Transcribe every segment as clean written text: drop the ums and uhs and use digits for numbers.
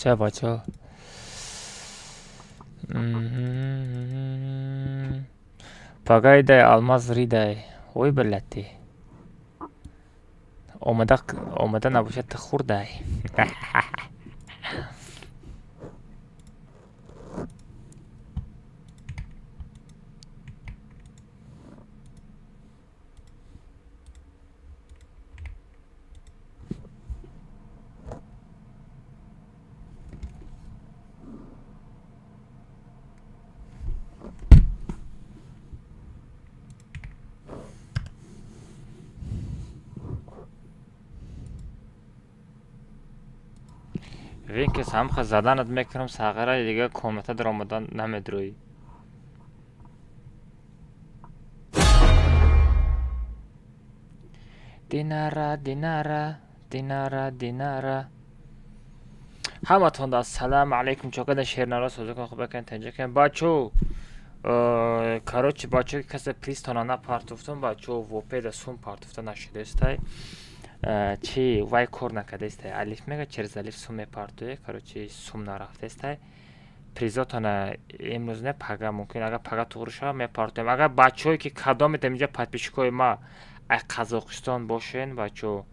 Всё, бачаҳо. Пагайдай алмаз ридай. Ой, блядь. Омада омада набошад, ту хурдай. Винкес, ҳамха заданат мекунам, сағира, дига комната даромадан намедроӣ. Динара, динара, динара, динара. Ҳаматонда ассалому алайкум, чокада шернара, созакон хубакан, танҷакан. Бачо, короче, бачо, касе пристона напартуфтум, бачо, вопеда сум партуфта нашудестай. Чи вай кор накардестай. Алиф мега, через алиф сум мепартуе, короче, сум нарафтестай. Призотона имрӯз не, пага мумкин, агар пага туғри шава, мепартуем. Агар бачаҳое ки кадомед инҷа подписчикои ма ай Қазоқистон бошен, бачо,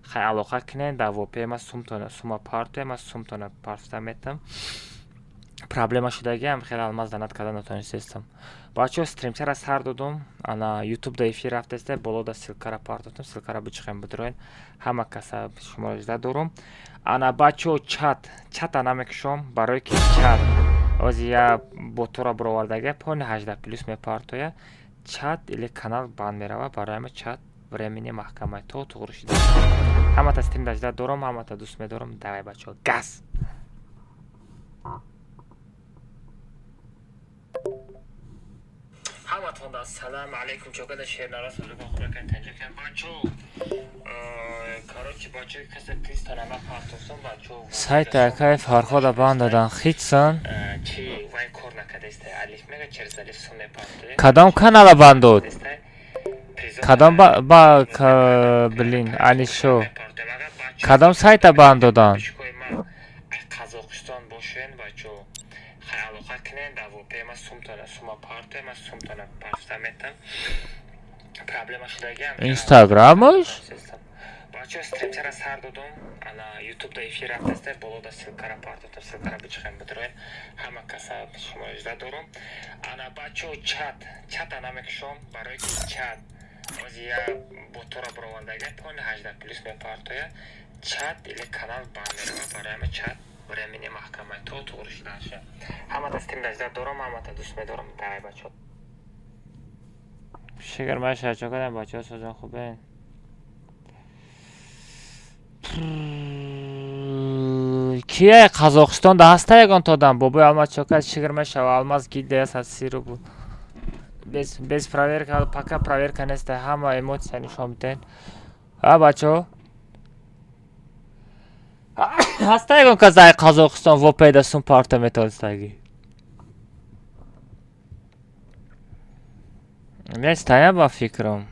хай алоқа кунен, дар вопе ма сумтона сума партуем, ма сумтона партуфта метам. Проблема шудагиам, хеле алмаз донат карда натонистестам. Бачаҳо, стримчара сар додум, ана ютуб да эфир рафтеста, боло да ссылкара партофтам, ссылкара бичиқем, бидроен. Ҳама каса шуморо жда дорум. Ана бачаҳо, чат, чата намекушом, барое ки чат ози я ботора баровардага, пони 18 плюс мепартоя, чат или канал банд мерава, барои ҳама чат времени маҳкамай то туғри шида. Ҳамата стрим да жда дорум, ҳамата дӯст медорам. Давай, бачаҳо, газ! Ҳаматонда ассалому алайкум, чокада шернара, созакон хубакан, танҷакан. Бачо, короче, бачо, касе пристона напартофтам, бачо. Сайта акай Фархода банд дадан хитсан. Чи вай кор накардестай, алиф мега, через алиф сум мепартоя. Кадом канала банд дод? Кадом ба блин, алишо. Кадом сайта банд додан? Қазоқистон бошен, бачо, хай алоқа кунен, дар вопе ма сумтона сума партуе, ма сумтона партуфта метам. Проблема шудагиам. Инстаграмаш? Бачо, стримчара сар додум, ана ютуб да эфир рафтеста, боло да ссылкара партофтам, ссылкара бичиқем, бидроен. Ҳама каса шуморо жда дорум. Ана бачо, чат, чата намекушом, барое ки чат ози я ботора баровардага, пони 18 плюс мепартоя, чат или канал банд мерава, барои ҳама чат времени маҳкамай то туғри шуданаша. Ҳамата стрим да жда дорум, ҳамата дӯст медорам. Давай, бачо. Шигар маша, чокадам, бачаҳо, созон хубен. Кия Қазоқистон да ҳаста ягон одам? Бобои Алмаз, чокад, шигр мешава, алмаз гидеас аз сиру буд. Без проверка, пока проверка неста, ҳама эмоция нишон биден. А бачаҳо? Ҳаста ягон кас дар Қазоқистон вопеда сум парта метонистагӣ? Нестая ба фикрам.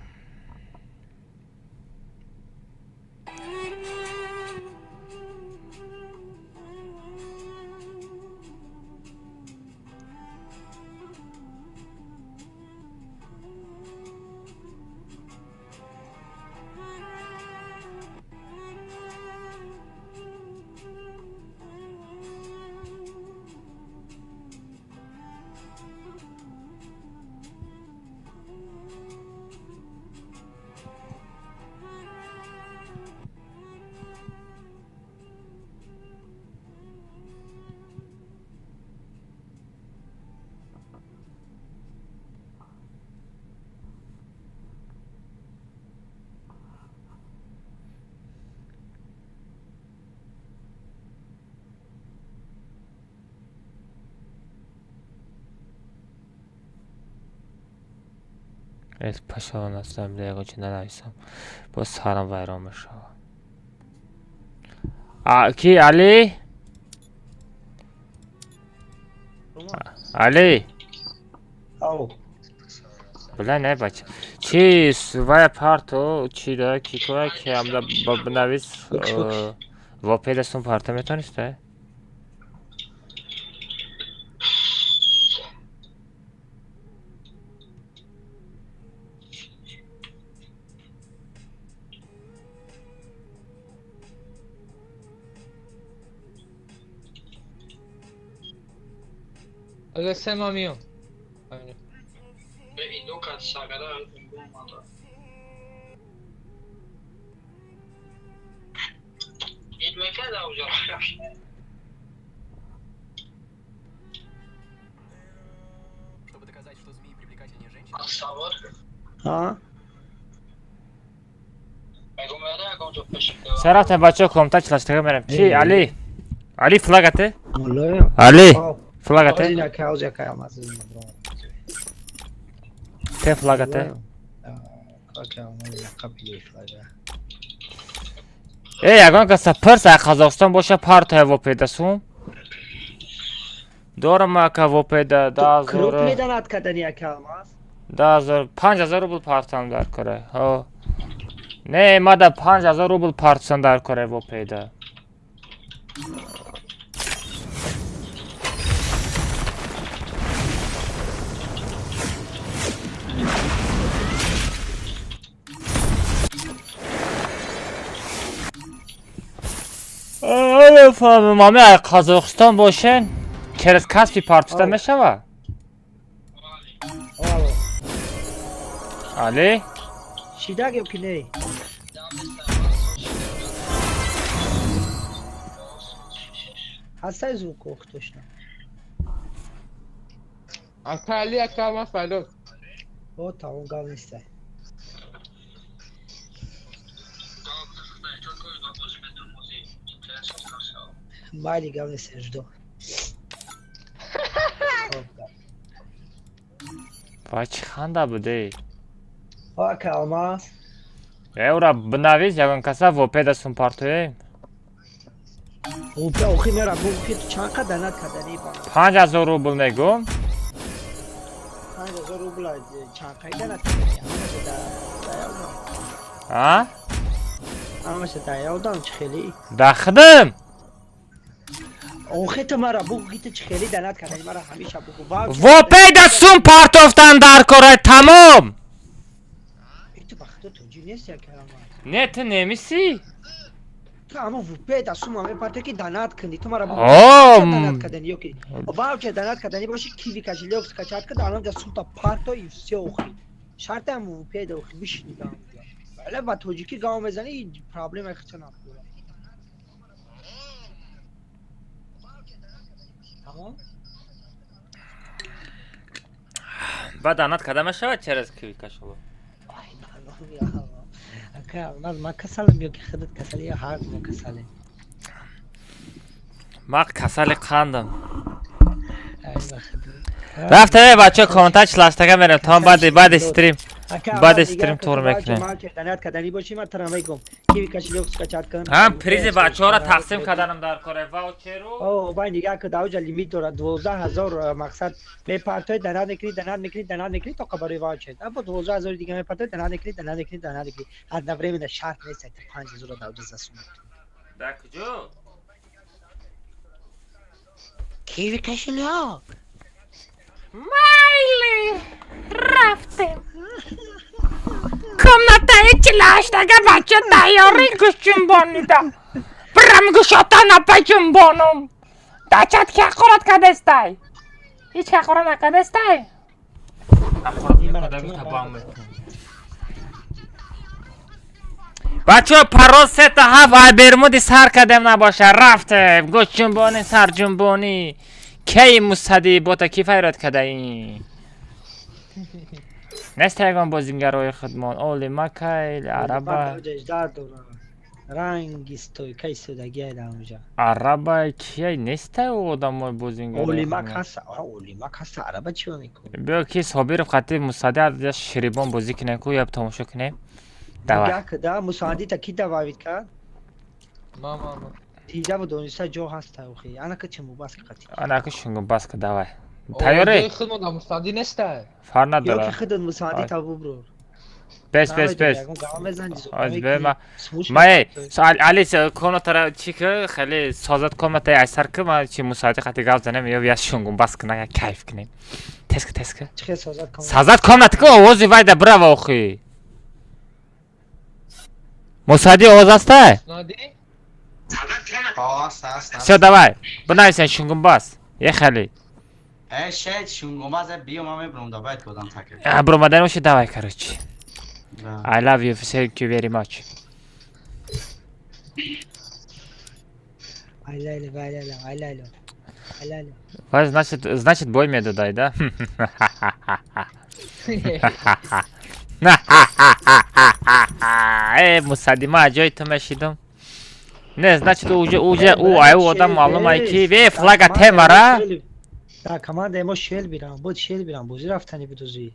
Пашон астам, ягон чи нанависам, боз сарам вайрон мешавад. Ки Али? Али? Ау. Бля, не, бача. Чи вая парто, чи да, ки коя ки амда бинавис, вопеда сум парта метониста? Ага, се ма миём. Сарафта, бачаҳо, комната чилаштага мерем. Чи, Али? Али, флагате? Али, флагате? Те флагате? Э, ягон каса пирс, а Қазоқистон боша, партая вопедасум. Дорам, ака, вопеда 10 000. 10 000, 5000 рубл партам дар кора. Ҳо. Не, мада 5000 рубл партсан дар кора вопеда. Мами, Қазоқистон бошен, через Каспи партида мешава? Али? Шидаг ё ки не? Ҳастай звук ох точно. Ака Али, ака ма файлот. О, тамом, гап нестай. Майли, гап нестай, жду. Вай, чӣ ханда буде? Ака Алмаз. Эура бинавис, ягон каса вопеда сум партоем. Охи мера бухи, ту чанд қадар донат кардани? 5000 рубл мегум. 5000 рубл чанд қай донат кардани? Ҳамаша даявдам. А? Ҳамаша даявдам, чӣ хеле? Дахдим. Охи, ту мара бугу ки ту чӣ хеле донат кардани, мара ҳамеша бугу. Вопеда сум партофтан дар кора, тамом. Ту ба худо тоҷик нести, ака Алмаз. Не, ту немисӣ? Ту ама вупеда сума мепарте ки донат кунӣ, ту мара бугу донат кардани ё ки ваучер донат кардани боши, Киви кошелёк скачать кар, анам сумта парто и всё. Охи, шарте ам вупеда, охи, бишини ба ҳамҷа. Вале ба тоҷикӣ гав мезанӣ, проблема хича надорад. Тамом. Баъд донат карда мешавад через Киви кошелёк? Ака, ман касалам ё ки худат касали, ё ҳар мо касалем? Ман касали қандам. Рафта, бачаҳо, комната чилаштага мерем. То баъди стрим тур мекунем. Донат кардани боши, ман тара мегум: Киви кошелёк скачать кун. Ҳам призи бачаҳоро тақсим карданам дар кора, ваучеру. О, бай, нигаҳ ку, даоҷа лимит дорад, 12 000. Мақсад, мепартои, донат мекунӣ, донат мекунӣ, донат мекунӣ, то барои ваучер бо 12 000 дига мепартои, донат мекунӣ, донат мекунӣ, донат мекунӣ одновременно. Шарт нест, 5000 даоҷа засунӣ. Дар куҷо? Киви кошелёк. Майли, рафтем. Комнатаи чилаштага, бача, тайёрӣ гӯшҷунбонида. Бирам, гӯшотана баҷунбонум. Дачат ки ҳақорат кардестай? Ҳеҷ ҳақорат накардестай? Ҳақорат мекарда, гуфта бам мекунам. Бачаҳо, парол сета ҳафт, ай бермуди сар кардем набоша. Рафтем, гӯшҷунбонӣ, сарҷунбонӣ. Кей мусади бота ки файрод кардаи? Нест ягон бозингарои худмон? Оли макайл араба. Ранги стойка истодагиай дар онҷа. Араба кияй? Нестай одамои бозингарои. Олимак ҳаст, Олимак ҳаст, араба чиё мекунӣ? Биё ки Собиров қати Мусади ширибон бозӣ кунем ку, я тамошо кунем. Давай. Да, Мусадита ки добавить кард? Ма, ма, ма. Дида дониста ҷо ҳаста, охи. Анака чумубаска қати. Анака шунгубаска, давай. Тайёрӣ? Худмо да Мусади нестай. Фар надора. Ёки худат Мусадита буброр. Бес, бес, бес. Аз бе ма. Май, Али, комнатара чи ки хеле созат, комната айсар ки ма чи Мусади қати гап занем ё я шунгубас кина, я кайф кунем. Теска, теска. Чи созат комната? Созат комната ки овози вайда брава, охи. Мусади, овоз ҳастай? Нади? Всё, давай. Бинависен шунгумбас. Ехали. Шед шунгомаз биё ман мебурам давай кодам такер. Бромадан оши давай короче. I love you, thank you very much. Вай, значит бой медодай, да? Э, мусадима ҷои ту мешидам. Не, значит уже у ай одам маълум ай ки ве флага темара. Да, командаи мо шел бирам, буд шел бирам, бозӣ рафтани бидузӣ.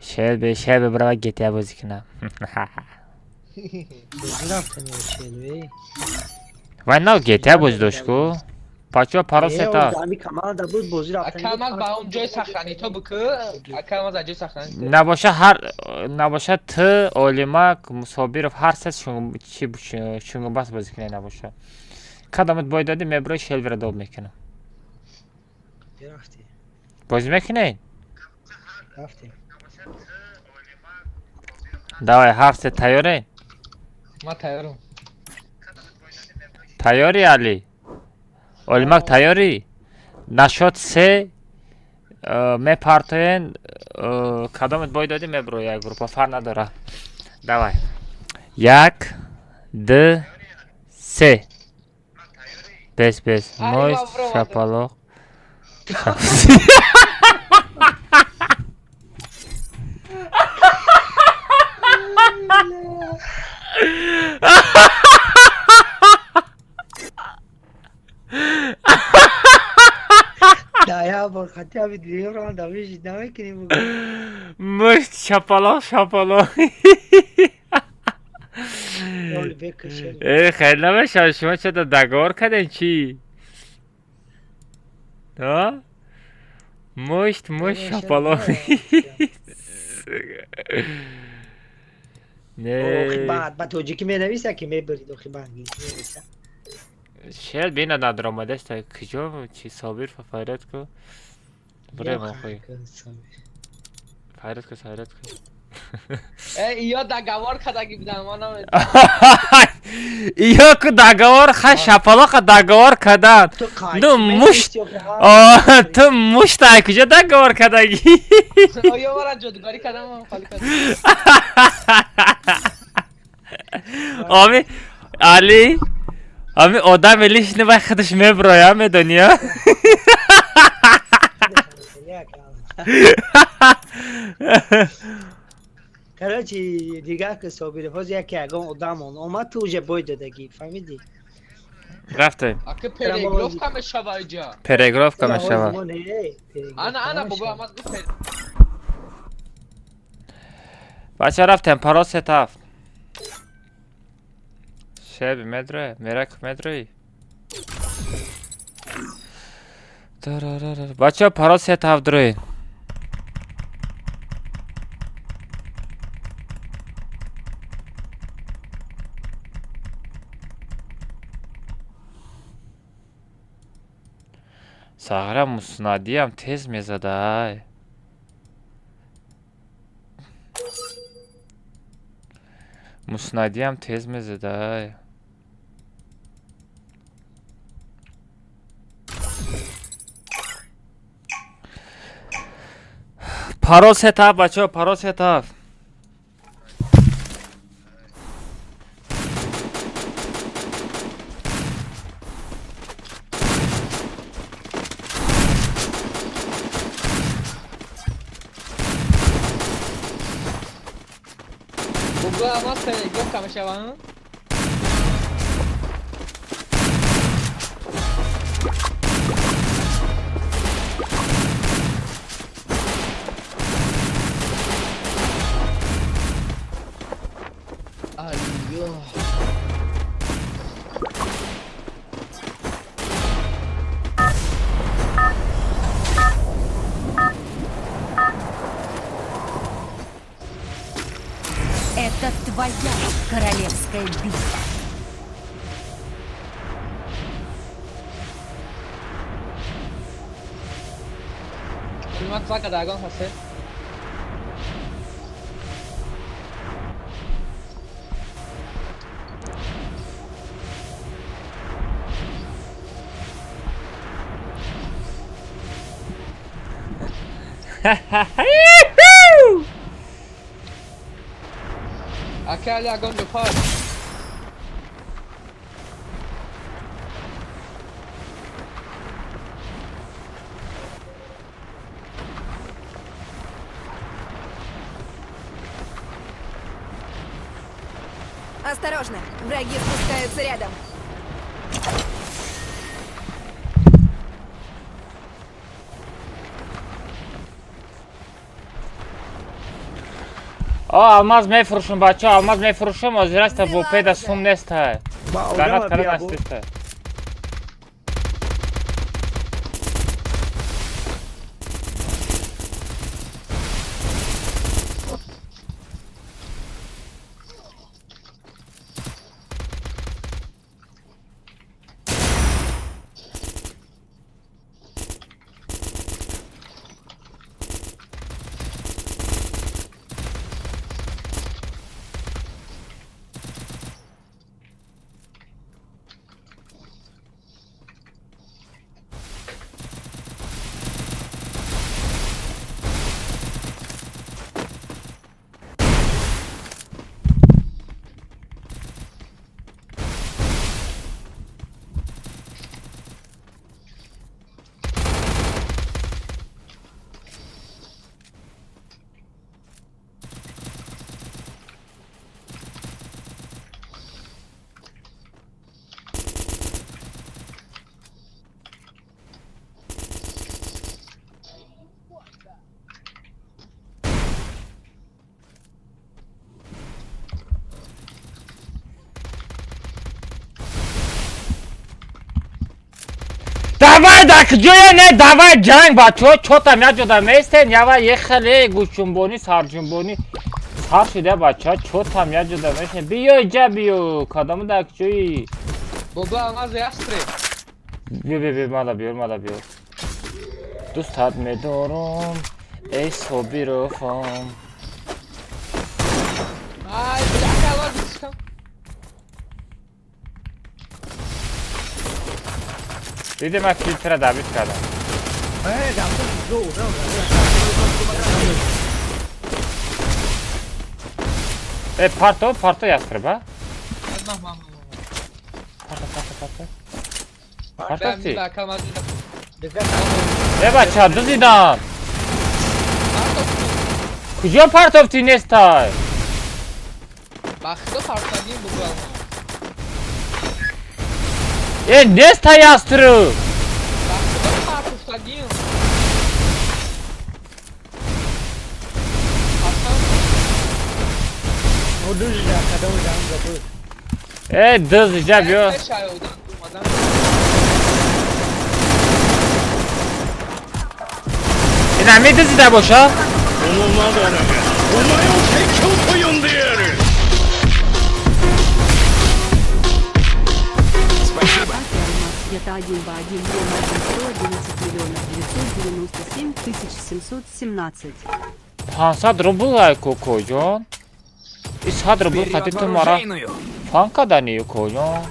Шел би брава GTA бозӣ кунам. Бозӣ рафтани шел би. Вай нав GTA бозӣ дошт ку? Пачо паро сета. Ами команда буд бозӣ рафтани. Акамаз ба он ҷои сахранӣ то бикӯ, акамаз аз ҷои сахранӣ. Набоша ҳар набоша т Олимак Мусобиров ҳар се чи шунгубас бозӣ кунед набоша. Кадомат бой додӣ меброи шелвира доб мекунам. Бозӣ мекунед? Рафтем. Давай, ҳар се тайёре? Ман тайёрам. Тайёрӣ Али? Олимак тайёрӣ? Нашод се мепартоен, кадомат бой додӣ меброи як группа, фарқ надора. Давай. 1, 2, 3. Бес, бес. Мой шапалоқ. Да, я бор хотя бы две раунда выжить, давай к нему. Мышт шапалоқ, шапалоқ. Э, хеле намешавад, шумо чё-то договор кардем чӣ? А? Мушт, мушт, шапалоқ. Не. Ба тоҷикӣ менависа ки мебарид охи ба англисӣ менависа. Шел бина надромадаста куҷо чи Собир файрат ку? Бре мохои. Файрат ку, файрат ку. Э, иё договор кадаги будам, ман намедонам. Иё ку договор, ха шапалоқа договор кадан. Ну мушт. Ту мушт ай куҷо договор кадаги? Оё мара ҷодугарӣ кардам, ман холӣ кардам. Ами Али ами одами лишний вай худаш меброя, медонӣ? Короче, дигар ки Собиров, ҳозир яке ягон одам он омад, ту уже бой додагӣ, фаҳмидӣ? Рафтем. Ака переигровка мешава иҷа. Переигровка мешава. Ана, ана, бобо, амаз гуфт. Бача рафтем, паро сетаф. Шеби медроe, мерак медрои. Бача паро сетаф дрои. Сағра муснадиам тез мезада ай. Муснадиам тез мезада ай. Парол сетап бачаҳо, парол сетап. Бобо, амаз переигровка мешава. Это твоя королевская битва. Ака Али огонь упал. Осторожно, враги спускаются рядом. О, алмаз мефурӯшум, бачаҳо, алмаз мефурӯшум, озираста бо педа сум неста. Данат карда настиста. Давай да куҷоя не, давай ҷанг, бачаҳо, чотам як ҷода местен, ява ехеле гӯшҷунбонӣ, сарҷунбонӣ сар шуда, бачаҳо, чотам як ҷода местен. Биё иҷа, биё, кадому да куҷои? Бобо, алмаз ястреб. Биё, биё, биё, мада биёр, мада биёр. Дӯстат медорам, эй Собировам. Ай, бля, алмаз дискам. Диди ман филтра дабит кардам. Э, парто, парто ястреб, а? Парто, парто, парто. Парто ти? Э, бача, дузидам. Куҷо партофтӣ нестай? Бахто партогим бубал. Э, нестай ястреб. Бахто партофтагим. Э, дыз иҷа биё. Ина медизида боша? Это 1 2 1 1 111 997 717. 500 рубл ай кокоҷон. И 100 рубл қати ту мара фан кардани кокоҷон.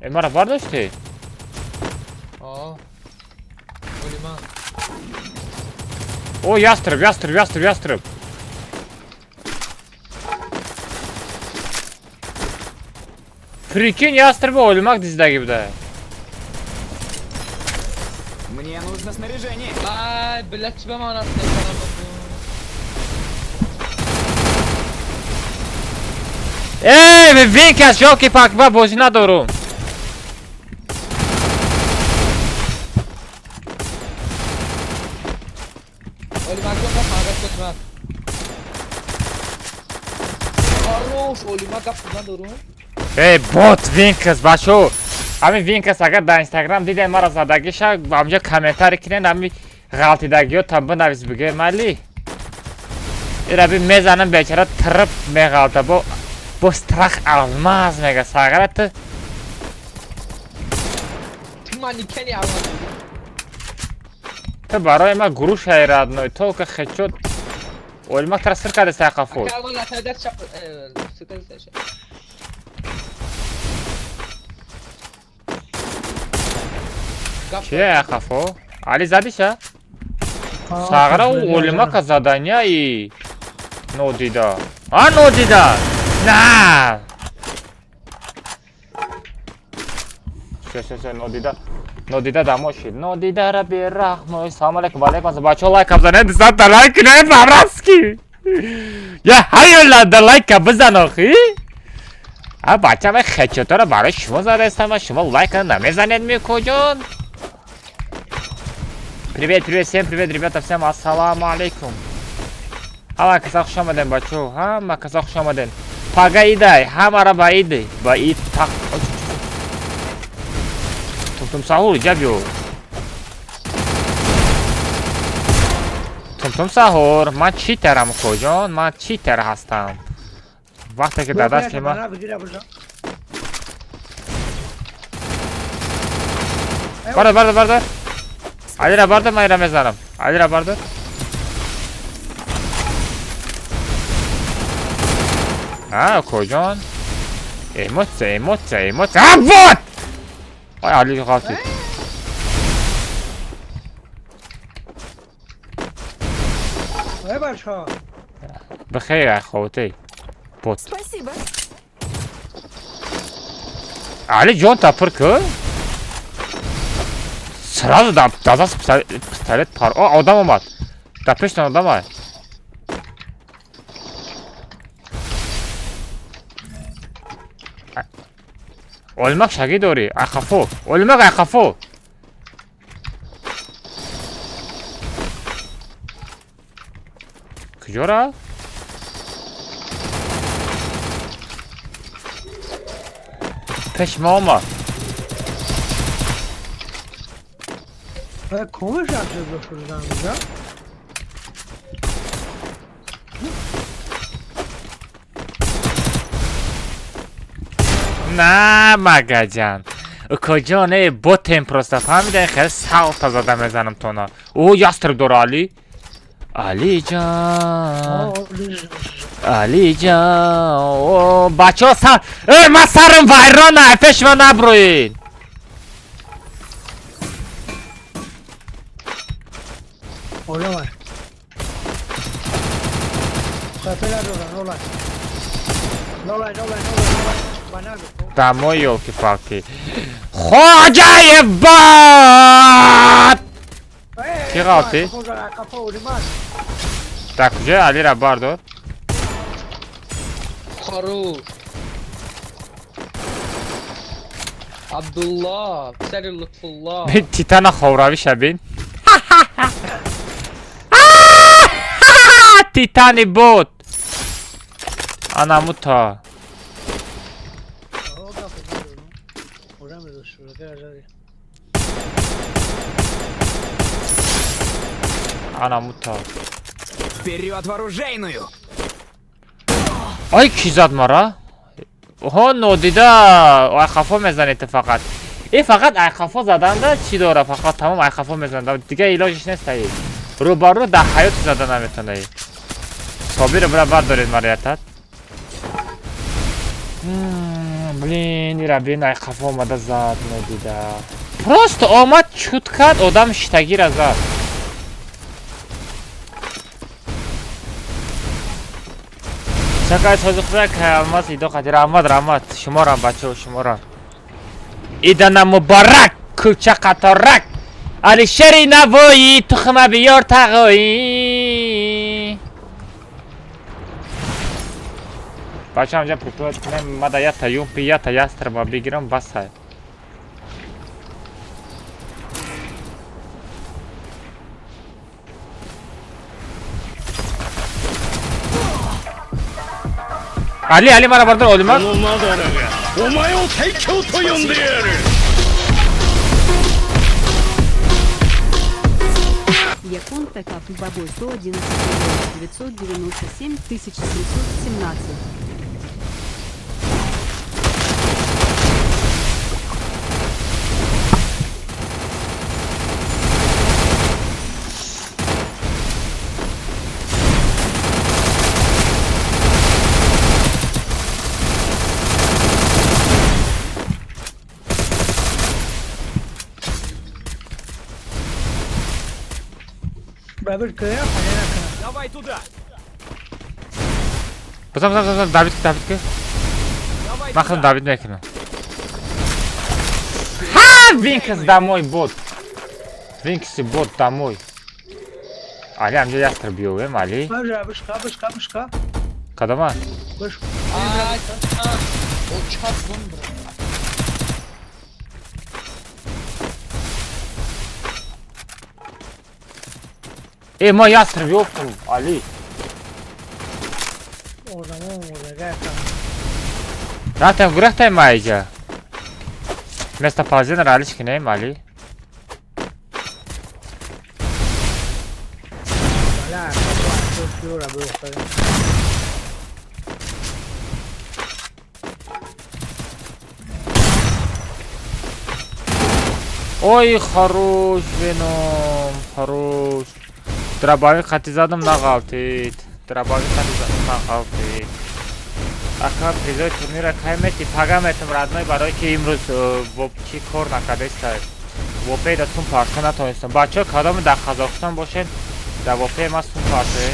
Э, мара бардошти? О. Олиман. О, ястреб, ястреб, ястреб, ястреб. Прикинь, ястреб олимак диздаги буда. Мне нужно снаряжение. Ай, блядь, тебя мана. Эй, винкас, ёлки палки, ба бозӣ надорум. Эй, бот винкас, бачо. Ҳамин винкас агар дар Инстаграм дидем мара задагиша, ҳамҷо комментарий кунед, ҳамин ғалтидагиё та бинавис бигӯед майли. Ира би мезанам бечара тириб меғалта бо страх алмаз мега сағара ту. Ту манекени алмаз. Ту барои ма грушаи родной, только хечот. Олимак тара сир карда сақафо. Чие ақафо? Али задиша? Сағра олимака задания нодида. А нодида! На! Всё, всё, всё, нодида. Нодида домой шид. Нодида раби рахмой. Салам алейкум, алейкум. Бачо лайк бзанед, 200 лайк не по-братски. Я ҳайёла лайка бизан охи. А бача ман хечотаро барои шумо задастам ва шумо лайка намезанед мекоҷон. Привет, привет, всем привет, ребята, всем ассаламу алейкум. Ҳама каса хуш омаден, бачо, ҳама каса хуш омаден. Пага идай, ҳамара ба иди, ба ид тақ. Тумтум сахур, иҷа биё. Тумтум сахур, ман читерам, коҷон, ман читер ҳастам. Вақте ки дар дасти ман бардор, бардор, бардор. Алира бардор, ман ира мезанам. Алира бардор. А, коҷон. Эмоция, эмоция, эмоция. А, вот! Ай, Али ғалтид. Бихейр, ай ховтей. Бот. Спасибо. Али ҷон та пур ку? Сразу да даст пистолет пар. О, одам омад. Да пештан одам ай. Олмак шаги дорӣ, ай хафо. Олмак ай хафо. Куҷо рафт? Пеш ма омад. Комиш рафт бифурӯзам инҷа? На, магаҷан. Укоҷон, э, ботем просто фаҳмида, хеле салта зада мезанам тона. О, ястреб дора Али. Алиҷон. Алиҷон. О, бачаҳо сар. Э, ман сарам вайрона, пеш ма наброед. Олама. Нолай. Нолай, нолай, нолай. Домой, ёлки-палки. Хоҷаев бот! Ки ғалтӣ? Дар куҷои Алира бардор? Хорош. Абдулло, писари Лутфулло. Титана ховравиша бин. Титани бот. Анамута. Анамута. Вперед в оружейную! Ай, ки зад мара? Оҳо, нодида. Ай хафо мезанед фақат. Э, фақат ай хафо заданда чӣ дора? Фақат тамом ай хафо мезанад. Дига илоҷиш нест ай. Рӯбарӯ дар ҳаёт зада наметонаи. Собиро бира бардоред мара ятат. Блин, ира бин ай хафо омада зад нодида. Просто омад чут кард, одам шитагира зад. Чакай созиқбек алмаз идо қади раҳмат, раҳмат. Шуморам бачаҳо, шуморам. Идана муборак, кӯча қаторак. Алишери Навоӣ, тухма биёр тағоӣ. Бачаҳо ҳамҷа припёт кунем, мада ята юмпи, ята ястраба бигирам басай. Али, Али мара бардор, Олимак. Якон Такап Бабой 111 997 717. Давай туда. Бизан, бизан, бизан, Давид ки, Давид ки. Давай Ман худам туда. Давид мекунам. Ха, Винкс домой бот. Винкси бот домой. Али, амҷо ястр биёвем, Али. Бишқа, бишқа, бишқа. Кадома? Бишқа. О, чап бун бро. Э, ма ястр биёфтам, Али. Одамо мурдага. Рафтем, гурехтем ма иҷа. Местоположение Алиш кинем, Али. Бала, фиора биёфта. Ой, хорош, Веном, хорош. Дробовик хати задам нағалтид. Дробовик хати задам нағалтид. Ака призои турнира кай мети? Пага метам родной, барои ки имрӯз бо чӣ кор накардеста. Вопе да сум парта натонистам. Бачаҳо кадоме дар Қазоқистон бошед, дар вопе ма сум партое.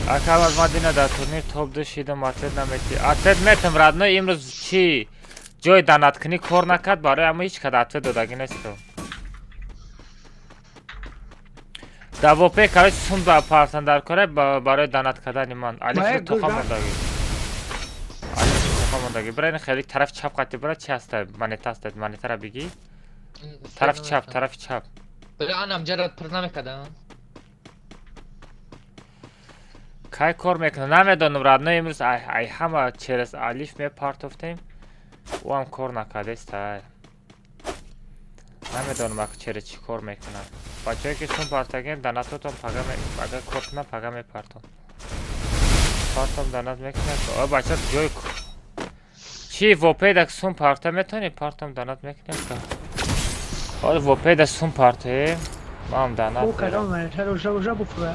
Ака аз Мадина дар турнир топ 2 шидам, ответ намети. Ответ метам родной, имрӯз чӣ ҷои данаткунӣ кор накард, барои ҳама ҳеҷ кад ответ додагӣ нестам. Дар вопе короче сум ба партан дар кора барои данат кардани ман. Али Мая худ тоқа гурда. мондагӣ. Али худ тоқа мондагӣ. Бира ин хеле тарафи чап қати бира чи ҳаста? Монета ҳаста, монетара бигӣ. Тарафи чап, тарафи чап. Бля, анам ҷарат пир намекардам. Кай кор мекунам? Намедонам родной, имрӯз ай ҳама через алиф мепартофтем. Ӯ ҳам кор накардеста. Намедонам ак через чӣ кор мекунам. Бачаҳое ки сум партагем, данатотон пага агар кор кунам пага мепартом. Партом данат мекунам. О бача ҷои чӣ вопе дак сум парта метавонӣ? Партом данат мекунем. Ҳоло вопе да сум партоем. Ман данат. О, кадом монета дошта боша буфура.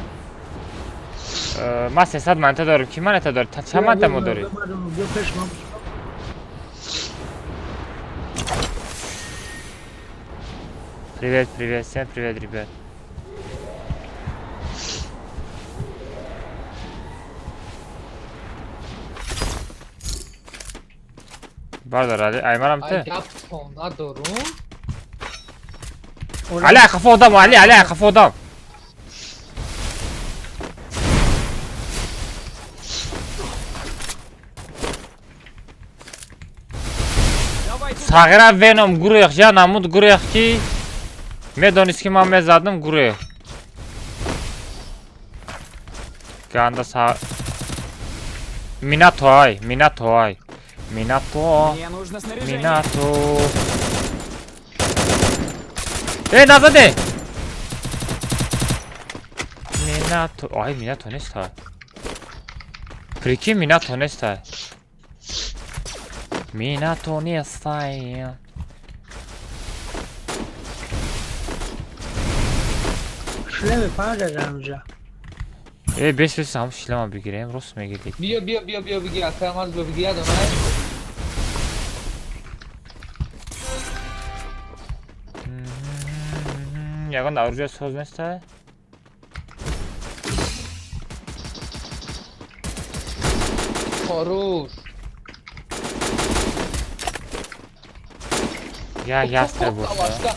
Ман 300 монета дорам. Ки монета дорӣ? Чанд монета мо дорӣ? Биё пеш ман. Привет, привет, всем привет, ребят. Бардор, Али, аймарам Ай ты? гап хона дорум. Али, хафо одам, Али, Али, хафо одам. Давай туда. Сағира Веном гурехт, я намуд гурехт ки медонист ки ман мезадам гурехт. Ганда са Минато ай, Минато ай. Минато. Мне нужно снаряжение. Минато. Э, назаде! Минато. Ай, Минато неста. Прикинь, Минато неста. Минато нестай. Шлеми панҷ ҷамҷа. Э, бес бес ҳам шлема бигирем, рост мегирӣ. Биё, биё, биё, биё, биги, ака маз биё, биги, ядам, ай. Ягон оружие соз неста? Хорош. Я ястреб боша. Башка.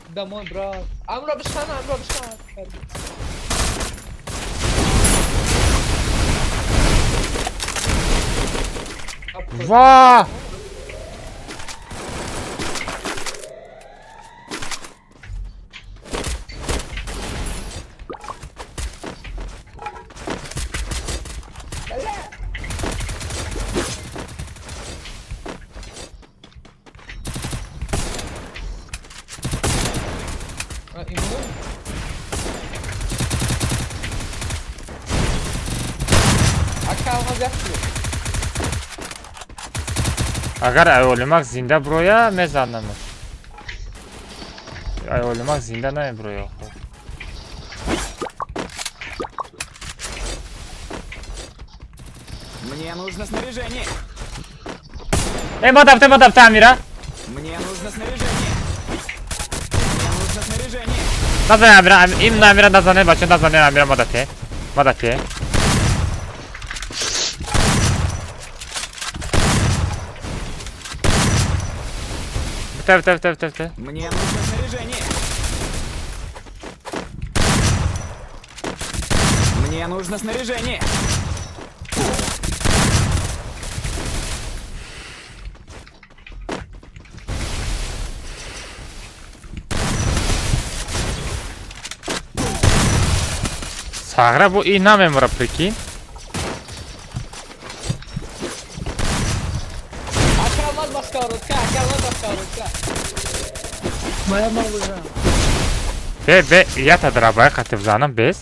Домой, брат. Амро бишкан, амро бишкан. Ва! Агар Айолимак зинда броя, мезанамаш. Айолимак зинда намеброя хуб. Мне нужно снаряжение. Э, ма дафта, ма дафта, Амира. Мне нужно снаряжение. Мне нужно снаряжение. Назане, Амира, им Амира назане, бачо, назане, Амира, ма дафте. Ма дафте. Бите, бите, бите, бите, бите. Мне нужно снаряжение. Мне нужно снаряжение. Сағра бу и намемура, прикинь. Ака алмаз маскаротка, ака алмаз маскаротка. Моя мавза. Бе, бе, я та драбай қатиб занам без.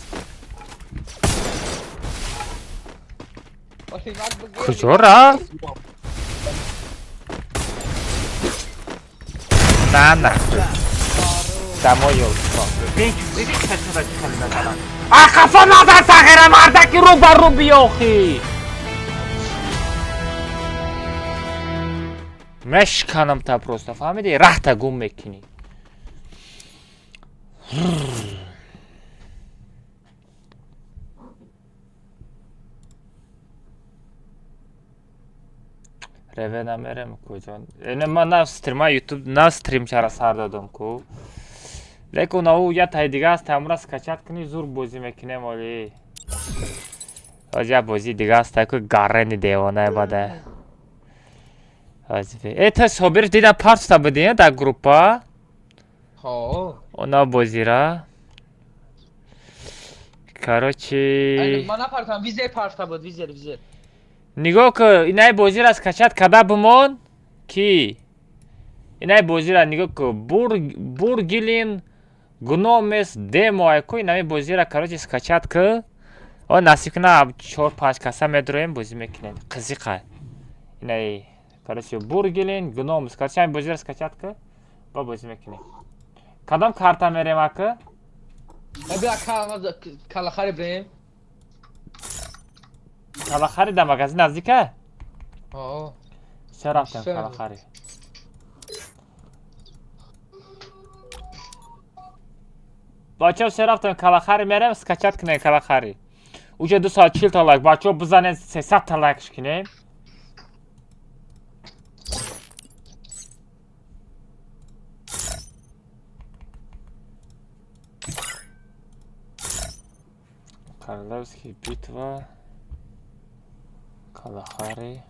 Куҷо рафт? На, на. Дамо ёл. А хафа назар сағира мардаки рӯ ба рӯ биёхӣ. Мешканам та просто, фаҳмиди? Раҳта гум мекунӣ. Реве намерем куҷо. Эне ман на стрима YouTube, на стрим чара сар додам ку. Лекун ау я тай дига аст, амра скачать кунӣ зур бозӣ мекунем оли. Оз я бозӣ дига аст, ку гаррени девона бада. Оз э та Собир дида парста будӣ дар группа? Ҳо. Она бозира. Короче, Ман напартам, визер парта буд, визер, визер. Нигоҳ ку, инаи бозира скачать када бимон ки инаи бозира нигоҳ ку, Бургилин Гномес демо айку инами бозира, короче, скачать ку. О насиб кина 4-5 каса медроем бозӣ мекунем. Қизиқа. Инаи, короче, Бургилин Гномес, короче, ҳамин бозира скачать ку ба бозӣ мекунем. Кадом карта мерем ака? Бия калахари бирем. Калахари дар магазин наздика? Ҳо. Ча рафтем калахари? Бачаҳо, се рафтем калахари мерем, скачать кунем калахари. Уҷа 240 та лайк, бачаҳо бизанед 300 та лайкш кунем. Королевский битва Калахари.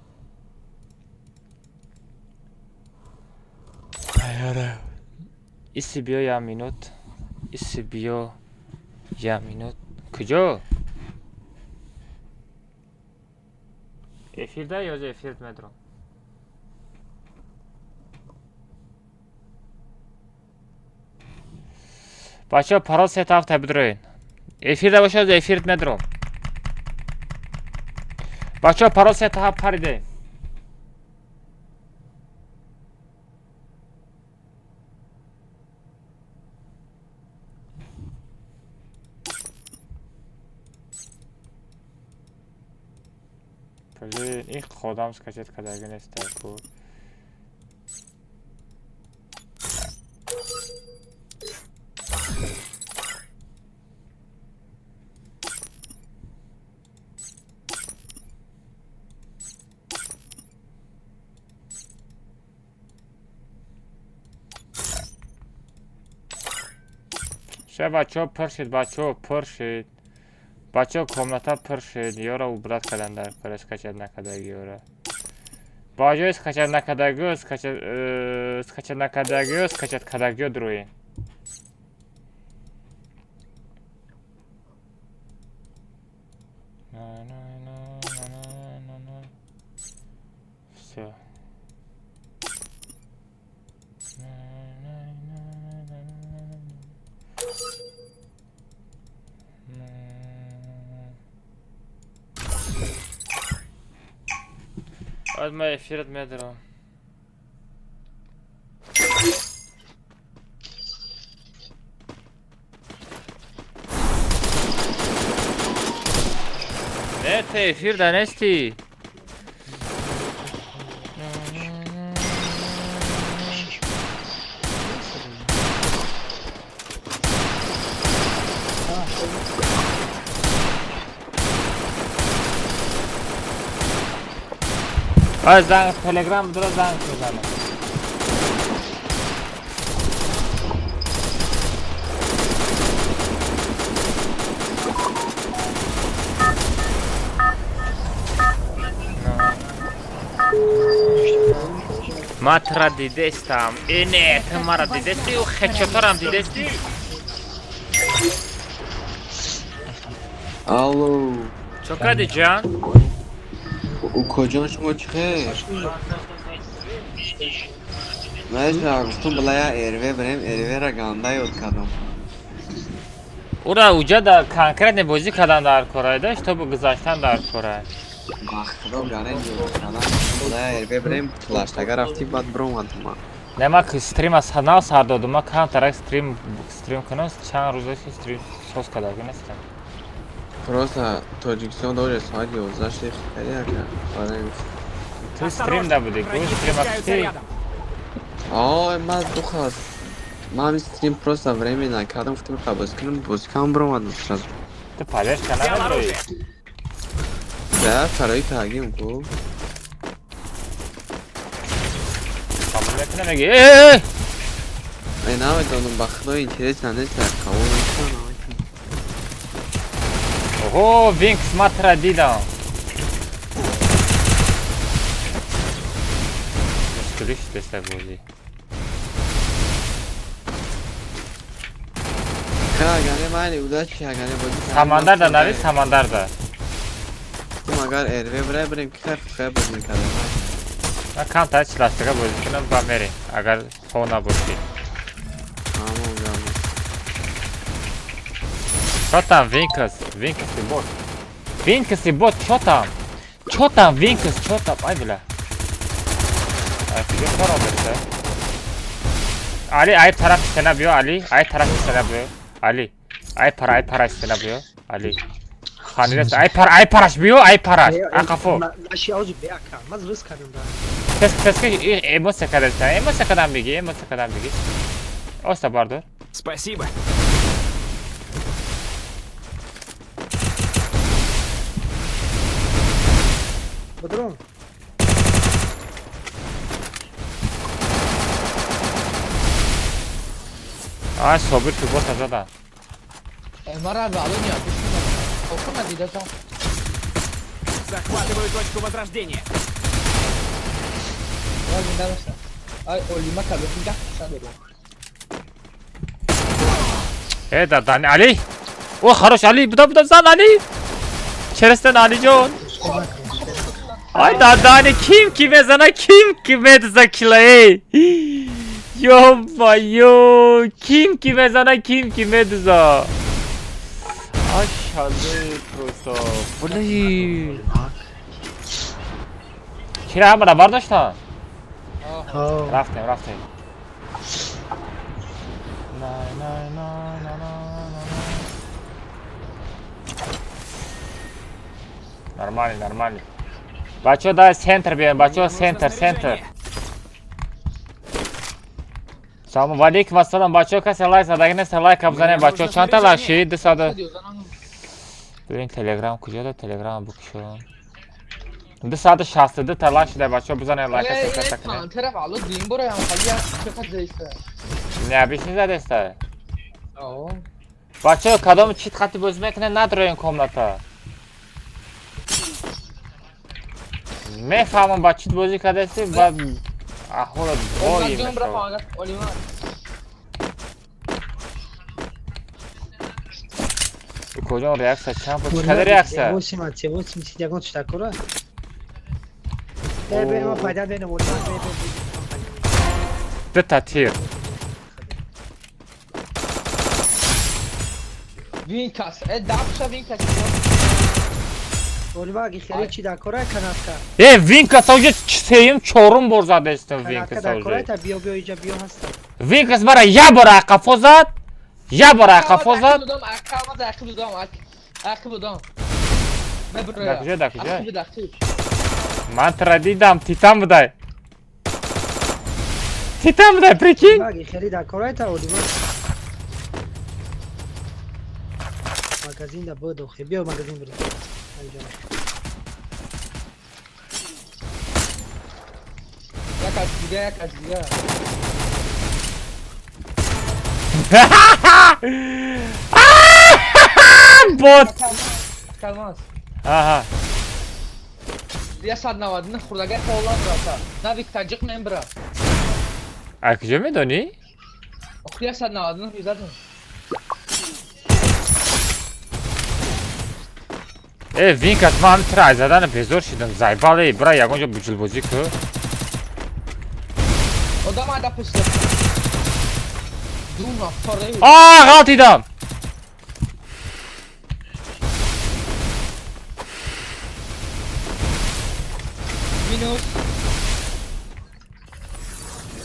Иси биё я минут. Иси биё я минут. Куҷо? Эфирда ё эфир медром? Бачаҳо парол се ҳафта бидроен. Эфирда бошад эфир медром. Бачаҳо парол се ҳафт париде. Блин, их ходам скачать кадаги нест ку. Ше бачаҳо пур шид, бачаҳо пур шид. Бачаҳо комната пур шид. Ёро убрать кардан дар кора скачать накардаги ёра. Ба ҷои скачать накардагиё, скачать накардагиё, скачать кардагиё дуроем. Всё. Аз ма эфират медарам. Не, те эфир да нести. Ай занг Телеграм дура занг мезанам. Ма тура дидестам. Э не, ту мара дидести, ӯ хечоторам дидести. Алло. Чо кардӣ ҷан? Укоҷон шумо чӣ хел? Наша гуфтум била я РВ бирем, РВ-ра ганда ёд кардам. Ура уҷа да конкретне бозӣ кардан дар корай да, чтобы гузаштан дар корай. Ба худо гарен ёд кардам. Била я РВ бирем, плаштага рафтим, баъд биромадам ман. Не, ма стрим аз нав сар додум, ма камтарак стрим кунам, чанд рӯза ки стрим соз кардаги нестам. Просто Тоҷикистон дорад соат 11 шид, хеле ака. Барои Ту стрим да будӣ, ку стрим Спускаются акти? рядом. Ой, ман духас. Ман стрим просто время накардам, гуфтам ха бозӣ кунам, бозӣ кардам, биромадам сразу. Ту поддержка Взял намеброӣ? оружие. Да, фарои кардагим ку. Қабул мекунам, меги э Ай намедонам, ба худо интересно нест, қабул мекунам. Оҳо, Винкс, ма тура дидам. Мушкилӣ шудеста бозӣ. Ха, агар майли, удачи, агар бозӣ кардем. Самандар да нави, Самандар да. Гуфтум агар РВ бирай бирем, ки хай хай бозӣ мекардем. Ман камтар чилаштага бозӣ кунам, ба мерем, агар хов набошӣ. Ҳамон гап. Чо там, Винкс? Винкси бот. Винкси бот, чо там? Чо там, Винкс, чо там? Ай, бля. Ай, куҷо кор оместа? Али, ай тарафи стена биё, Али, ай тарафи стена биё. Али, ай пара, ай пара стена биё. Али. Хандидаст, ай пара, ай параш биё, ай параш. Ай қафо. Наши аузу беака. Ман рис кардам да. Тез, тез ки эмоция кардаста. Эмоция кадам биги, эмоция кадам биги. Оста бардор. Спасибо. Бодром. Ай, Собир ки бота зада. Мара Алония, охуна дидасам. Захватываю точку возрождения. Ай, олима кабе финга. Э, да, да, Али. О, хорош, Али, буда, буда, зан, Али. Черестен, Али ҷон. Ай, да, Дани, ким ки мезана, ким ки медза кила, эй. Ё-моё, ким ки мезана, ким ки медза. Ашале просто. Блин. Чира ҳамара бардоштан? Рафтем, рафтем. Най, най, най, най, най, най. Нормально, нормально. Бачо, дай центр бием, бачо, Мне нужно центр, центр. снаряжение. Салом алейкум, ассалом, бачо, касе лайк задаги нест, лайк бизанем, Мне бачо. нужно Чанд та лайк снаряжение. шид? 200. Бибин Телеграм куҷода, Телеграм бикушон. 262 та лайк шуда, бачо, бизанем лайка, сека кунем. Пантера ало дим бора ям халия чақад зайса. Не, объясни задеста. О. Бачо, кадом чит хати бозӣ мекунед, надроен комната. Мефаҳмам, ба чит бозӣ кардасти, баъд аҳволат бои Олима бра мешавад. фага олима. Куҷо реаксия чанд буд? Чӣ қадар реаксия? 80, 80 ягон чи такора. Э, бе, ма пайда бе, олима, бе, бе, бе. Дута тир. Винкас, э дапша Винкас. Олима, аги хеле чи дакора канатка. Э, Винкас уже сеюм, чорум бор задестам Канатка Винкас дакора уже. та биё, биё, иҷа биё ҳаста. Винкас мара я бор ақафо зад, я бор ақафо зад. Ақаб ақиб додам, ақиб додам. Дар куҷо, дар куҷо? Ақиб ақиб. Ман тура дидам, титан будай. Титан будай, прикинь. Аги хеле дакора та олима. Магазин да буд, охе, биё магазин бирем. Инҷа. Як аз дига, як аз дига. Бот. Калмаз. Аҳа. 199 хурдагай холан брата. Навик таҷиқ мембра. А куҷо медонӣ? Охи 199 задам. Э, Винкас, ман ҳами тира задана безор шидам. Заебал, эй, бира ягон ҷо буҷулбозӣ ку. Одам ада пушта. Ду нафар. А, ғалтидам. Минус.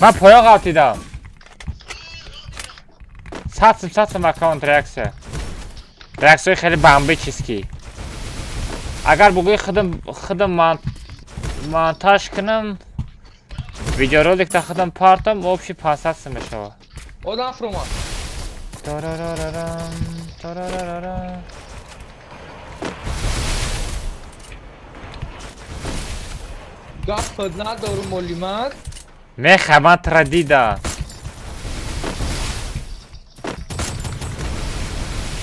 Ман поё ғалтидам. Сатсим, сатсим аккаунт реаксия. Реаксияи хеле бомбический. Агар бугӯи худам монтаж кунам, видеоролик да худам партам, общий 500 сум мешавад. Одам фрума. Тарарарарам, тарарарарам. Гап надорум молимак. Меха, ман тра дида.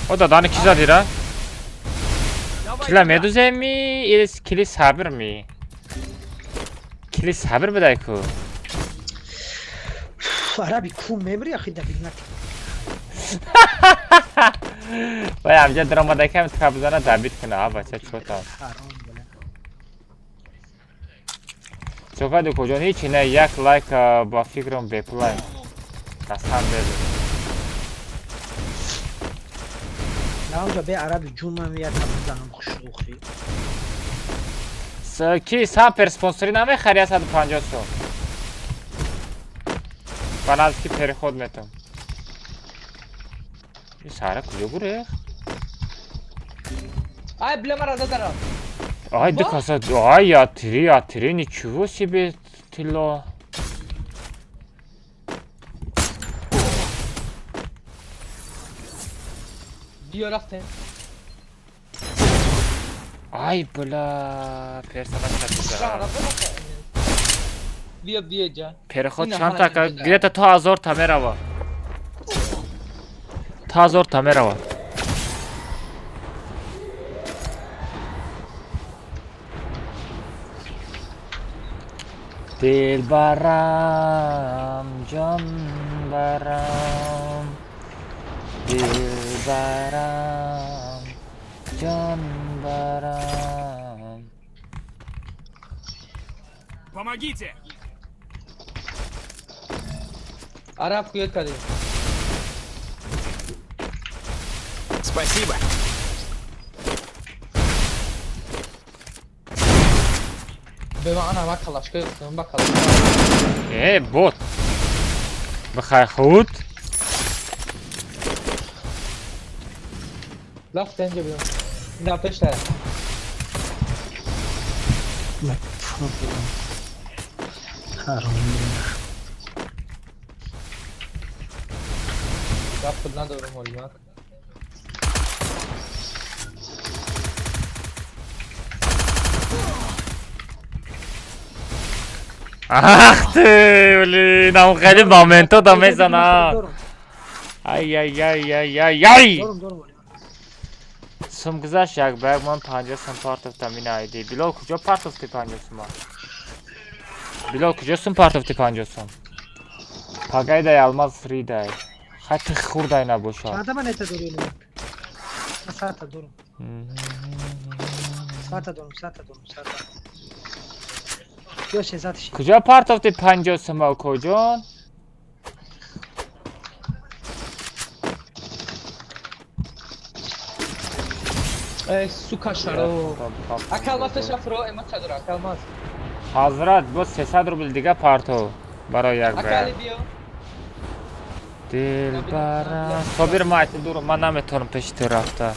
О, дадани ки задира? Кила медуземи или кили сабр ми? Кили сабр бидай ку. Араби ку мемри ахи да бинак. Вай амҷа даромадай кам тра бизана дабит куна, а бача чота. Ҳаром бала. Чокади куҷон ҳичи не, як лайк ба фикрам бепулай. Қасам беду. Наонҷа бе араби ҷун ман як бизанам хушрухи. Ки сапер спонсорӣ намехари 150 сом. Ба наздики переход метам. И сара куҷо гурехт? Ай, бля, мара задарам. Ай, ду каса, ай, я три, я три, ничего себе, тилло. Биё рафтем. Ай, бля, персонаж катида. Биё, биё ҷа. Переход Ина чанд така? ҳана ҷа. Где-то то 1000 та мерава. То 1000 та мерава. Дилбарам, ҷонбарам, дилбарам, ҷонбарам. Помогите! Араб хуёт кардем. Спасибо. Бе ман ама калашка ёфтам, ба калашка. Э, бот. Бихай худ. Рафтем ҷа биё. На пешта. Ҳаром бала. Гап надорум молимак. Ах ты, блин, ам хеле моменто да мезана. Ай ай ай ай ай ай. Дорум, дорум. Сум гузашт як ба як ман 50 сум партофтам ин айди. Билол куҷо партофти 50 сума? Билол куҷо сум партофти 50 сум? Пагайдай алмаз ридай. Хай ты хурдай набошад. Чанда монета дори олимак? Ман сата дорум. Сата дорум, сата дорум, сата. Ё сесад ши. Куҷо партофти 50 сума укоҷон? Э, сука шаро. Акалмаз шафро, эма чадора, акалмаз. Ҳазрат боз 300 рубл дига партов барои як ба Акали як. биё. Дилбарам. Собир майти дуру, ман наметавонам пеши ту рафта.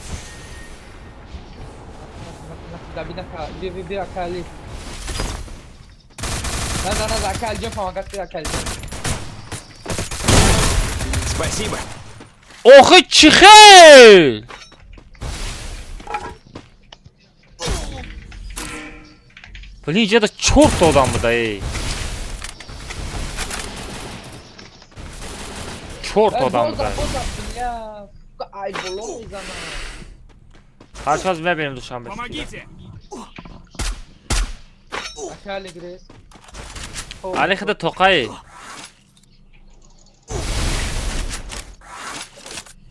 Давид ака, биё, биё, биё акали. На, на, на, акали ҷон помогать биё акали. Спасибо. Охи чӣ хел? Блин, иҷода чорта одам буда, эй. Чорт одам буда. Ай боло мезанам. Ҳар мебинем Душанбе. Помогите! Али хида тоқаи.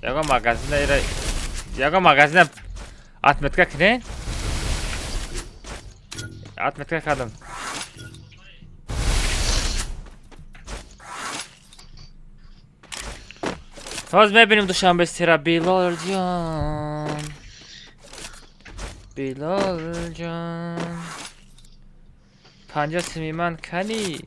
Ягон магазина ира ягон магазина отметка кунед. Отметка кардам. Ҳоз мебинем Душанбе сира Билол ҷон. Билол ҷон. 50 сими ман кани.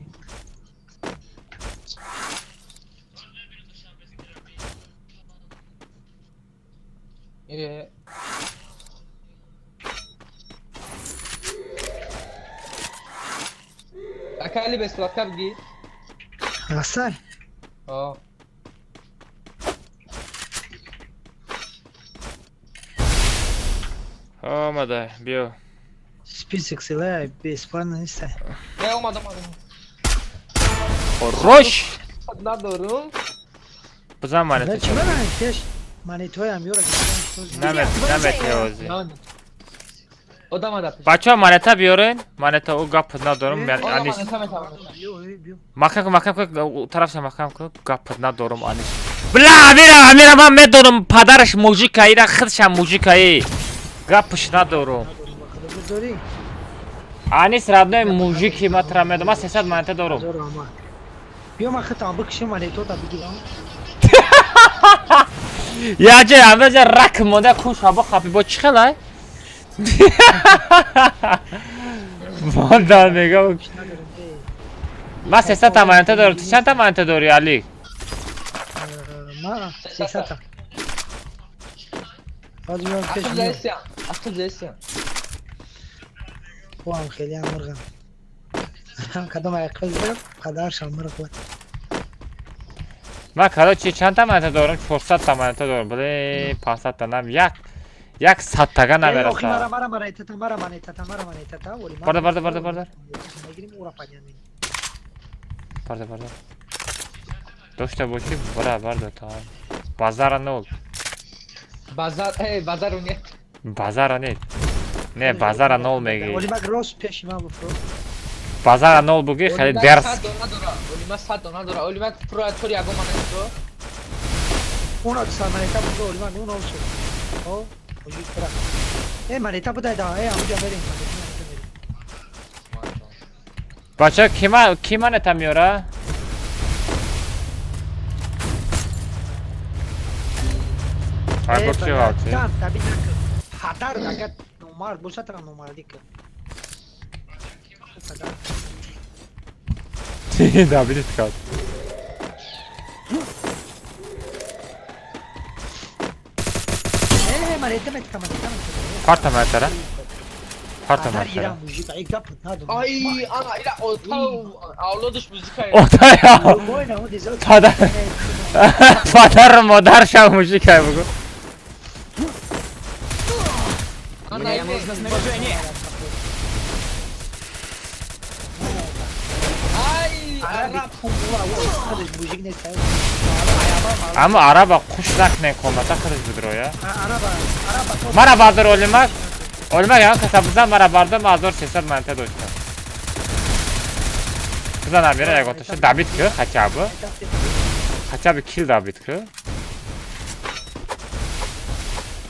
Акали бесплатка бги. Асан. О. Омада, биё. Список сила бесплатно нест. Не омадам, омадам. Хорош. Надорум. Бизан монета. Чӣ ман пеш монетоям ёра. Намет, намет ёзи. Одам ада. Бачаҳо монета биёрен. Монета о гап надорум. Анис. Маҳкам кун, маҳкам кун, тарафша маҳкам кун. Гап надорум анис. Бла, Амира, Амира ман медонам падараш мужика, ира худшам мужикаи. Гапш надорум. Анис родной мужики ма тра медонам. Ман 300 монета дорум. Биё ман худам бикшим монетота бигирам. Я ҷа, амра рак монда куш ҳаво хапи бо чӣ хелай? Монда мегам. Ман 300 та монета дорам. Ту чанд та монета дорӣ, Али? Ман 300 та. Хубам хеле ам мурғам. Кадом аяққа зидам, падаршам мурғ буд. Ман короче чанд та монета дорам? 400 та монета дорам. Блин, 500 та нам як як садтага намерасад. Мара мара монетата, мара монетата, мара монетата. Барда, барда, барда, барда. Барда, барда. Дошта боши, бара, барда та. Базара нол. Базар, эй, базару нет. Базара нет. Не, базара нол меги. Олимак рост пеши ман буфро. Базара нол буги, хеле дерс. Олимак 100 дона дора. Олимак про тори ягон монета. Уна 100 монета буд, Олимак уна усо. О, мужик бра. Э, монета будай да, э, амуҷа мерем, амуҷа мерем. Бача, кима ки монета меёра? Ай, бо ки валти? Таби накун. Падар агар номард бошад, тара номардӣ кун. Да, видит как. Э, монета метка, монета. Парта монета, парта монета. Ай, ана, ира отау, авлодаш музика. Отая. Падар. Падар модаршам мужика бугу. Мне нужно снаряжение. Аммо араба хуш накунен комната худаш бидроя. Мара бардор Олимак. Олимак ягон каса бизан мара бардор, ман 1300 монета доштам. Бизан Амира ягонташа добить ку хотя бы. Хотя бы килл добить ку.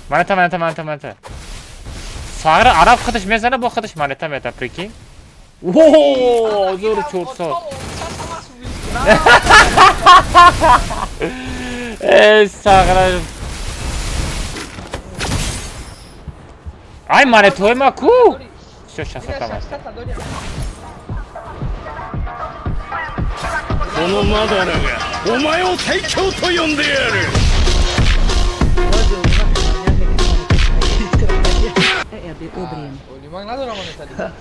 Монета, монета, монета, монета. Сағри араб худаш мезана, бо худаш монета мета, прикинь. О, 1400. Эй, сағра. Ай, монетои ма ку? Всё, 600 та монета. このマダラがお前を最強と呼んでやる。 Олимак надорам монета дига.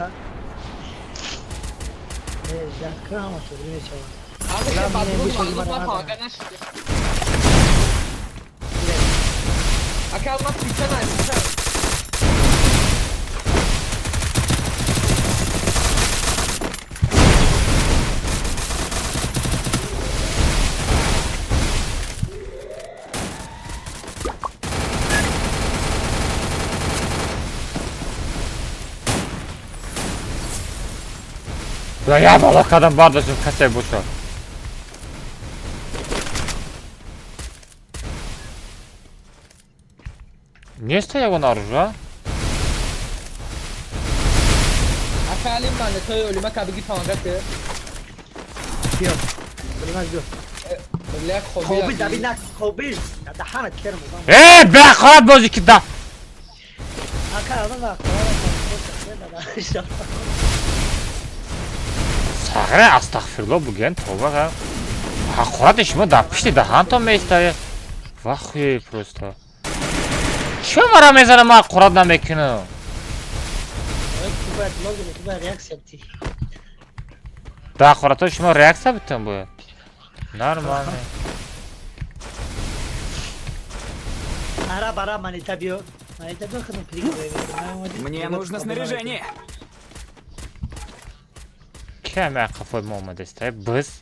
Ака, ман пича най, пича. Я бало кардам бардоштам касе бошад. Нест ягон оружие? Ака Алим манетои Олимака бигӣ помогать ки. Биё. Олимак биё. Бля, Қобил давид на қобил. Даҳанат керм. Э, бехорат бозӣ ки да. Ака алан Сағре астағфирулло буген тоба. Ҳақорати шумо дар пишти даҳантон меистае. Вахуе просто. Чӣ мара мезанам, ман ҳақорат намекунам. Дар ҳақоратҳои шумо реаксия битам бояд. Нормально. Ара бара монета биё. Монета биё худам Мне нужно снаряжение. Каме қафои мо омадеста? Биз.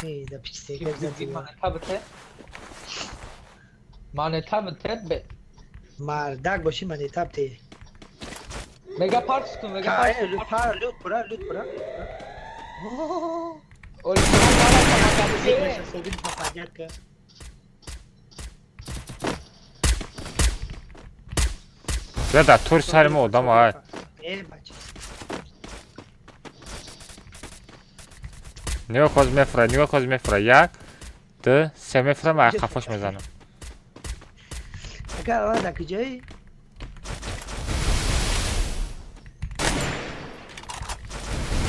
Монета бите. Монета бите. Мардак боши монета бите. Мега парк кун, мега парк. Лут лут пура, лут пура. Я дар тори сари мо одам ай. Нигоҳ коз мефура, нигоҳ коз мефура. Як, ду, се мефура, ман қафош мезанам. Ака, алан дар куҷои?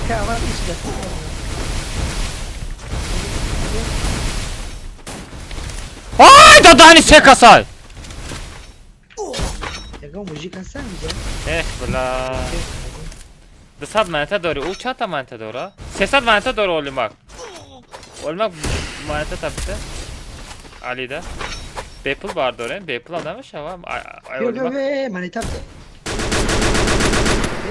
Ака, алан иш даст. Ай, дадани се касай! Ягон мужик ҳастан инҷа? Эх, бла. 200 монета дори. Ӯ чандта монета дора? 300 монета дора Олимак. Олимак монета табита. Алида. Бепул бардорем, бепул ам намешава. Ё, ё, монета.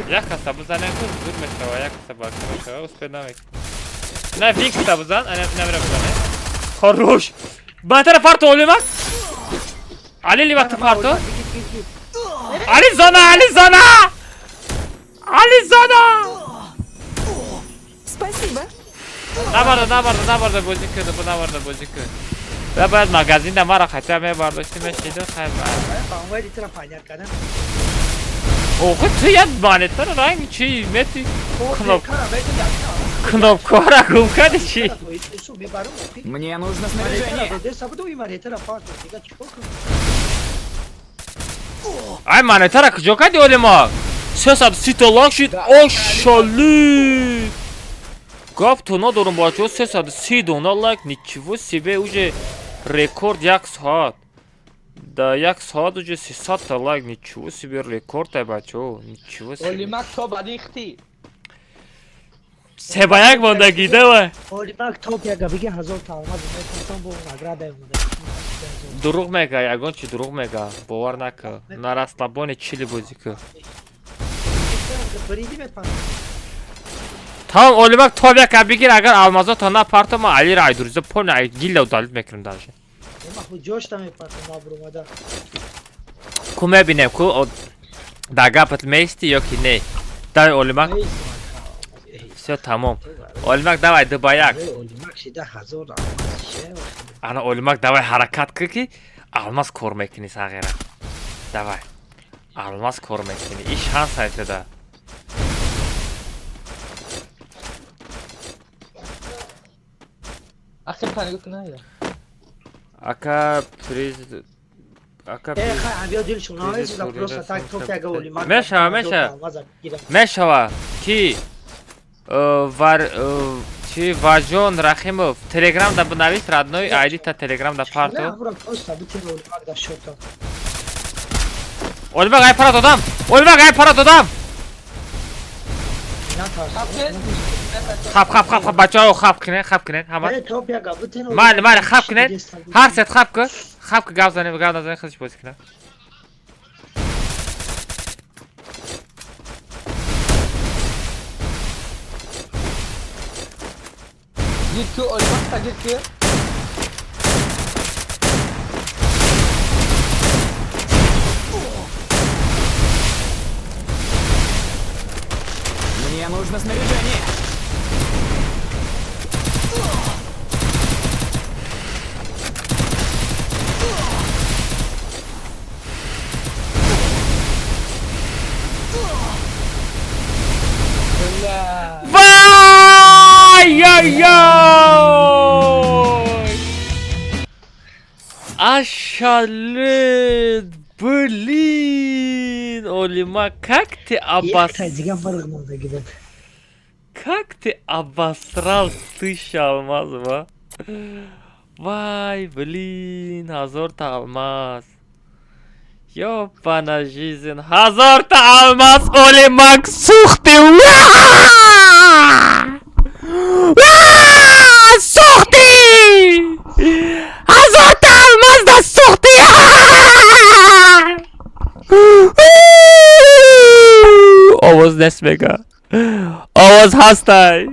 Як каса бизанем ку зуд мешава, як каса барка мешава, успед намекунем. На викса бизан, ана намера бизанем. Хорош. Монетара парто Олимак. Али ливакты парто. Али зона, Али зона! Али зона! Спасибо. Набарда, набарда, набарда бозӣ кун, набарда бозӣ кун. Да бояд магазин да мара хотя мебардошти мешиду хай. Охи ту як монетара ранг чи мети? Кнопкора гум кардӣ чи? Мне нужно снаряжение. Ай монетара куҷо кардӣ Олимак? 330 та лайк шуд. Ошалли! Гап то надорам бачаҳо, 330 дона лайк, ничего себе, уже рекорд як соат. Да як соат уже 300 та лайк, ничего себе рекорд ай бачаҳо, ничего себе. Олимак то бадихти. Се ба як мондагӣ, давай. Олимак топ яга биги 1000 та алмаз мекунам бо награда монда. Дурӯғ мега, ягон чи дурӯғ мега, бовар накун. На расслабоне чили бозӣ кун. Тамом Олимак топ яка бигир, агар алмазото напарто ман Алиро айдуриза полный ай гилла удалить мекунам даже. Ку мебинем, ку дар гапат меисти ё ки не. Давай Олимак. Всё тамом. Олимак давай ду ба як. Ана Олимак давай ҳаракат кун ки алмаз кор мекунӣ сағира. Давай. Алмаз кор мекунӣ. И шанс айтада. Ахир панигу кунай. Ака приз ака мешава, мешава. Мешава ки вар чи Важон Рахимов Телеграм да бинавис родной айди та Телеграм да парто. Олимак ай пара додам. Олимак ай пара додам. Хап хап хап хап бачаҳо хап кунед, хап кунед ҳама. Майли, майли хап кунед. Ҳар сет хап кун. Хап ки гап занем, гап назанем худаш бозӣ кунад. Гир ку Олимак та гир ку. Мне нужно снаряжение. Вай-яй-яй! Ашалет, блин, Олима, как ты обос... Якта дига мирғ мондаги буд. Как ты обосрал 1000 алмаз, ва? Вай, блин, 1000 та алмаз. Ёбана жизнь, 1000 та алмаз, Олимак, сухти! Уа! Уа! Сухти! 1000 та алмаз да сухти! Овоз нест мега. Овоз ҳастай.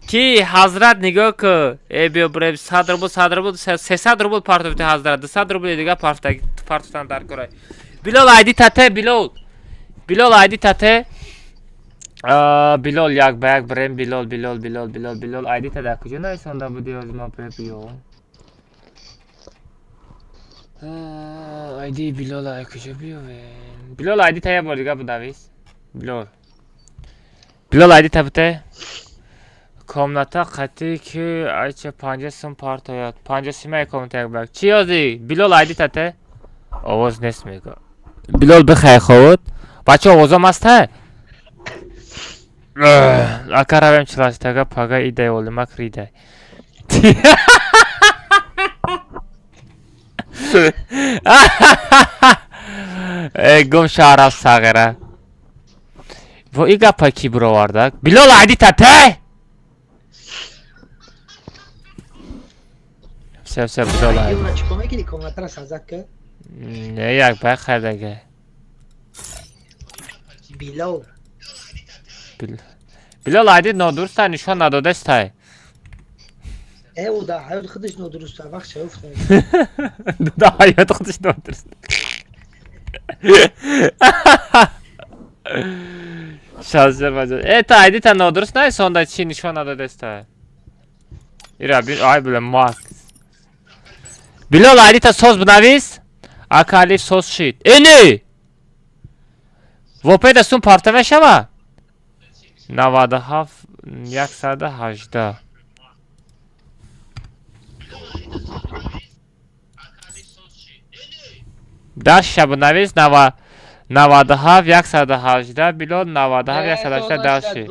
Ки ҳазрат, нигоҳ ку, э, биё бирем. 100 рубл, 100 рубл, 300 рубл партофти ҳазрат, 200 рубли дига партофтан дар корай. Билол, айди тате, Билол, Билол, айди тате. Билол, як ба як бирем. Билол, Билол, Билол, Билол, Билол, айди та дар куҷо нависонда буди? Ҳозир биё. Айди Билол ай куҷо биёвем? Билол, айди та як бор дига бинавис. Билол, Билол, айди та бите. Комната қатӣ ки айча 50 сум партояд, 50 сумаи комната як ба як. Чӣ ёзи? Билол, айди тате. Овоз нест мега. Билол, бихай ховуд. Бача, овозом аста? Ака, равем чилаштага, пага идай, Олимак ридай. Э, гум шаҳрав сағира. Во, и гапа ки бировардак? Билол, айди тате. Все, все, Билол, айди. Юра, чикор мекунӣ? Комнатара сазак ки? Не, як бай хайдаге. Билол. Билол, айди нодуруста нишон надодастай. Э, ӯ дар ҳаёти худаш нодуруста, вақт шаёфта. Дар ҳаёти худаш нодуруст. Шазер баҷа. Э, та айди та нодуруст наисонда, чӣ нишон надодастай? Ира бин, ай била макс. Билол, айди та соз бинавис. Ака Алиф, соз шид. Э, не! Вопеда сум парта мешава? 97 118. Даша бинавис 97 118, Билол, 97 118, дальше.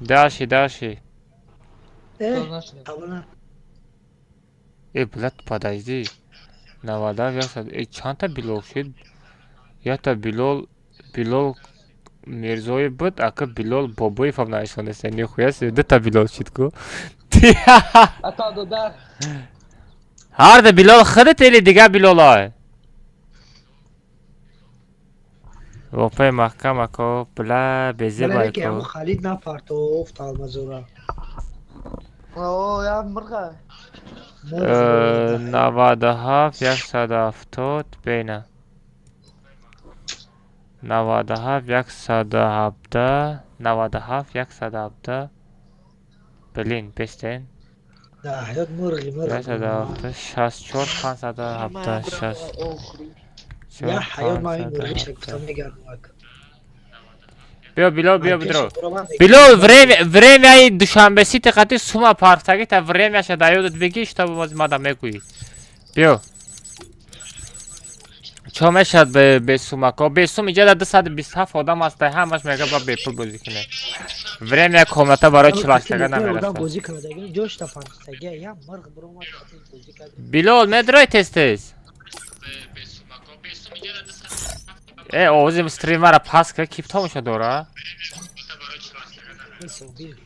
Дальше, дальше. Э, табона. Э, блядь, подожди. 97 100. Э, чандта Билол шид? Якта Билол, Билол Мирзоев буд, ака Билол Бобоевам нависонеста. Нихуя себе, дута Билол шид ку. Ата додар. Ҳарда Билол худат или дига Билолай? Вопаи маҳкам, ако, бла, Бале, ки ҳамун безебай ко. Халид напартофт алмазора. О, я мирға. 97 170 бена. 97 117, 97 117. Блин, бестен. Дар ҳаёт мурғи мурғ. 117 64 517 6 Я ҳаёт ман ин мурғиша гуфтам мегардам, ака. Биё, Билол, биё, бидро. Пеши Билол, время, времяи Душанбе Сити қати сума партаги та времяша да ёдат бигӣ, чтобы боз мада мегӯӣ. Биё. Чо мешад бе сумако? Бе сум иҷа да 227 одам аст, ҳамаш мега ба бепул бозӣ кунем. Время комната барои чилаштага одам намерасад. бозӣ кардаги ҷошта партаги я мурғ биромад, бозӣ кард. Билол, медрои тез тез? Э, овози стримара паст ка, ки тамошо дора? Собир.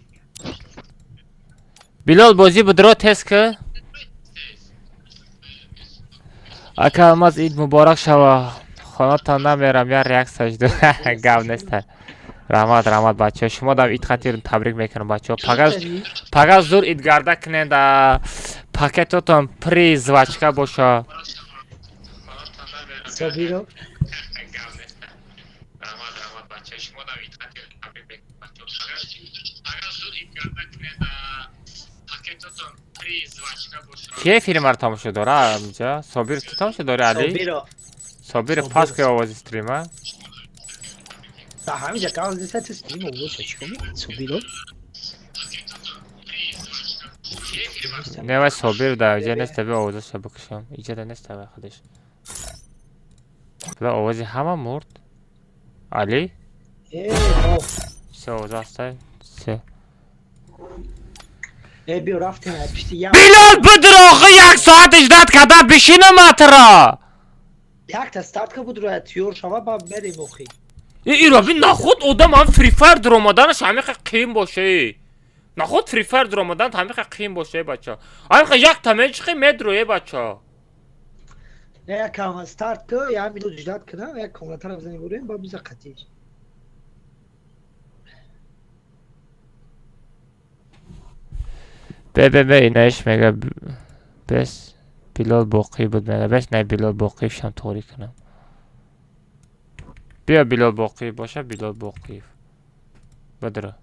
Билол, бозӣ будро, тез ка. Ака Алмаз, ид муборак шава. Хонатон намерам, я реаксияш ду. Гап нест. Раҳмат, раҳмат, бачаҳо. Шумо дам ид хатир табрик мекунам, бачаҳо. Пага, пага зур идгарда кунед, пакетотон при жвачка боша. Собиро. Бача, шумо дар итхати табрик мекунем, бача. Агар зуд ид карда кунед, пакетотон три звачка бошад. Кие филмаро тамошо дора инҷа? Собир, ту тамошо дори, Али? Собиро. Собир, пас ки овози стрима. Да, ҳамиҷа гав зеса, ту стрим овоза чико мекунӣ, Собиро? Не, вай Собир да иҷа нест, таби овозаша бикушам. Иҷа да нест вай худаш. Била, овози ҳама мурд. Али? Э, о. Се овоз ҳастай? Се. Э, биё, рафтем пишти як. Билол, бидроғи, як соат иждат карда бишинам атра. Якта стартка буд, роя тиёр шава, ба мерем охи. Иро би, нахуд одам ҳам Фри Файр дуромаданаш ҳамиқа қиин боше. Нахуд Фри Файр дуромадан ҳамиқа қиин боше, бача. Ҳамиқа якта мечиқи, медроe, бача. Не, як кам старт ку, як минут ждать кунам, як комнатаро бизанем, бурем, ба биза қатиш. Бе, бе, бе, инаиш мега, бес Билол Боқӣ буд, мега, бес не, Билол Боқиев шам тоғрӣ кунам. Биё, Билол Боқиев боша, Билол Боқиев. Бидро.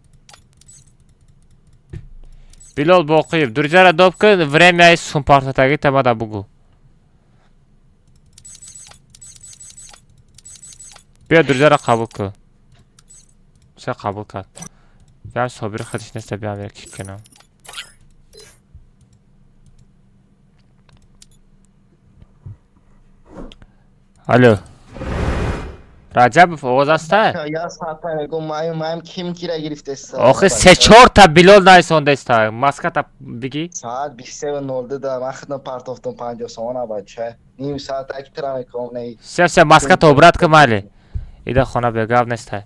Билол Боқиев, друзьяра доб кун, времяи сумпартатагӣ тамада бугу. Биё, друзьяра қабул кун. Се қабул кард. Биям, Собир худиш неста, биям як кунам. Алло. Раҷабов, овоз аста? Я соата мегум, маем ким кира гирифтеста. Охи се чорта Билол найсондаста. Маската бигӣ? Соат 23:02 да ман худам партофтам 50 сомона, бача. Ним соат як тира мекунам, не. Все, все, маската обрат ка, майли. Ида хона бия, гап неста.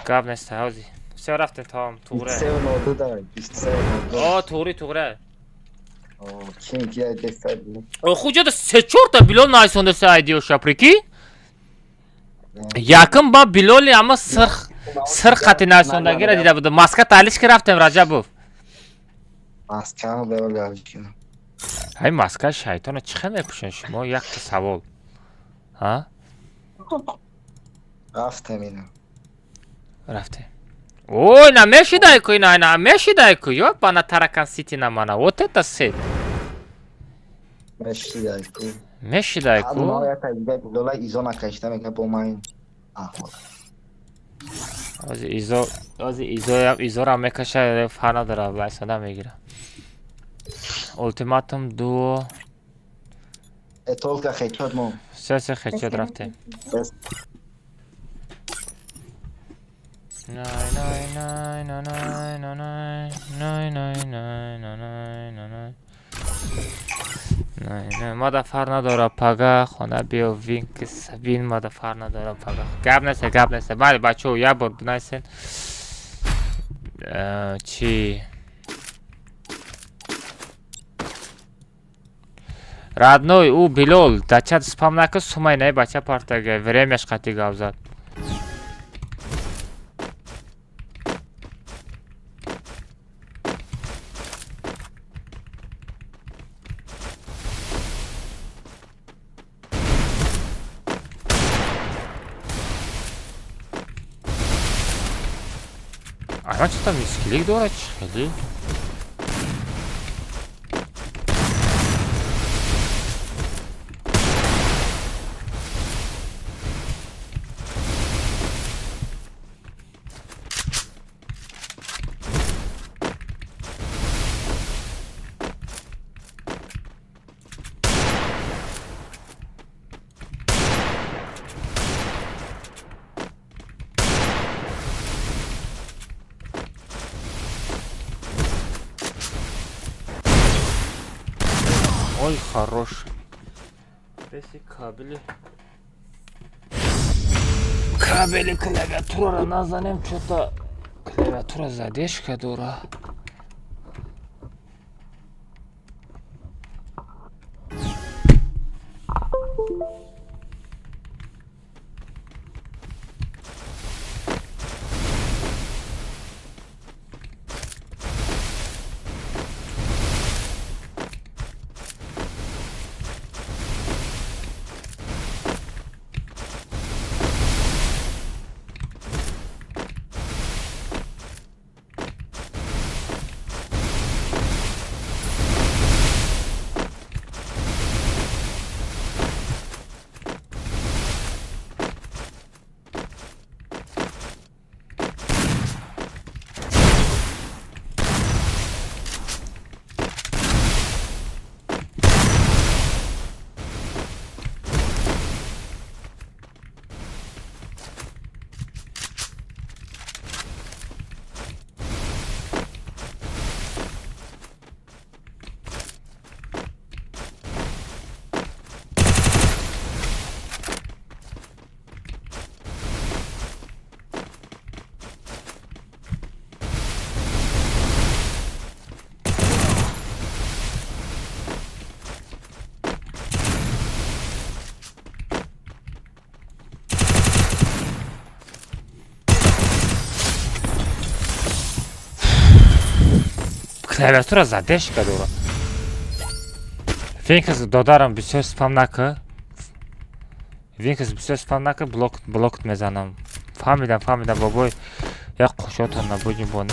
Гап неста, ҳози. Все, рафтем, тамом, туғре. 23:02 да 23:02. О, туғри, туғре. Ким кира деста. Оху ҷода се чорта Билол найсондаста айдиоша, прикинь? Якум ба Билоли ама сирх сирх қати найсондагира дида будам. Маска талиш ки, рафтем, Раҷабов. Маскаро беоли аликина. Ҳай, маска шайтона чӣ хел мепӯшен шумо? Якта савол. Ҳа? Рафтем ина. Рафтем. Ой, намешидай ку, ина, намешидай ку. Ё, бана Таракан Сити намана. Вот это сет. Мешидай ку. Мешидай ку. Ма якта дига Билола изо накашида, мега бо ман. Ахвол. Ози изо, ози изоям, изорам мекаша, фар надора, вайсада мегира. Ултиматум дуо. Э, только хечот мо. Все, все, хечот, рафтем. Най, най, най, най, най, най, най, най, най, най, най, най, най. Най, най, мада фар надора, пага, хона биё, винкс, вин, мада фар надора, пага. Гап неста, гап неста. Майли, бачо, як бор бинайсен. Чи? Родной, ӯ Билол, да чат спам накун, сумай най бача партага, времяш қати гап зад. Ана чӣ там мискилик дорад, чӣ хеле? Ой, хорош. Беси кабели. Кабели клавиатура назанем, что-то клавиатура задержка дора. Клавиатура задержка дора. Финкс, додарам, бисёр спам нака. Винкс, бисёр спам нака, блок блок мезанам. Фаҳмидам, фаҳмидам, бобой. Як қушотон набудим бон.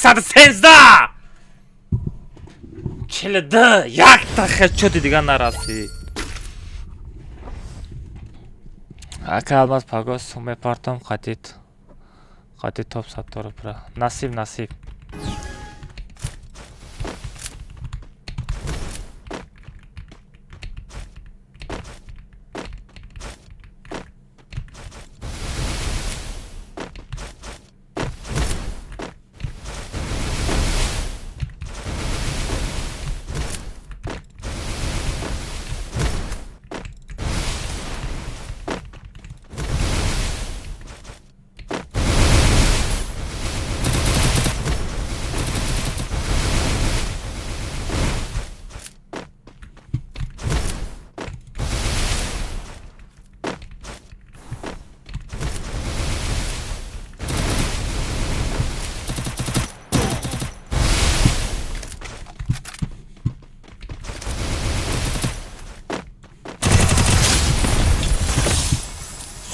113 42 якта хедшоти дига нарасид. Ака Алмаз, паго сум мепартом қатит. Қатит топ саттору пра. Насиб, насиб.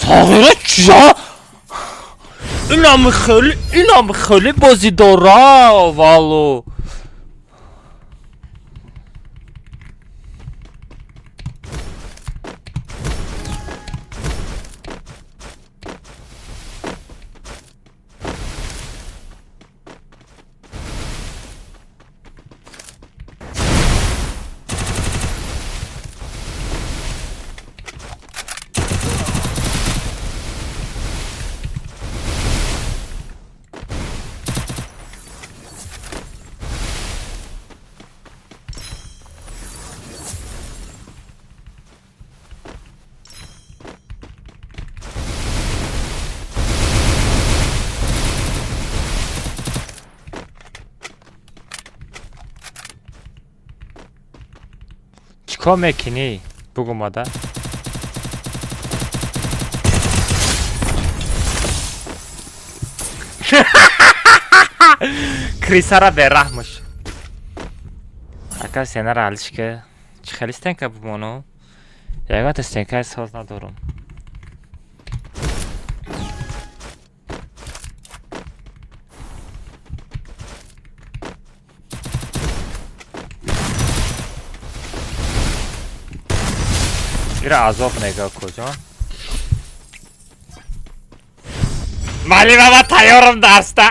Сағира чия? Инам хеле, инам хеле бозӣ дора, валло. Чикор мекунӣ, бугу модар? Крисара бераҳмш. Ака, сенара ҳалиш ки. Чӣ хели стенка бумону? Ягонта стенкаи соз надорум. Ира азоб нега куҷо? Малима, ма тайёрам дарста.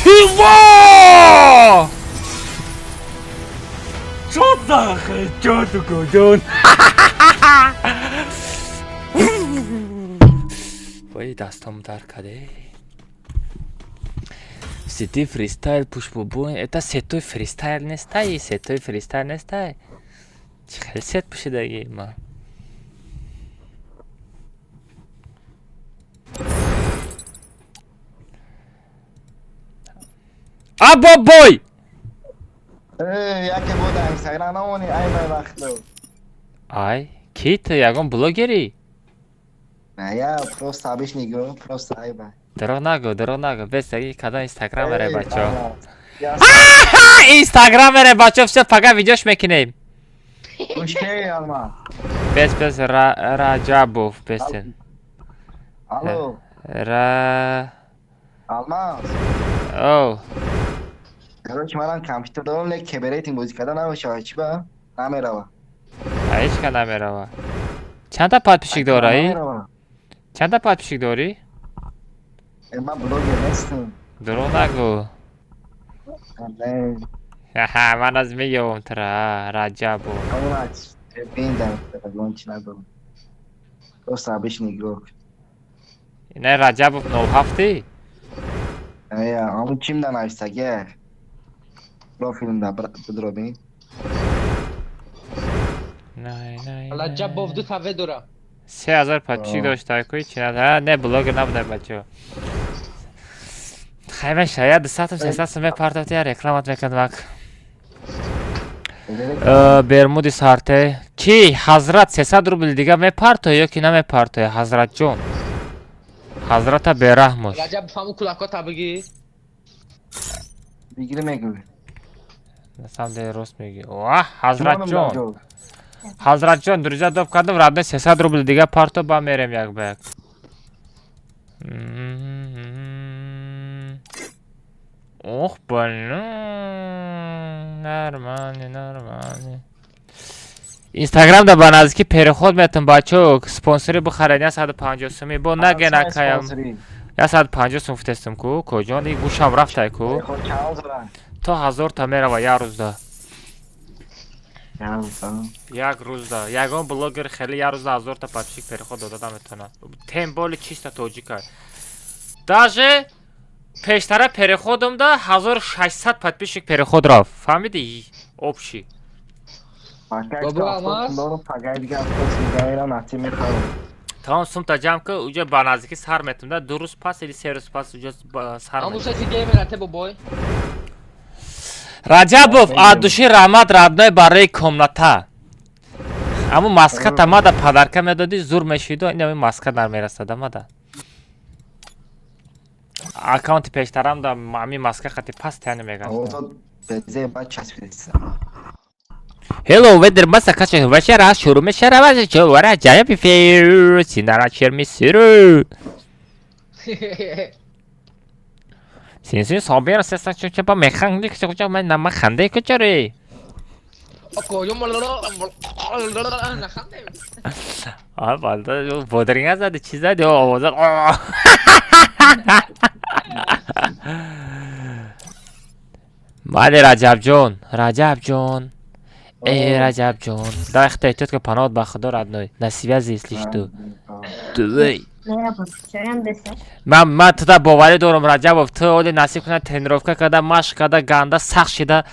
Чего? Что за хечо такой? Вай дастам дар каде. Сети фристайл пуш бубу. Это сетой фристайл нестай, сетой фристайл нестай. Чӣ хел сет пӯшидаги ма? Абобой! Яке буда Инстаграм намони, ай май вақт. Ай, ки ту ягон блогерӣ? Не, я просто обычный игрок, просто ай бай. Дурӯғ нагӯ, дурӯғ нагӯ. Бес аги кадом инстаграмере бачо. Я Инстаграмере бачо, всё, пага видеош мекунем. Ушкей, Алма. Бес бес Раҷабов бесен. Алло, Ра Алмаз. Оу. Короче, манам компютер дорам, лек киберейтинг бозӣ карда намешава, чӣ ба? Намерава. А ҳеҷ ка намерава. Чанда подписчик дораи? Намерава. Чанда подписчик дорӣ? Ман блогер нестам. Дурӯғ нагӯ. Не, Аҳа, ман аз меёвам тура, Раҷабов. ҳамон биндам, ягон чӣ надорам. Просто обычный игрок. Не Раҷабов 07-и? Э, ҳамон чим да навистаги? Профилимда бидробин. Не, не. Раҷабов ду таве дора. 3000 подписчик дошта, кӯи чи на? Не, блогер набуда бачо. Хайма шая 200 300 сум мепартофти, я рекламат мекардам. Бермуди сарте. Ки ҳазрат 300 рубл дига мепартоя ё ки намепартоя, ҳазратҷон? Ҳазрата бераҳмош. Раҷаб фаму кулакота бигӣ. Бигири мегӯй. На самом деле рост мегӣ. Ваҳ, ҳазратҷон. Ҳазратҷон, друзья доб кардам, родной 300 рубл дига парто ба мерем як ба як. Ох, блин. Нормально, нормально. Инстаграм да ба наздики переход метам бачо, спонсори бихаред 150 сумӣ, бо наге накаям. 150 сум фтестам ку, коҷон, и гӯшам рафтай ку. То 1000 та мерава як рӯзда. Як рӯзда. Ягон блогер хеле як рӯзда 1000 та подписчик переход дода наметавонад. Тем более чисто тоҷика. Даже пештара переходам да 1600 подписчик переход рафт. Фаҳмидӣ? Общий. Бобо Алмаз? Тамом сумта ҷамъ ки уҷа ба наздикӣ сар метам да 2 рӯз пас или 3 рӯз пас уҷа сар Ҳамун метам. сети геймер ате бобой. Раҷабов, аз души раҳмат родной барои комната. Аммо маската мада подарка медодӣ, зур мешиду, ин ами маска намерасада мада. Аккаунти пештарам да ами маска хати пас тяне мегашта. Hello, weather masa kaça başara şuru meşara vaza çovara caya pifir sinara çermisiru. Sinsin sobir sesa çoçapa mexanlik çoça men nama xande koçore. Нахандем. А балда бодринга зади чиз зади овоза. Бале Раҷабҷон, Раҷабҷон. Эй Раҷабҷон, дай хта эҳтиёт ка паноҳат ба худо родной. На связи, если что. Давай. Ман туда боварӣ дорам Раҷабов, ту оли насиб кунад тренировка карда, машқ карда, ганда сахт шида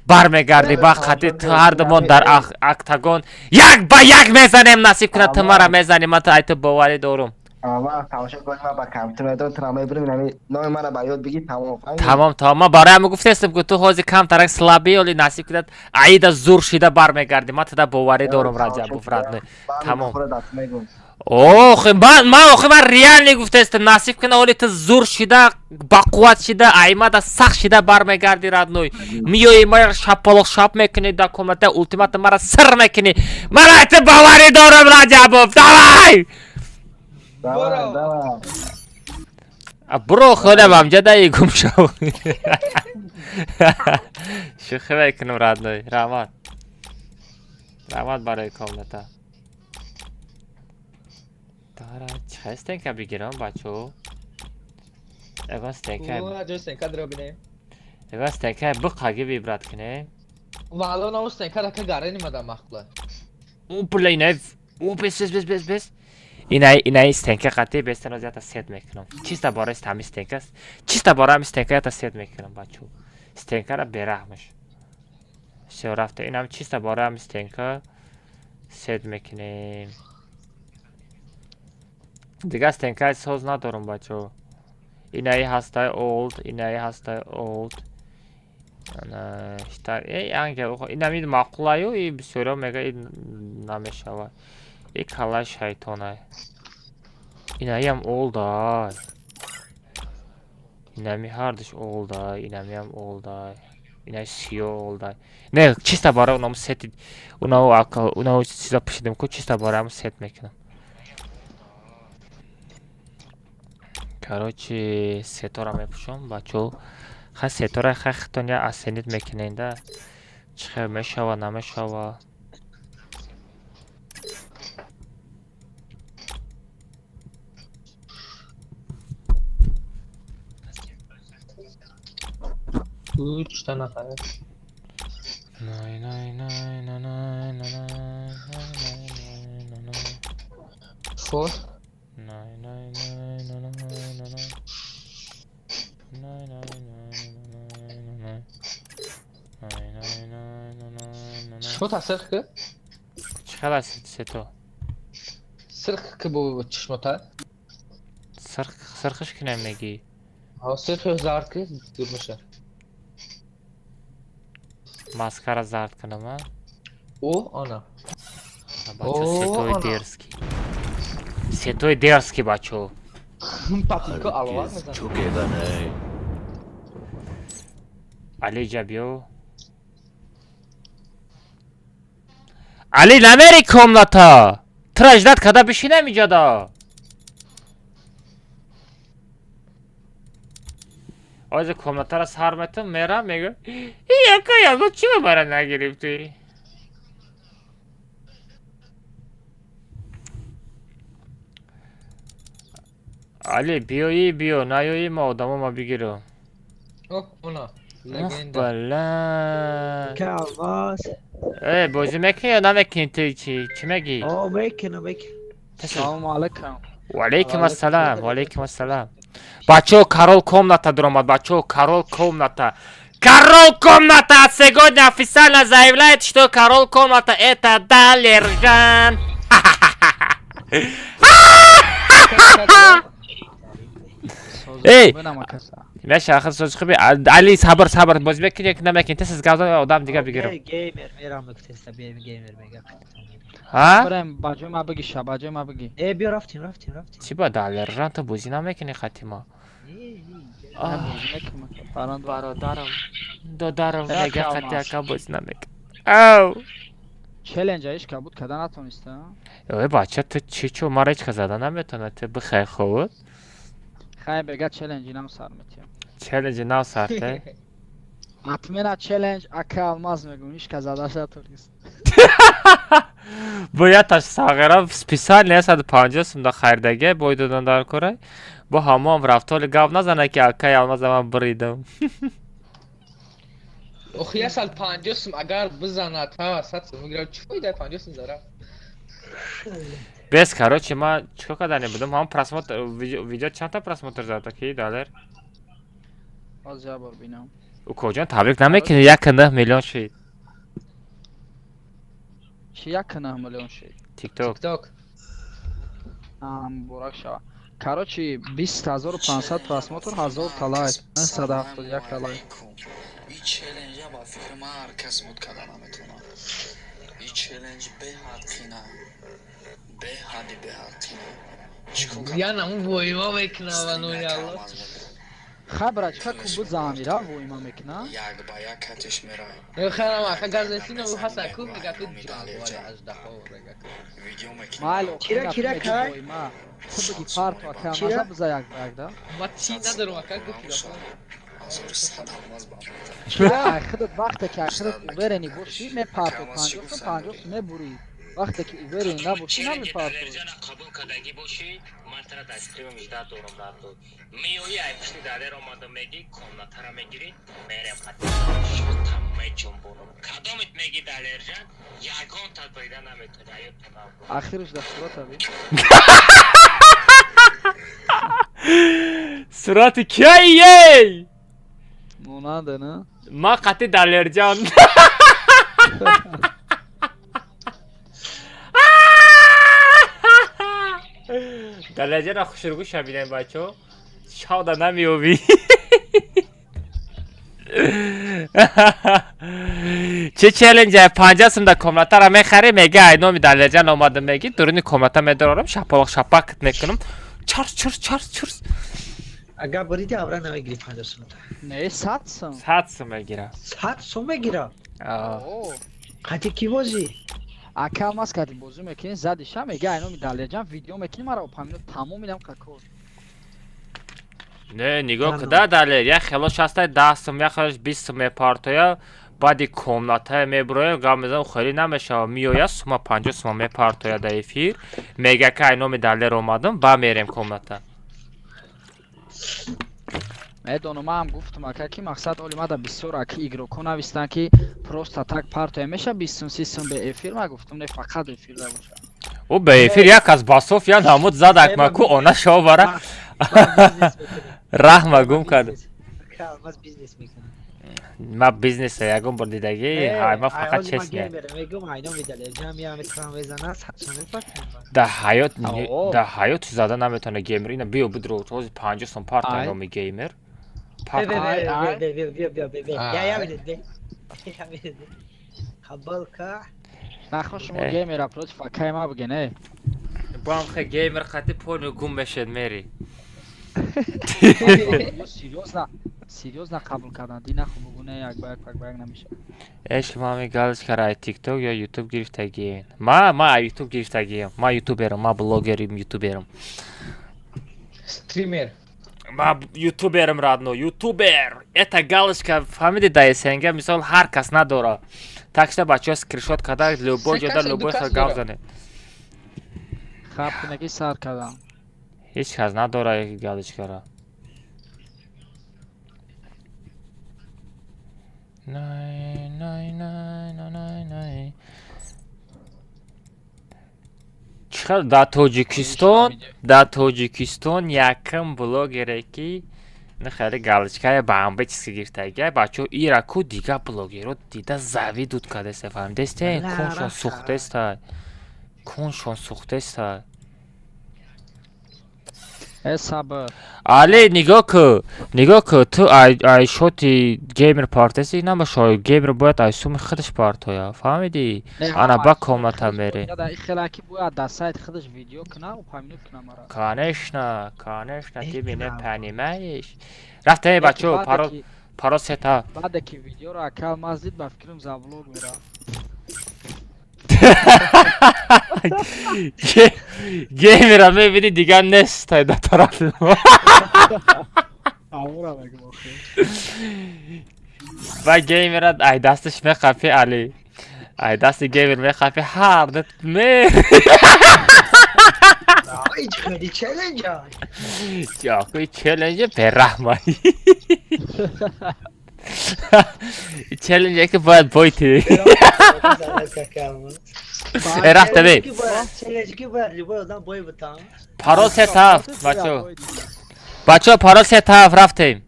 бармегардӣ ба қати ту ҳардумон дар октагон як ба як мезанем, насиб кунад ту мара мезанӣ, ман ту ай ту боварӣ дорам. Ман тамошо кунам, ман ба компютер медорам, тура мебирам, ами номи мара ба ёд бигир, тамом. Тамом, тамом. Ман барои ҳамин гуфтаистам ки ту ҳозир камтарак слабӣ, оли насиб кунад аида зур шида бармегардӣ. Ман туда боварӣ дорам Раҷабов родной. Тамом. Ох, ман охи ман реально гуфтаистам, насиб кунад оли ту зур шида, бақувват шида, аймада сахт шида бармегардӣ родной. Миёи мара шапалоқ шап мекунӣ дар комната, ултиматум мара сир мекунӣ. Ман ай ту боварӣ дорам Раҷабов. Давай! Давай, давай. А буро худам амҷа даи гум шав. Шӯхӣ мекунам родной. Раҳмат. Раҳмат барои комната. Дара чӣ хестен ка бигирам бачо? Ягон стенка. О, стенка дро бинем. Ягон стенка биқаги вибрат кунем. Вало на стенка рака гарени мада махла. О, бля, инай. О, бес бес бес бес бес. Инай инай стенка қати бестан аз ята сет мекунам. Чисто бораи ҳами стенка. Чисто бораи ҳами стенка ята сет мекунам, бачо. Стенкара бераҳмаш. Всё, рафта. Инам чисто бораи ҳами стенка сет мекунем. Дигар стенкаи соз надорам, бачо. Инаи ҳастай олд, инаи ҳастай олд. Ана штар, эй ангел, инами маъқулаю, и бисёриҳо мега и намешавад. И калаи шайтонай. Инаиам олдай. Инами ҳардуш олдай, инамиам олдай. Инаи сиё олдай. Не, чисто барои унам сети, унау акл, унау чиза пушидем ку, чисто барои ҳам сет мекунам. Короче, сетора мепӯшам, бачо. Хай сетора хай хитон я асенит мекуненда. Чӣ хел мешава, намешава. Уч та нафар. Най най най най най най най най най най. Фор. Най най най най най най най. Най най най най най. Най най най най най най. Чишмота сирх ки? Чӣ хел аст сето? Сирх ки бу чишмота? Сирх сирхиш кинем мегӣ? Ҳа, сирх зард ки дур меша. Маскара зард кунам, а? О, ана. Бачо, сетои дерзкий. Сетои дерзкий, бачо. Патинко алова мезанад. Али ҷа биё. Али намери комната. Тура ждат када бишинам иҷода. Ози комнатара сар метам, мерам, мегӯ. Яка ягон чӣ бара нагирифтӣ? Али биёӣ биё, наёӣ ма одамо ма бигирам. Оҳ, она. Легенда. Бала. Калмаз. Э, бозӣ мекунӣ ё намекунӣ ту чӣ? Чӣ мегӣ? О, мекунам, мекунам. Салому алайкум. Ва алайкум ассалам, ва алайкум ассалам. Бачо, король комната дуромад, бачо, король комната. Король комната сегодня официально заявляет, что король комната это Далержан. Эй! Меша, ахир соз хуби. Али, сабр, сабр, бозӣ мекунӣ ё намекунӣ? Тез гавза одам дига бигирам. Геймер, мерам мекунам, геймер мега. Ҳа? Брем, ба ҷои ма бигӣ, ша, ба ҷои ма бигӣ. Э, биё рафтим, рафтим, рафтим. Чӣ ба Далержан ту бозӣ намекунӣ хатима? Бародарам, додарам мега хати ака бозӣ намекунӣ. Ау! Челленҷа ҳеч кабуд карда натониста? Ой, бача, ту чӣ чо мара ҳеч кас зада наметавонад, ту бихай худ. Хай бега челленҷи нав сар метиҳам. Челленҷи нав сар те? Отмена челлендж ака Алмаз мегӯм, ҳеч кас задаш натонист. Бояд таш сағира специально 150 сум да харидаге бой додан дар кора. Бо ҳамон рафтори гап назана ки акаи Алмаза ман буридам. Охи 150 сум агар бизанад, ҳа, 100 сум мегирад, чӣ фоида 50 сум зарар? Бес, короче, ман чикор кардани будам? Ҳамон просмотр видео чандта просмотр зада ки Далер? Ҳозир як бор бинам. Укоҷон, табрик намекунӣ? 1,9 миллион шид. Чӣ 1,9 миллион шид? Тикток. Тикток. А, муборак шава. Короче, 20500 просмотр, 1000 та лайк, 971 та лайк. И челленджа ба фикри ман ҳар кас буд карда наметавонад. И челлендж беҳад қина. Беҳади беҳад қина. Я намун воима мекунам ва нури Аллоҳ. Хай брат, чӣ ку бизанира воима мекуна? Як ба як катиш мерай. Хайрам ака газнесино ҳаса ку мега ку ҷанговари аждаҳо мега ку. Видео мекунам. Майли, Кира, кира, кай? Воима. Ту бигӣ парту ака Чира? Алмаза биза як ба як да? Ма чӣ надорам ака гуфти. 1100 алмаз ба Чира, ай худат вақте ки ай худат уверенӣ бошӣ, мепарту 50 сум 50 сум мебурӣ. Вақте ки уверен набошӣ намепартоӣ. Қабул кардагӣ бошӣ, ман тара дар стримам ждать дорам дар ту. Меоӣ, ай пушти Далер омадам мегӣ, комнатара мегирӣ, мерем қати. Шотам меҷунбонам. Кадомит мегӣ Далержан, ягон тадбирида наметонӣ, аёд тонав. Ахирш дар сурата би. Сурати кияй? Монанде, на? Ма қати Далерҷан. Далерҷана хушрӯгӯ шабидаем бачо. Шавда намеёбӣ. Чӣ челленҷ? 50 сум да комнатара мехарӣ, мега ай номи Далерҷан омадам мегӣ, дуруни комната медорам, шапалоқ шапак мекунам. Чарс чурс чарс чурс. Агар буриди авра намегири 50 сум. Не, 100 сум. 100 сум мегира. 100 сум мегира? Қати ки бозӣ? Ака Алмаз кати бозӣ мекунӣ, зади ша мега ай номи Далерҷан видео мекунӣ, мара опамино тамом инам какор. Не, нигоҳ куда Далер, як хелош ҳастай 10 сум, як хелош 20 сум мепартоя, баъди комнатае мебуроя, гап мезанам, хеле намешава, меоя сума 50 сума мепартоя дар эфир, мега ки ай номи Далер омадам, ба мерем комната. Медонам, ман ҳам гуфтам ака ки мақсад оли мада бисёр аки игрокҳо навистанд ки просто так партоя меша 20 сум 30 сум бе эфир, ман гуфтам не, фақат эфир набоша. Ӯ бе эфир як аз басоф я намуд зад акмаку она шовара. Раҳма гум кард. Алмаз бизнес мекунад. Ма бизнеса ягон бор дидагӣ, ҳай ма фақат честно. Да ҳаёт, да ҳаёт зада наметавона геймер. Ина биё бидро, ҳозир 50 сум партоя номи геймер. Нахо шумо геймера против акай ма бигин, э. Бо ҳам хе геймер қати пони гум мешед мери. Серьёзно, серьёзно қабул кардан. Ди нахо бугуне як ба як пак ба як намешавад. Э, шумо ҳами галочкара ай TikTok ё YouTube гирифтагиен? Ма ай YouTube гирифтагием. Ма ютуберам, ма блогерим, ютуберам. Стример. Ма ютуберам, родной, ютубер. Это галочка, фаҳмиди, да СНГ мисол ҳар кас надора. Так что бачаҳо скриншот карда любой ҷода любой хел гап занед. Хаб кунаки сар кардам. Ҳеҷ кас надора галочкара. Най, най, най, най, най, най. Чӣ дар Тоҷикистон, дар Тоҷикистон якум блогере ки хеле галочкая ба ҳамбе чиз гирифтагия, бачаҳо ира ку дигар блогерро дида завидуд кардеста, фаҳмидесте? Куншон сӯхтеста. Куншон сӯхтеста. Э, сабр. Али, нигоҳ ку, нигоҳ ку, ту ай шоти геймер партеси намашо, геймер бояд ай суми худаш партоя, фаҳмидӣ? Ана ба комната мере. Хелаки бояд дар сайт худаш видео куна, упомянуть куна мара. Конечно, конечно, ты меня понимаешь. Рафтем, бачаҳо, паро паро сета. Баъде ки видеоро ака Алмаз дид, ба фикрам за влог мера. Геймера мебини дигар нест дар тарафи мо. Ва геймера ай дасташ мехафи Али. Ай дасти геймер мехафи ҳар дат ме. Ҷоқи челленҷ бераҳмай. Челленҷе ки бояд бойти. Э, рафта бе. Паро се тафт, бачо. Бачо, паро се тафт рафтем.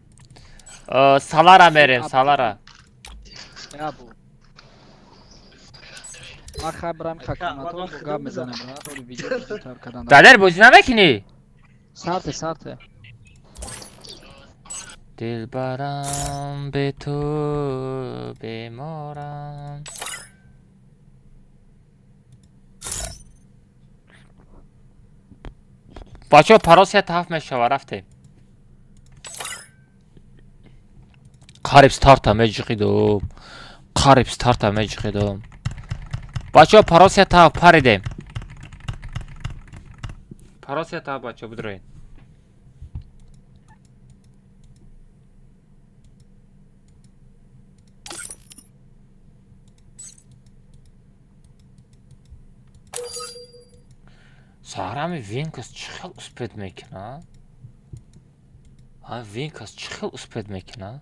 Салара мерем, салара. Ман хабарам хакамато гап мезанем, видео кардан. Далер бозӣ намекунӣ? Сарте, сарте. Дилбарам бе ту беморам. Бачаҳо паро се тафт мешава, рафтем. Қариб старта меҷиқидум. Қариб старта меҷиқидум. Бачаҳо паро се тафт паридем. Паро се тафт бачаҳо бидроед. Саҳрами Винкас чӣ хел успеть мекунад? Ҳа, Винкас чӣ хел успеть мекунад?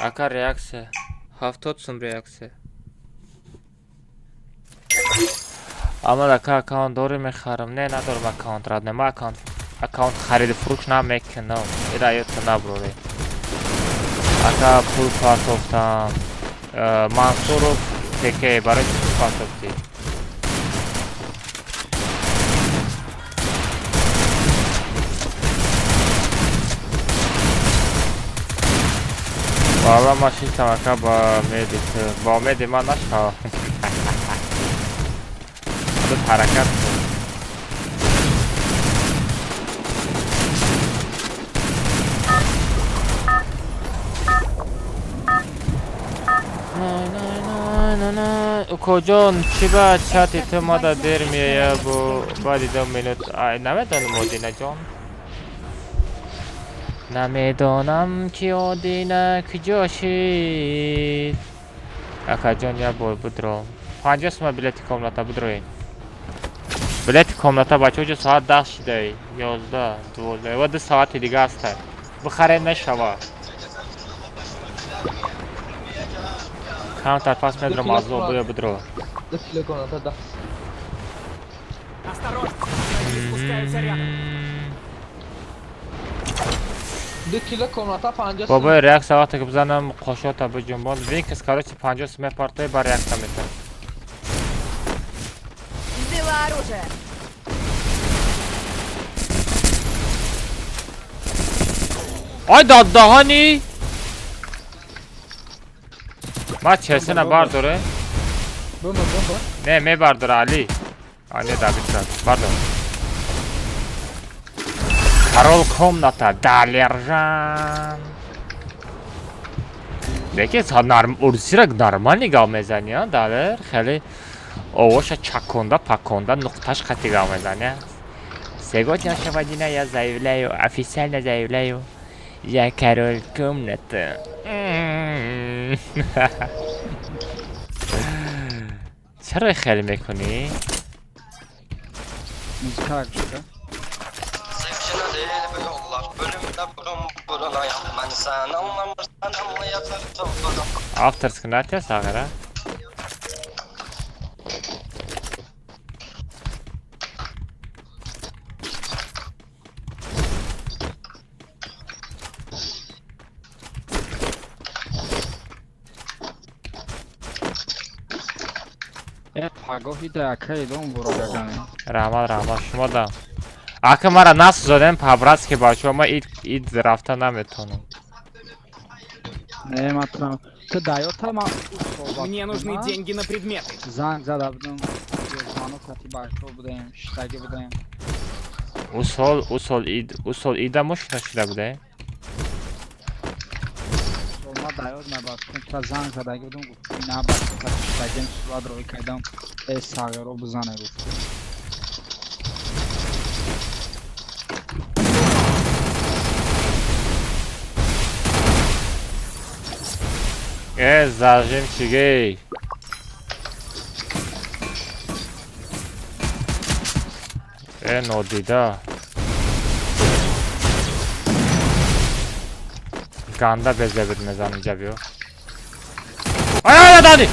Ака, реаксия. 70 сум реаксия. Амад, ака, аккаунт дорӣ, мехарам. Не, надорам аккаунт, рад ма аккаунт хариду фурӯш намекунам. Ира ёдта наброрӣ. Ака, пул партофтам. Мансуров ТК, барои чӣ пул партофтӣ? Валла, ма шиштам, ака, ба умеди ту. Ба умеди ман нашав. Худат ҳаракат кун. Укоҷон, чӣ ба чати ту мада дер меоя, бо баъди 2 минут? Ай, намедонам, Одинаҷон. Намедонам, ки Одина куҷо шид. Акаҷон, як бор бидро. 50 сума билети комната, бидроед. Билети комната, бачаҳо, ҷо соат 10 шидай. 11, 12. Ва 2 соати дига ҳастай. Бихаред, мешава. Камтар пас медром азоб, буё, бидро. 2 кило комната 10. Осторожно, враги спускаются рядом. 2 кило комната 50. Бобои, реаксия вақте ки бизанам, қошота биҷунбон. Винкс, короче, 50 сум мепартои, ба реаксия метавад. Взяла оружие. Ай, даддаҳани! Ма чесена бардоре? Бомба, бомба. Не, мебардора Али. А, не, Давид кард. Бардор. Король комната Далержан. Лекин урусиро нормально гап мезани, а, Далер? Хеле овоша чаконда, паконда, нуқташ қати гап мезани. Сегодняшнего дня я заявляю, официально заявляю, я король комнаты. Чаро хеле мекунӣ? Музыка гӯш. Sevşine değil bu yollar. Bölümde burun burunayım. Ben sen anlamırsan anlayatır olurum. Авторский натя сағира. Э, пагоҳи да акаи дом бурогагане. Раҳмат, раҳмат, шумо да. Ака, мара насӯзодем по-братски, бачаҳо, ма ид рафта наметавонам. Не, ма ту даёта ма Мне нужны деньги на предметы. Занг зада будем. Звонок кати бачаҳо будем, шиштагӣ будем. Усол ид, усол ида мо шинос шуда будем? Сол ма даёт набастем, та занг задагӣ будем, гуфтем на бачаҳо кати шиштагим сурат рӯй кардам. Э, сағиро бизане гуфт. Э, зажим чигей. Э, нодида. Ганда безебир мезанам ҷа, биё. Ай, ай, дани!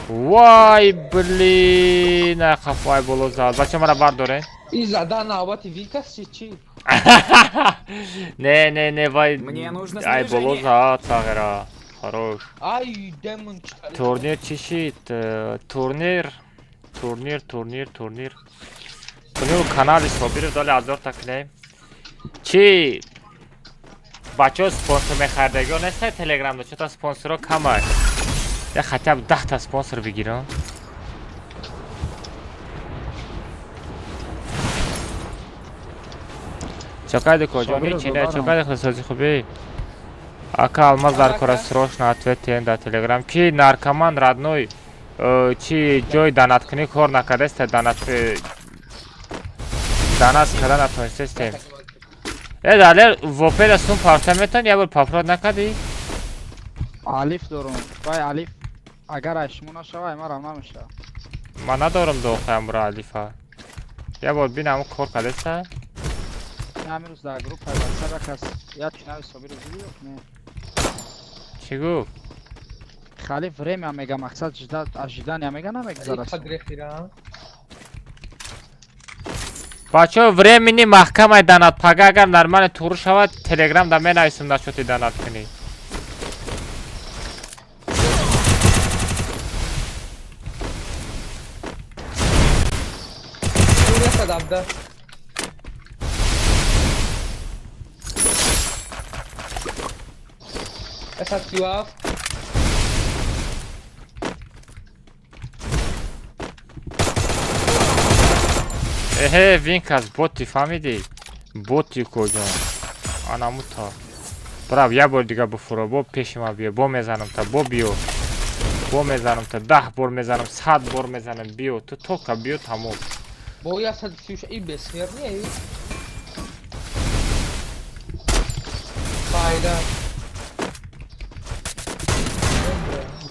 Вай, блин, ай хафай боло зад. Бача, мара бардоре. И задан навбати Винкас чи чӣ? Не, не, не, вай. Мне нужно Ай, боло снаряжение. зад, сағира. Хорош. Ай, демон чӣ. Турнир чӣ шид? Турнир, турнир, турнир, турнир. Турнир канали Собиров доли 1000 та кунем. Чӣ? Бачаҳо, спонсор мехардагиҳо нестай телеграмда, чё-то спонсорҳо камай. Я хотя бы 10 та спонсор бигирам. Чокайди коҷони Собиров чине, додарам. чокайди хисози хубӣ. Ака, алмаз дар кора, срочно ответьте дар телеграм. Ки наркоман, родной, чи ҷой донаткунӣ кор накардаста, донат карда натонистестем. Далер, вопера сум парта метан, я бор пафрод накади? Алиф дорум. Вай алиф. Агар ай шумо нашава, ай марам намешава. Ман надорам дохаям бро алифа. Я бор бинам кор кадеса. Ҳамин рӯз дар группа WhatsApp кас як нави Собиров дидӣ ё не? Чӣ гуфт? Хали время мега мақсад ждать ожидания мега намегузарад. Бачаҳо времени маҳкамай данад пага агар нормально туғрӣ шавад телеграм да менависам нашоти данад кунӣ. Es hat QF. Эҳе, винкас боти фаҳмидӣ? Боти коҷон. Анамута. Брав, як бор дига буфуро, бо пеши ман биё, бо мезанам та, бо биё. Бо мезанам та, 10 бор мезанам, 100 бор мезанам, биё. Ту тока биё тамом. Бо 136 и бессмертный. Файда.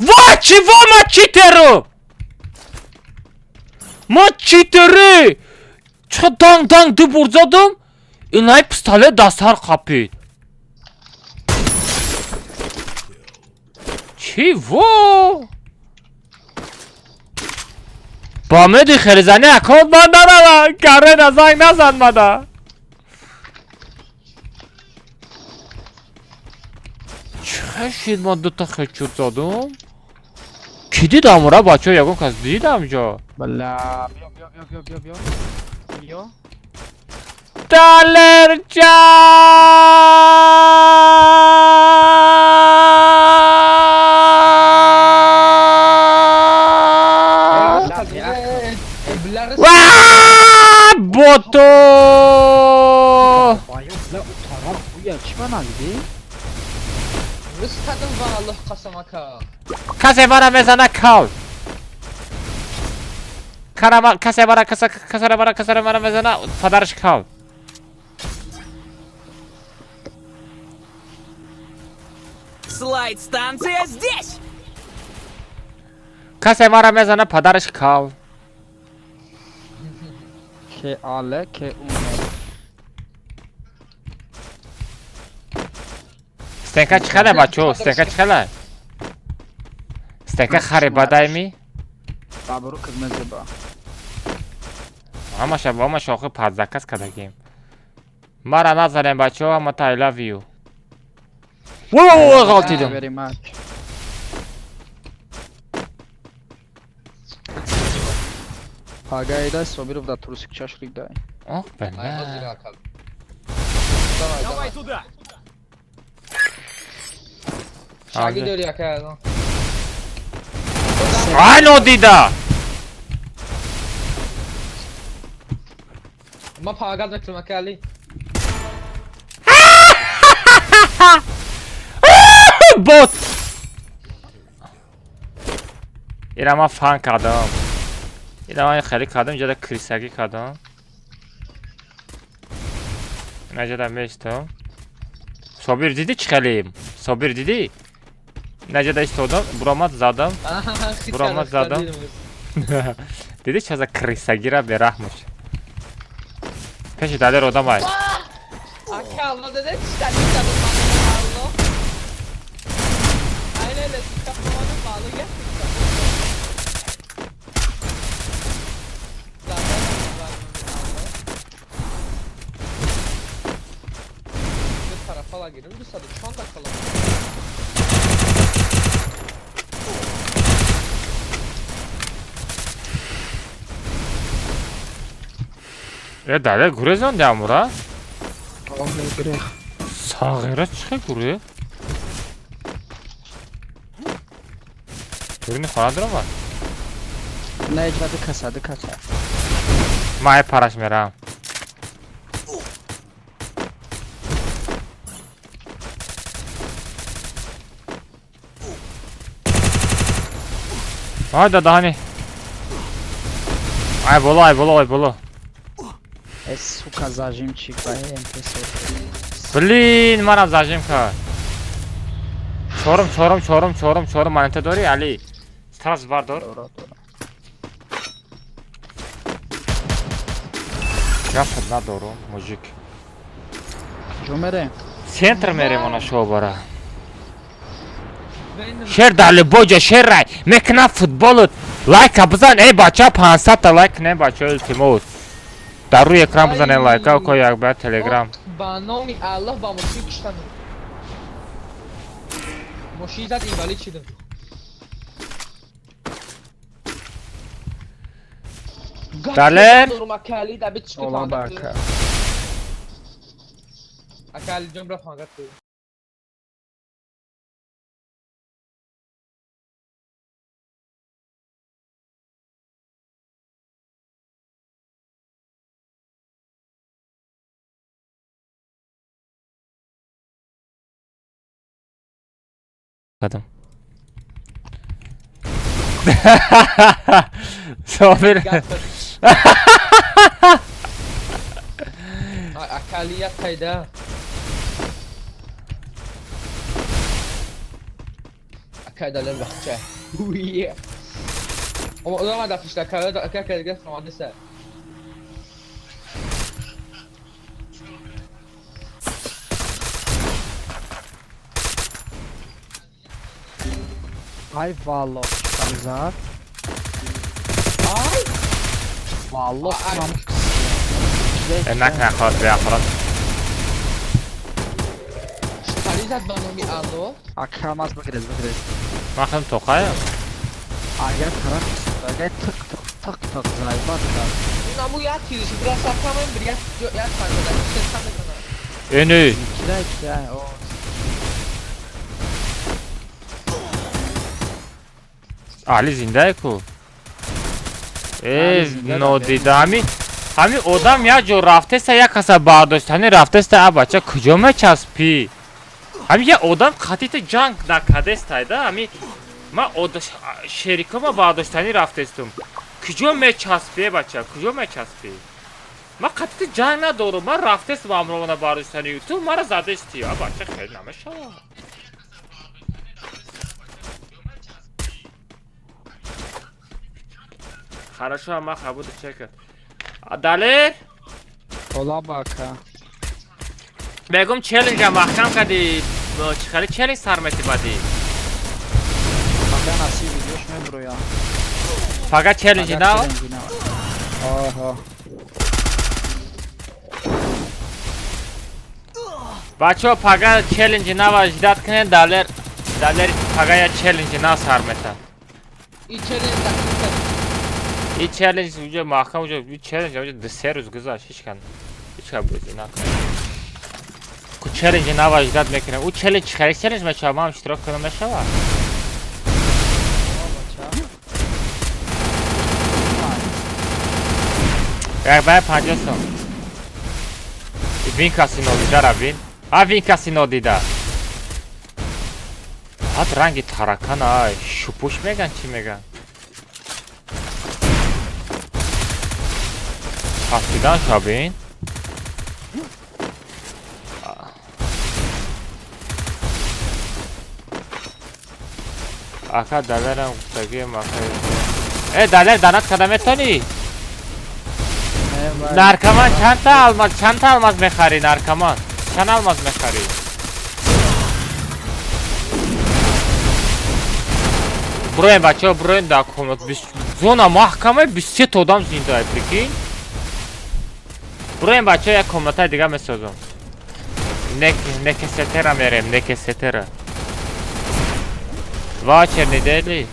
Ва, чего ма читеру? Ма читеры! Ча данг данг ду бор задам, инай пистолет дар сар қапид. Чего? Ба меди хелизани аккаунт ман нарава, карена занг назан мада. Чӣ шид ман дута хечут задам? Ки дидам ура бачаҳо ягон кас дидам ҷо? Бля, биё биё биё биё биё. Биё. Далерҷан! Ва бото! Касе мара мезана кал. Касе мара касара мара касара мара мезана падараш кал. Слайд-станция здесь! Касе мара мезана падараш кал. Ке але ке уме. Стенка чӣ хеле бачо? Стенка чӣ хеле? Стенка харе бадайми? Бабру кирмизиба. Ҳамаша ҳамаша охир падзаказ кардагим. Мара назанем бачо, ҳама та I love you. Во ғалтидам. Пагаида Собиров да трусик чашрик дай. Ох, бля. Давай туда. Шаги дори ака. Ай нодида. Ма пагаз мекунам ака Али. Бот. Ира ман фан кардам. Ира ман хеле кардам, ҷода крисагӣ кардам. Наҷода местам. Собир дидӣ чӣ хелем? Собир дидӣ? Наҷода истодам, буромад задам. Буромад задам. Дидӣ чӣ за крисагира бераҳмуш. Пеши далер одам ай. Ака, алло деде чӣ далер кардам алло. Айнеле капаману балу як. Э далер гурезонди амура? Сағира чӣ хел гуре? Гурини хона дуромад? Не, иҷра ду каса, ду каса. Ман ай параш мерам. Ай дадаҳани. Ай боло, ай боло, ай боло. Э, сука, зажимчик ба МП-40. Блин, манам зажим кард. Чорум, чорум, чорум, чорум, чорум монета дорӣ, Али? Сразу бардор. Гапат надорум, мужик. Куҷо мерем? Центр мерем, она шобара. Шер дар любой ҷо шер рай. Мекунам футболут. Лайка бизан, эй бача, 500 та лайк не бача, илтимос. Дар рӯи экран бизанед лайка, ко як ба Телеграм. Ба номи Аллоҳ, ба мошин киштам. Мошин зад, инвалид шидам. Далер? Ола барка. Ака Али ҷон, бира помогат кун. Кадам. Собир. Ака Али як қайда. Ака Далер бахча. Уе. Ома да пишта ака ака ака дигар фромадеса. Ай валло, чӣ зад? Ай валло, Накна хос бия хос. Чӣ зад ба номи Аллоҳ? Ака маз бигрез, бигрез. Ман худам тоқаям. Агар тараф агар тиқ тиқ тиқ тиқ зайбат кард. Наму як тириш бира сакамем бир як як фарзада сетам мекунам. Эни. Кидай, кидай. О. Али зиндае ку? Э, нодида ҳами ҳами одам як ҷо рафтеста, як каса бардоштани рафтеста, а бача куҷо мечаспӣ? Ҳами як одам қатита ҷанг накардестайда, ҳами ман шерикома бардоштанӣ рафтестум. Куҷо мечаспӣ, бача, куҷо мечаспӣ? Ман қатита ҷанг надорум, ман рафтестум амровона бардоштанӣ, ту мара задести, а бача хел намешавад. Хорошо, ман хабуду чекат. Далер? Ола бака. Мегум челленджа маҳкам кардӣ. Чӣ хеле челлендж сар метӣ бадӣ? Пага насиб видеош меброя. Пага челленджи нав? Оҳо. Бачаҳо, пага челленджи нава ждать кунед, Далер, Далер пага я челленджи нав сар мета. И челлендж закрыт. И челлендж уже маҳкам, уже и челлендж уже 2-3 рӯз гузашт, ҳеч кан бозӣ накард. Ку челленджи нава ждать мекунем. Ӯ челлендж чӣ хеле челлендж мешавад, ман ҳам иштирок кунам мешавад? Як бай 50 сом. Вин каси нодида ра вин. А вин каси нодида. Ҳад ранги таракан ай, шупуш меган, чӣ меган? Хафтидан шабин. Ака Далерам гуфтагием ака. Э, Далер, данат када метонӣ? Наркоман чанд та алмаз, чанд та алмаз мехарӣ, наркоман? Чанд алмаз мехарӣ? Броем, бачаҳо, броем дар комнат. Зона маҳкама, 23 та одам зинда, прикинь. Броем, бачаҳо, як комнатаи дига месозам. Некесетера мерем, некесетера. Ваучер недели.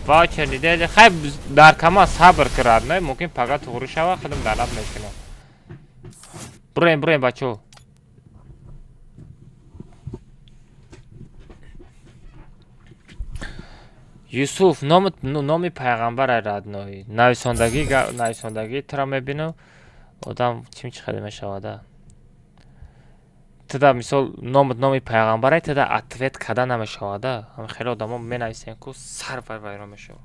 Ваучер недели. Хай наркоман сабр кунад, не? Мумкин пага туғрӣ шава, худам данат мекунам. Броем, броем, бачаҳо. Юсуф, номи пайғамбар ай родной. Нависондагӣ, нависондагӣ тура мебинам. Одам чим чӣ хеле мешавада. Туда мисол номат номи пайғамбар ай, туда ответ карда намешавада. Ҳам хеле одамо менависен ку сар вай вайрон мешавад.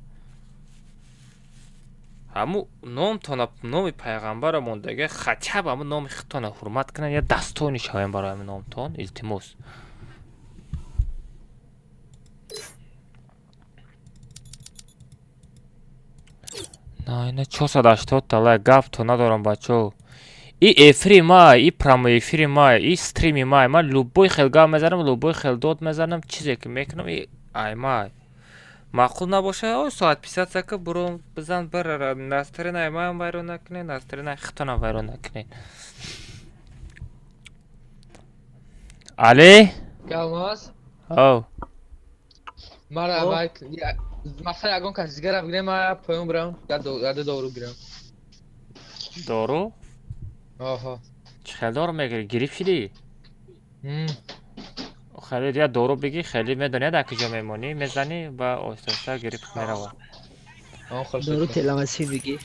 Ҳаму номтона, номи пайғамбара мондага, хотя бы ҳаму номи худтона ҳурмат кунед, я дастони шавем барои ҳамин номтон, илтимос. На, ина 480 та лайк, гапто надорам, бачо. И эфири ма, и прямой эфири ма, и стрими ма, ман любой хел гап мезанам, любой хел дод мезанам, чизе ки мекунам, и ай май. Маъқул набошад, ой соат писаться ка бурон бизан барара, настроение маам вайрон накунед, настроение худтонам вайрон накунед. Али? Галмаз? Оу. Мара вай мақсад ягон кас дигара бигирем, ма поён бирам, яду дору гирам. Дору? Оҳо. Чӣ хел дору мегирӣ? Гирифт шидӣ? Хеле я дору бигӣ, хеле медонӣ дар куҷо мемонӣ, мезанӣ ва оҳиста оҳиста гирифт меравад. Дору теламасин бигӣ.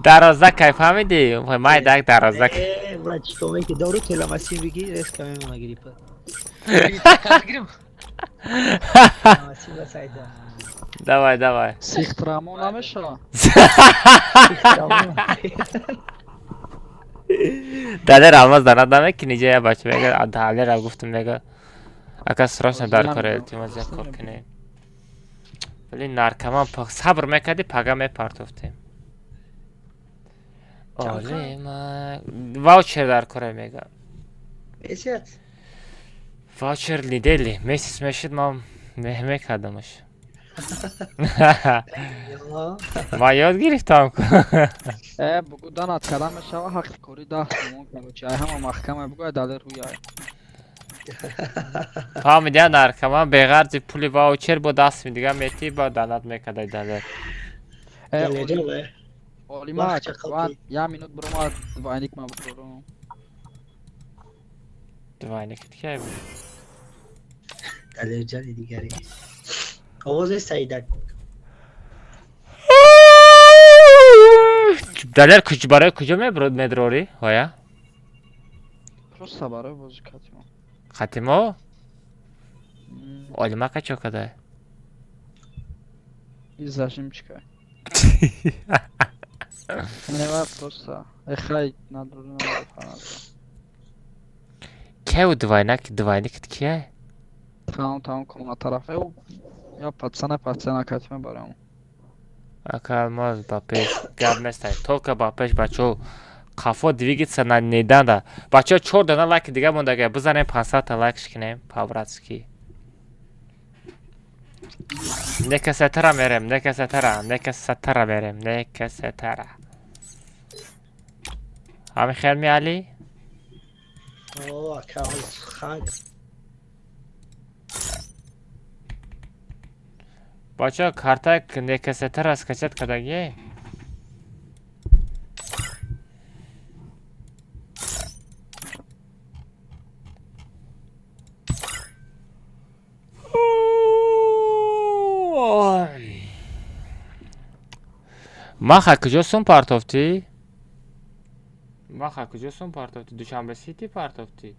Дароза кай фаҳмидӣ? Майдак дароза. Э, брат, чӣ кор мекунӣ? Дору теламасин бигӣ, резко мемона гриппа. Теламасин ба сайда. Давай, давай. Сихтрамо намешава? Далер Алмаз данад намекунӣ, ҷа я бача мега, Далера гуфтам мега. Ака срочно дар кор илтимос як кор кунем. Вале наркоман сабр мекардӣ, пага мепартофтем. Оле ваучер дар кора мега. Месяц? Ваучер недели, месяц мешид, ман мекардамаш. Ман ёд гирифтам. Э, бугу данат карда мешава, ҳаққи кори 10 сомон, короче. Ай ҳама маҳкама бугу, ай Далер ҳуяй. Фаҳмидя, наркоман беғарзи пули ваучер бо даст дигар метӣ ба данат мекардай Далер. Э, Олимак, я минут биромад, двойник ма бикорам. Двойник кай буд? Далерҷани дигаре. Овози Саидак. Далер барои куҷо медрорӣ ҳоя? Просто барои бозӣ катимо. Қатимо? Олимака чо кадай? Изашим чикай. Нева просто. Эхай надорӣ надорӣ. Кай двойник, двойник кияй? Тамом, тамом, комна тараф. Я пацана, пацана катима барам. Ака Алмаз ба пеш гап нестай. Только ба пеш, бачо. Қафо двигаться на не надо. Бачо, чор дана лайк дига мондага, бизанем 500 та лайк шикнем по-братски. Нека сетара мерем, нека сетара, нека сетара мерем, нека сетара. Ҳами хел ми Али? О, ака, ханг. Бачо, карта нека сетара скачать кардагие? Маха куҷо сум партофтӣ? Маха куҷо сум партофтӣ? Душанбе Сити партофтӣ?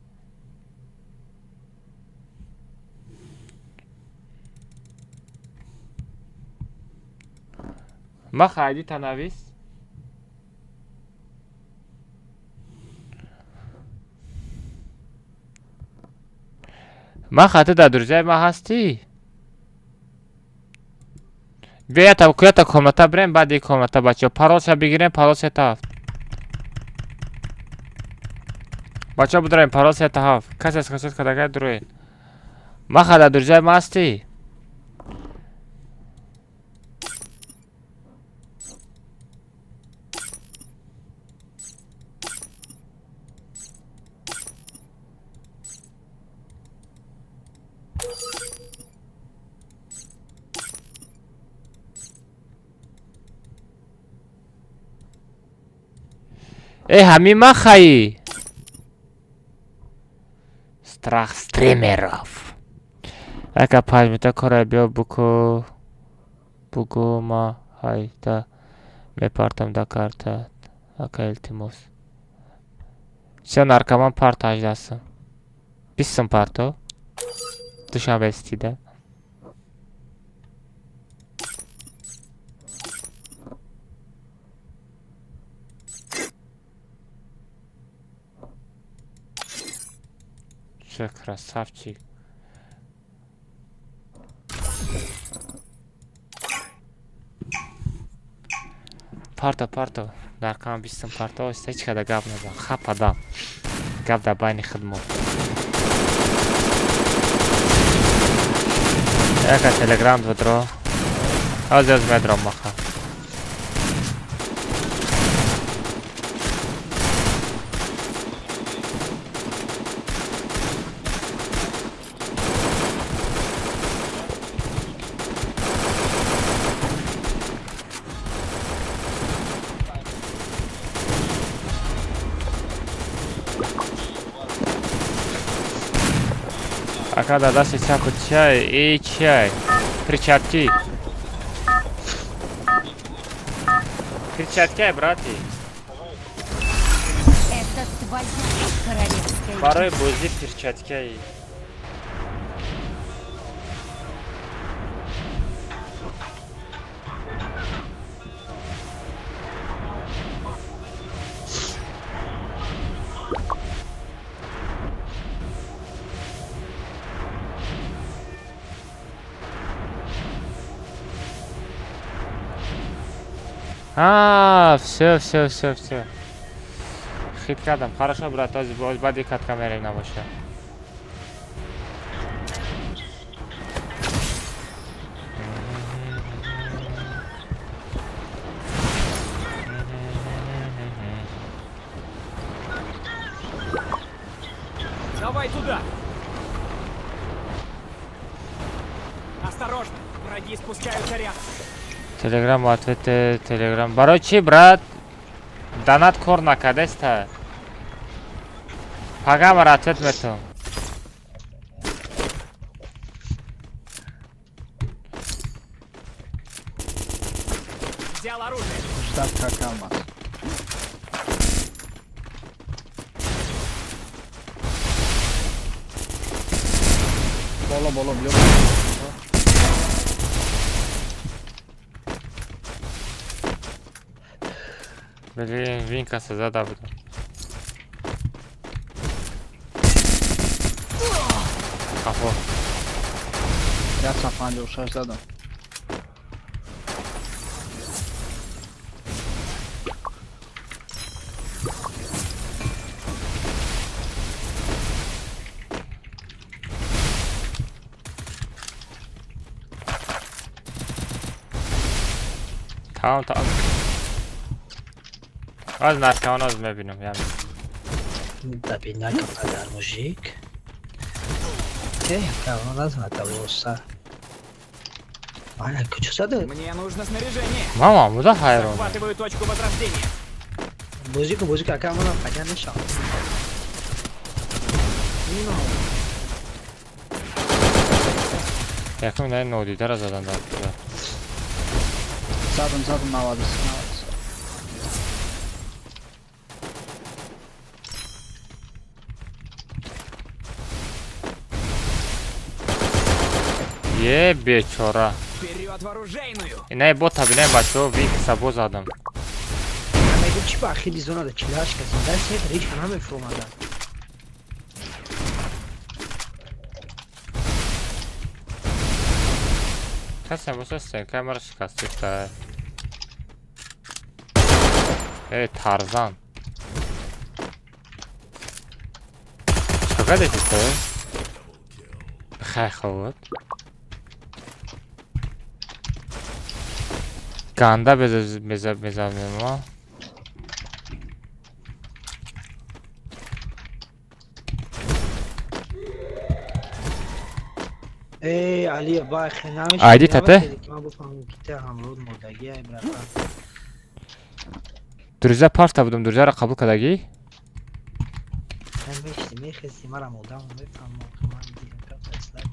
Маха айди танавис? Маха ту дар друзьяи ма ҳастӣ? Биё ята куята комната бирем, баъди комната бачаҳо паролша бигирем, парол сета ҳафт. Бачаҳо бидорем, парол сета ҳафт. Касе скачать кардагай дуроед. Маха дар друзьяи ма ҳастӣ? Э, ҳамин махаи? Страх стримеров. Ака 5 минута кора биё буку бугу ма ҳайда мепартам да карта. Ака илтимос. Всё, наркоман парто 18 сум. 20 сум парто. Душанбе Ситида. Вообще красавчик. Парто, парто. Дар кам бистам парто, ҳеч када гап назан. Хап адам. Гап дар байни хидмат. Яка телеграм дудро. Аз аз медром маха. Ака дар дасти чапу чай, и чай. Перчатки. Перчатки, брати. Это твоя королевская. Барои бозӣ перчатки. А, все, все, все, все. Хит кардам. Хорошо, брат, оз баъди катка мерем набоша. Давай туда! Осторожно, враги спускаются рядом. Телеграм ответ телеграм. Барои чӣ, брат? Донат кор накардаста. Пага бар ответ метам. Взял оружие. Ждать как алмаз. Боло, боло, блё. Блин, винка се зада будам. Кафо. 156 задам. Тамом, тамом. Аз наркамон аз мебинам, ями. Да бина қадар мужик. Э, кавон назмата боса. Ана куҷо зада? Мне нужно снаряжение. Мама, буда хайрон. Захватываю точку возрождения. Бозику, бозику, ака мана пайда мешавад. Якум ина нодидара задан дар куҷа. Задам, задам 90, 90. Е, бечора. Вперед в оружейную! Инаи бота бинай бачаҳо викса бо задам. Мегӯ чӣ ба ахири зона да 48 кас зинда аст, ҳеҷ кас намефуромада. Касе боса стенка мара шикастифта. Э, Тарзан. Чӣ кардети ту? Бихай хобот. Ганда беза ма. Э, Али, ба хе намешавад. Айди тате? Ман бифаҳмам ки те ҳамроҳ мурдагӣ ай братан. Друзья парта будам, друзьяро қабул кардагӣ? Мешти, мехести, марам одам мефаҳмам, ки ман дилам капта слаб.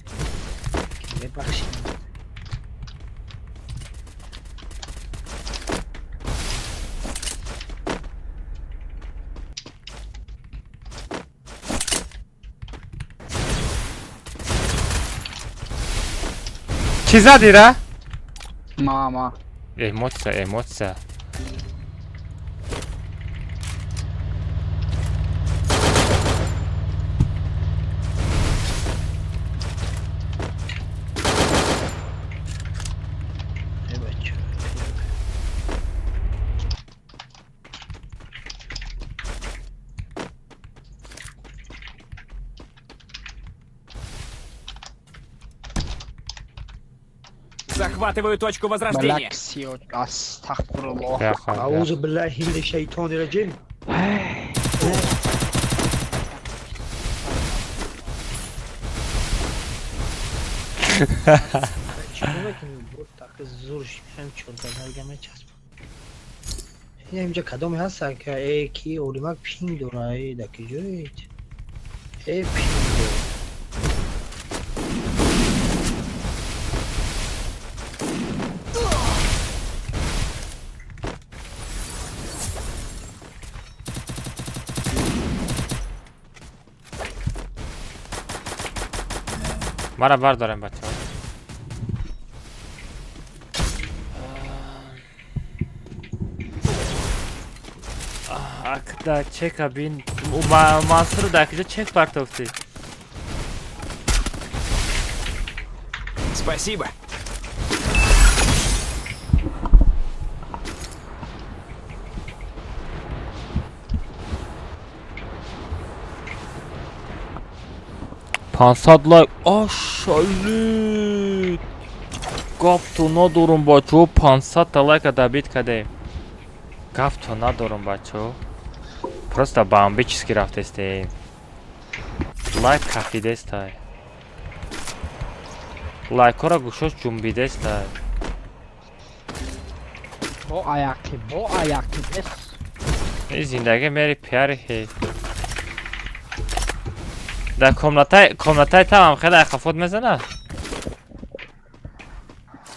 Ки мебахши. Чӣ задира? Ма, ма. Эмоция, эмоция. Захватываю точку возрождения. Балаксио, астағфируллоҳ. Аузу биллаҳи минаш шайтони раҷим. Чикор мекунӣ? Так зурш мехоҳем чоргазарга мечаспам. Инҷа кадоме ҳаст, ка э ки олимак пинг дора, э да ки ҷоед? Э пинг дора. Мара бардорем, бачаҳо. Акда чека бин Мансур да киҷо чек партофтӣ? Спасибо. 500 лайк. Ашалит. Гапту надорум, бачаҳо, 500 та лайка добить кардем. Гапту надорум, бачаҳо. Просто бомбически рафтестем. Лайк кафидестай. Лайкҳоро гӯшош ҷунбидестай. Бо аяқи, бо аяқи бес. Ин зиндагӣ мери пиари хе. Дар комнатаи тамам хеле хафот мезанад.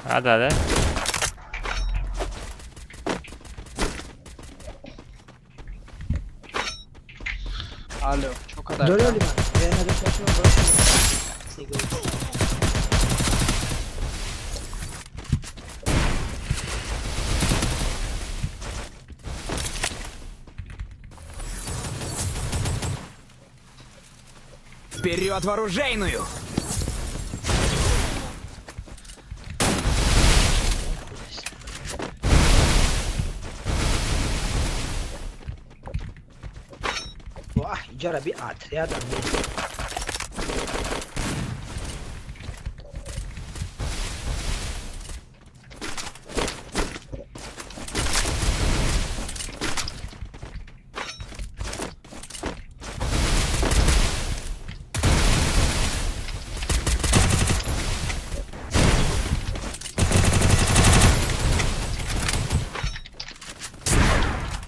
Ададе. Алло, чо кадар? Дори олимак? Э, надошта шумо бо. Вперед в оружейную! Ваҳ, иҷара би отрядам.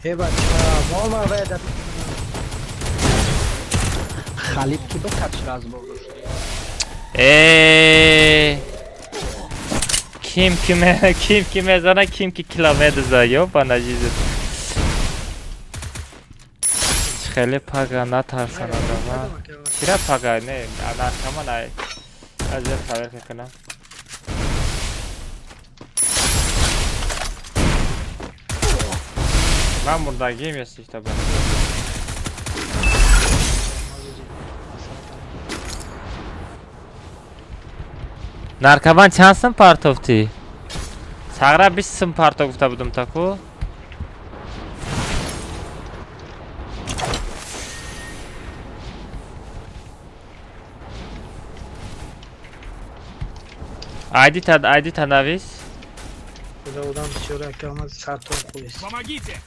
Э бача, мома вайда. Халиб ки бикач разбор дошт. Э ким ки мезана, ким ки километр за ёбана жизнь. Хеле пага натарсан одама. Чира пага не, наркоман ай. Аз я проверка кунам. Ман мурдагием если что. Наркоман чанд сум партофтӣ? Сағра 20 сум парто гуфта будум таку. Айди та навис. Худо одам бисёр ака омад сартон хубест. Помогите!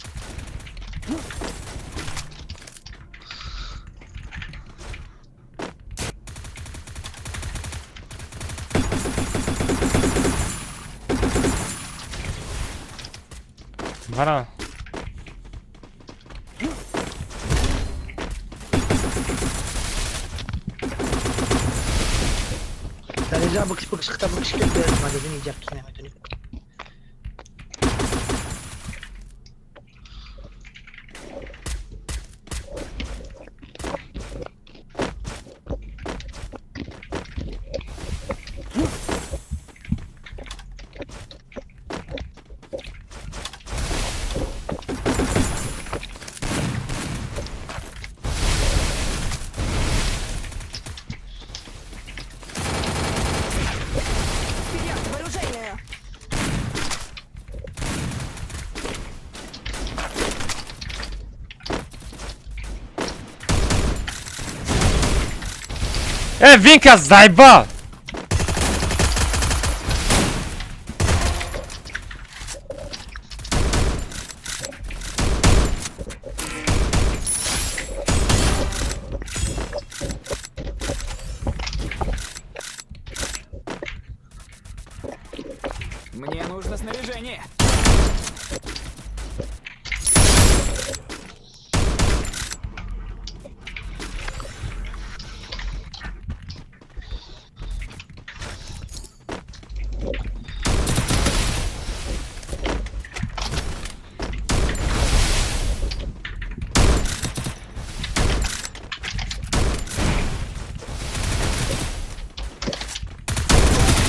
Мара. Дар инҷа бикш бикш хита бикш ки магазин инҷа ки наметонӣ. Вперед, в оружейную! Э, Винка заебал! Мне нужно снаряжение.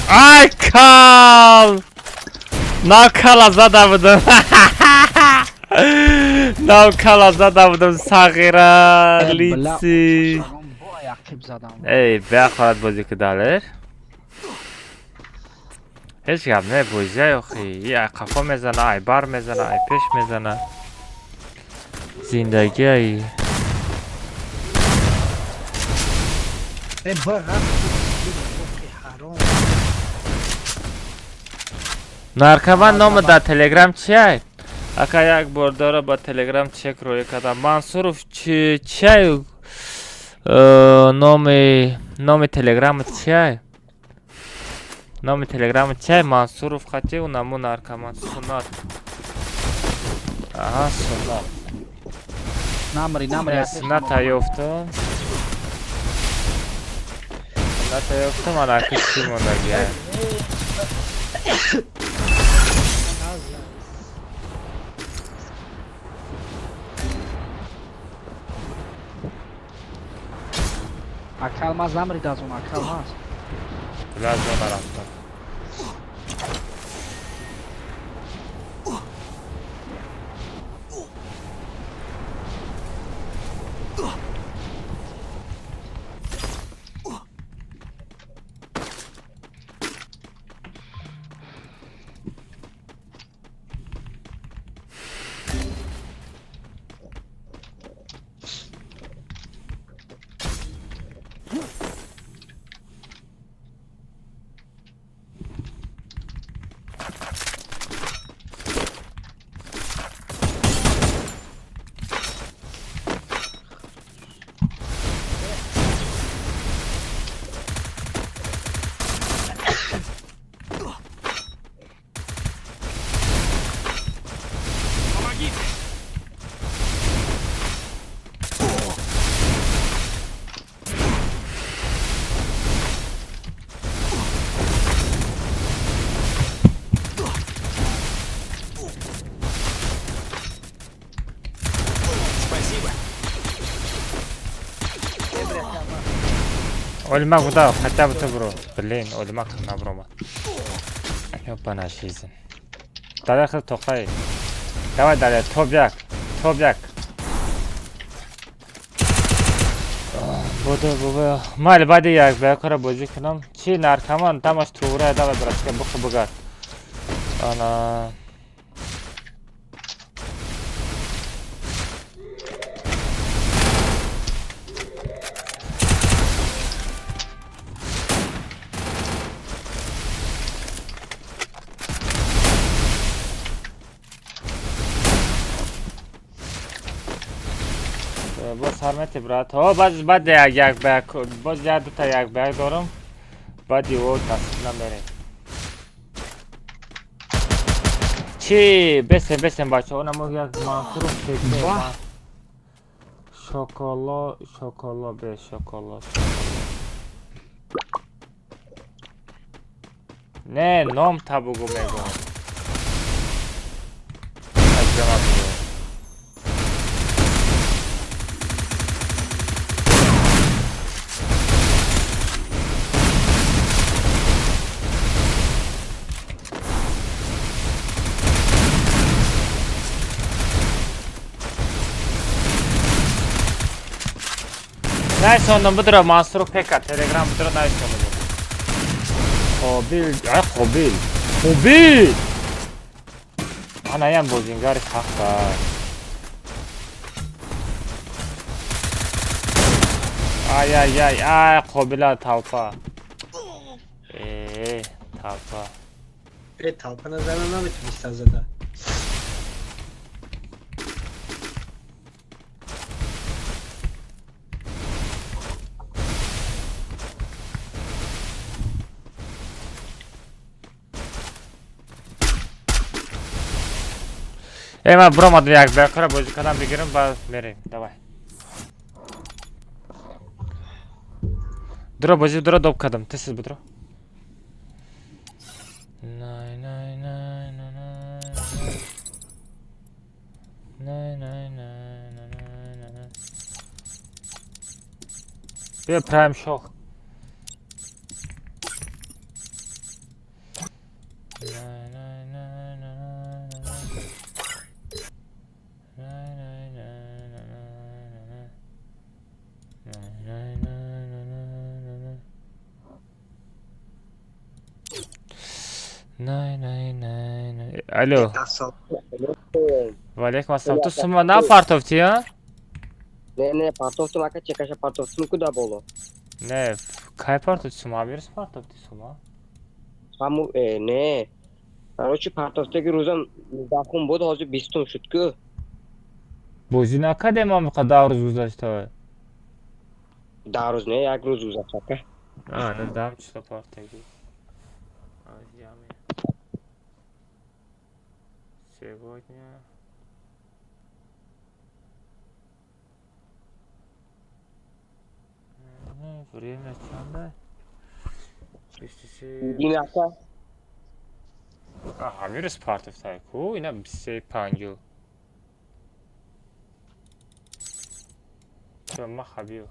Ай, кал! Навкала зада будам. Навкала зада будам сағира лици. Эй, беахорат бозӣ ки далер. Ҳеҷ гап не, бозия охи. И ай қафо мезана, ай бар мезана, ай пеш мезана. Зиндагӣ ай. Э, бар ҳаром. Наркоман нома дар Телеграм чиай? Ака як бор дора ба Телеграм чек рӯй кардам. Мансуров чи чиай? Номи Телеграм чиай? Номи Телеграм чиай? Мансуров хати унаму наркоман суннат. Аҳа, суннат. Намри, намри. Сунната ёфтам. Сунната ёфтам, ана ки чӣ мондагиай. Акалмаз намрид аз он, акалмаз. Бля, зона рафтам. Олимак куда? Хотя бы ты бро. Блин, Олимак наброма. Ёбана жизнь. Далее тохай. Давай далее, топ-як. Топ-як. Буду, буду. Майли, баъди як ба якора бозӣ кунам. Чи наркоман дамаш тура, давай братка, буху бугар. Ана. Боз ҳармати брат. Ҳо, баъд баъд як як ба як боз як дута як ба як дорам. Баъди о насиб намерем. Чи бесем бесем бачаҳо, намо як Мансуров текне. Шоколо, шоколо бе шоколо. Не, ном табугу мегӯям. Аҷама бугу. Найсондам бидро Мансуров пека Телеграм бидро найсондам. Қобил, ай қобил. Қобил. Анаям бозингари сахта. Ай ай ай ай қобила талпа. Талпа. Талпа назара наметунистан зада. Э, ман биромадам як бекора бозӣ кардам бигирам, баъд мерем. Давай. Дуро бозӣ дуро доб кардам. Тез будро. Най най най най най най най най най най. Биё прайм шох. Най най най най най най най най най най най най. Алло. Ва алейкум ассалом. Ту сума на партофти, а? Не, не, партофтум ака, чекаша партофтум куда боло? Не, кай партофти сума? Амирс партофти сума? Хаму, не. Короче, партофтаги рӯзам даҳум буд, ҳозир бистум шуд ку. Бозӣ накардем ам 10 рӯз гузашта. 10 рӯз не, як рӯз гузашт ака. А, не дам число партаги. Сегодня время чанда? 23. Ҳамин рӯз партофтай ку? Ина 23:50. Чо маха биё.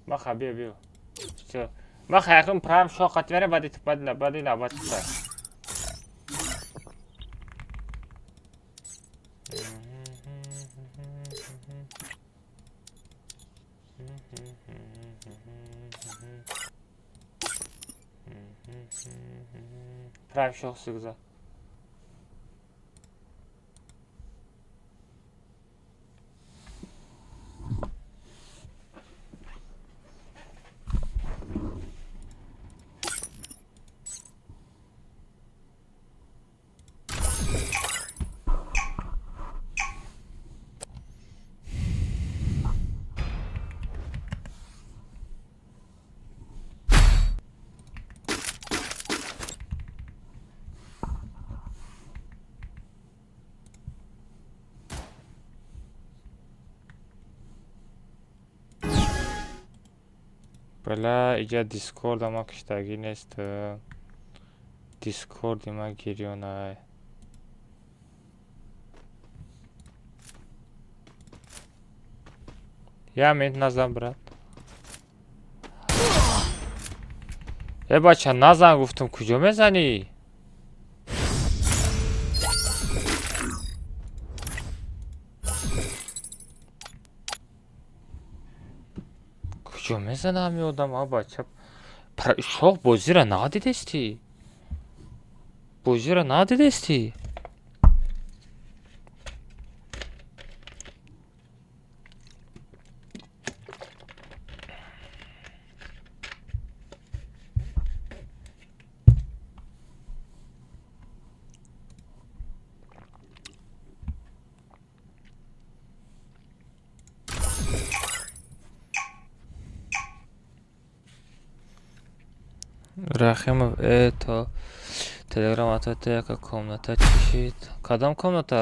Маха биё биё. Чо маха якум прайм шо қати мерем, баъди баъди навбат чита. Прайм шох сигза. Бала иҷа дискорд ама киштагӣ нест. Дискорди ма гирёнай. Я минут назан, брат. Э бача, назан гуфтам, куҷо мезанӣ? Куҷо мезана ҳамин одам, а бача? Шоҳ бозиро надидестӣ? Бозиро надидестӣ? Рахимов, то Телеграм ата яка комната чишид. Кадом комната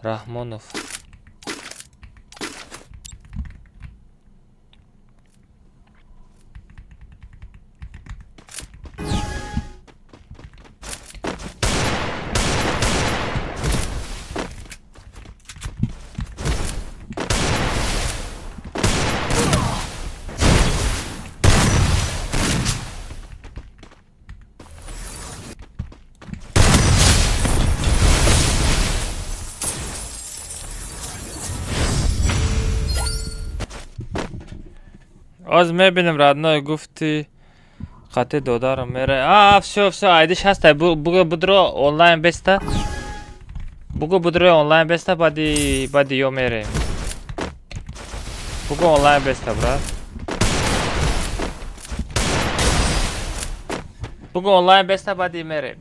Раҳмонов? Оз мебинем, родной, гуфти қати додарам мере. А, всё, всё, айдиш ҳаста. Буго будро онлайн беста. Буго будро онлайн беста, баъди ё мерем. Буго онлайн беста, брат. Буго онлайн беста, баъди мерем.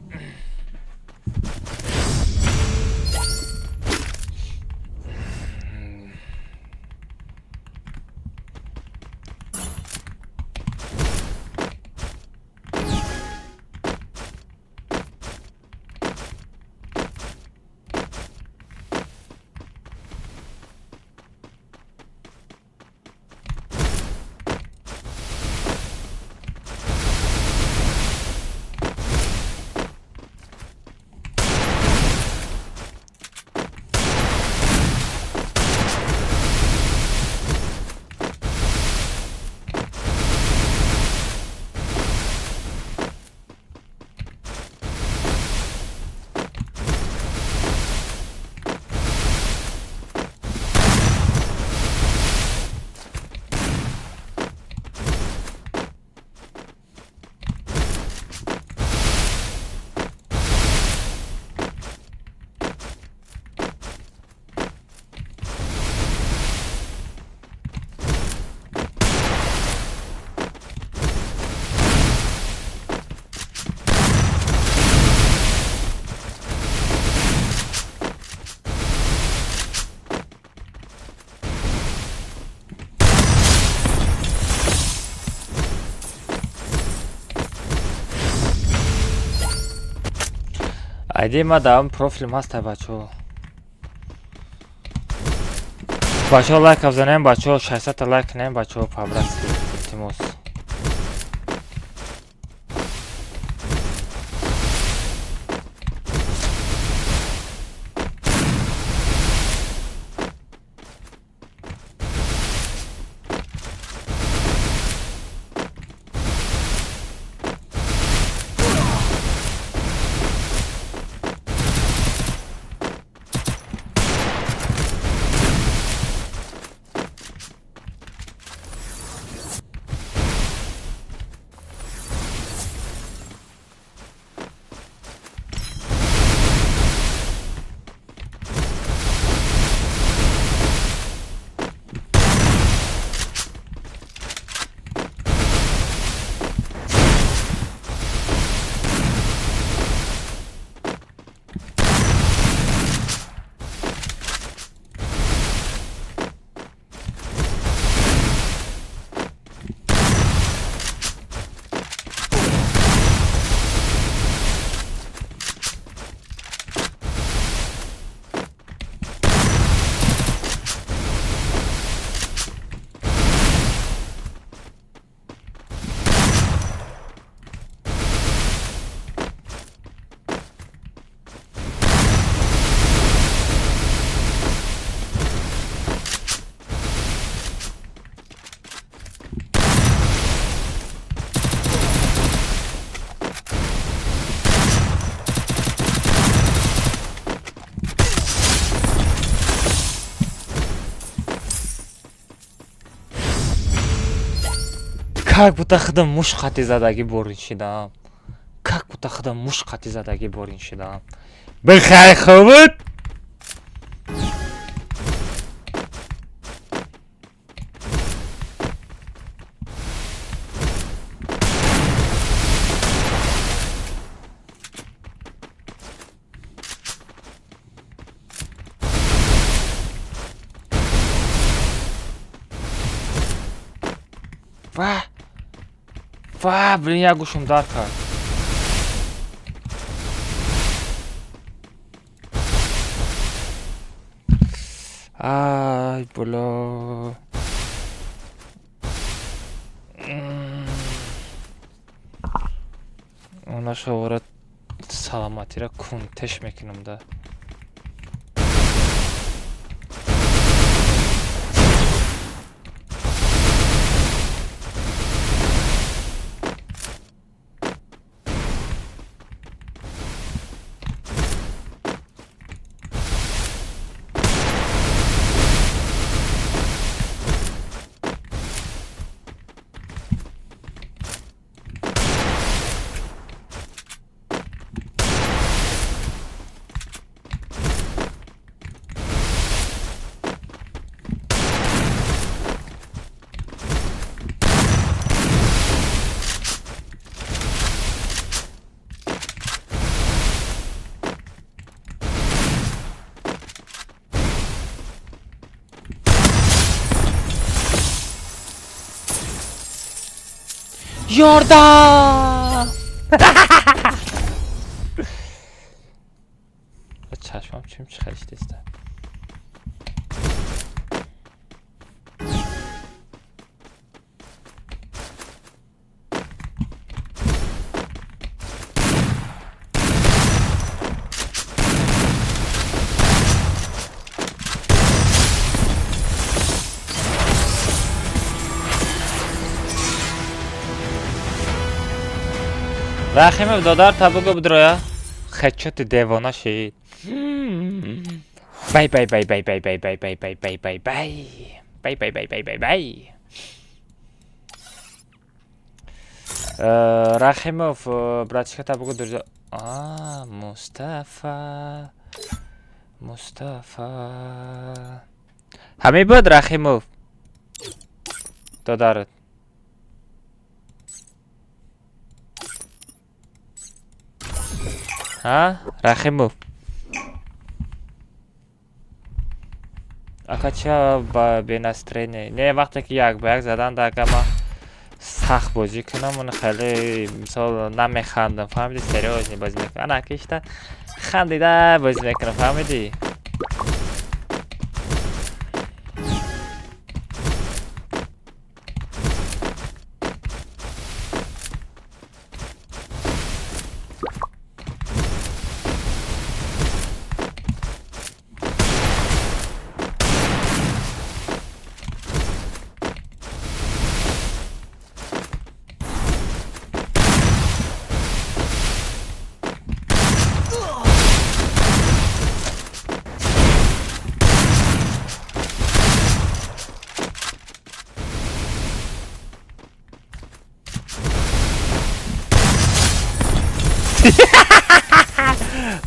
Айди ма дар профилм ҳаста, бачаҳо. Бачаҳо, лайк бизанем, бачаҳо, 600 та лайк кунем, бачаҳо, по-братски, илтимос. Как будто худам муш қати задагӣ борин шидаам, как будто худам муш қати задагӣ борин шидаам. Бихай, хубуд. Ва ва, блин, як гӯшум дард кард. Ай, бля, онашовора саломатира кунтеш мекунам да. Ёрдам! Чашмам чим чихелишдеста. Рахимов, додар, табуго бидроя. Хечоти девона шид. Бай, бай, бай, бай, бай, бай, бай, бай, бай, бай, бай, бай. Бай, бай, бай, бай, бай, бай. Рахимов, братишка, табуго друзья. А, Мустафа. Мустафа. Ҳамин буд, Рахимов. Додарат. Ҳа, Рахимов. Ака, ча ба бенастроение? Не, вақте ки як ба як задан, да, ака, ма Тах бозӣ кунам, он хеле мисол намехандам, фаҳмидӣ? Серьёзно бозӣ мекунам. Ана кишта хандида бозӣ мекунам, фаҳмидӣ?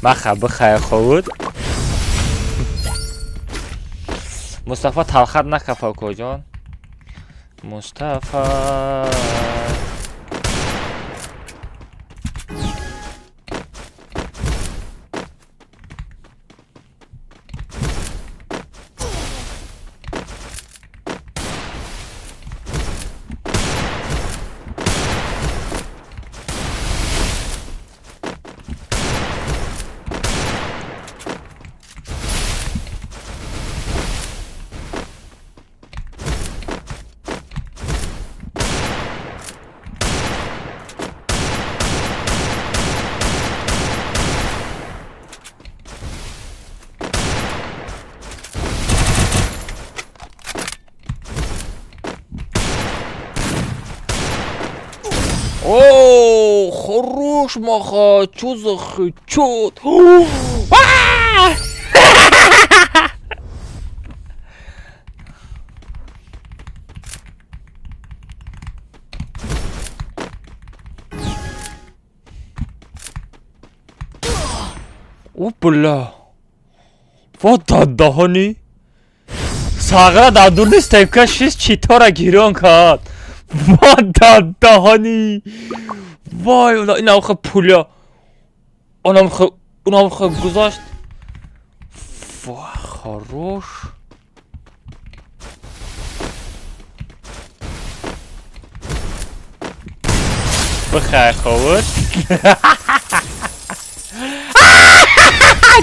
Маха бихай ховуд. Мустафа талхат накафа коҷон. Мустафа. О, хорош, маха, чё за хечот? О, бля. Вот даҳони. Сағра дар дур нест, МК6 читора гирон кард. Вот даҳони. Вой, инам хе пуля. Онам хе гузашт. Вой, хорош. Бихай, ховуд.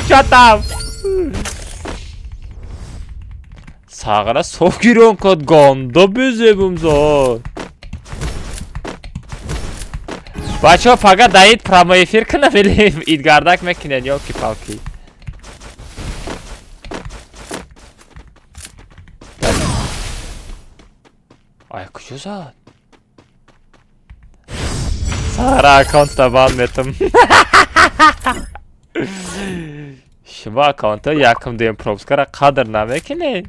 Чё там? Сағра соф гирон кард, ганда безебум зад. Бачаҳо фақат даид прямой эфир кунам или идгардак мекунед ёлки-палки. Ай, куҷо зад? Сара аккаунтта банд метам. Шумо аккаунтҳо якум дуюм пропускара қадр намекунед.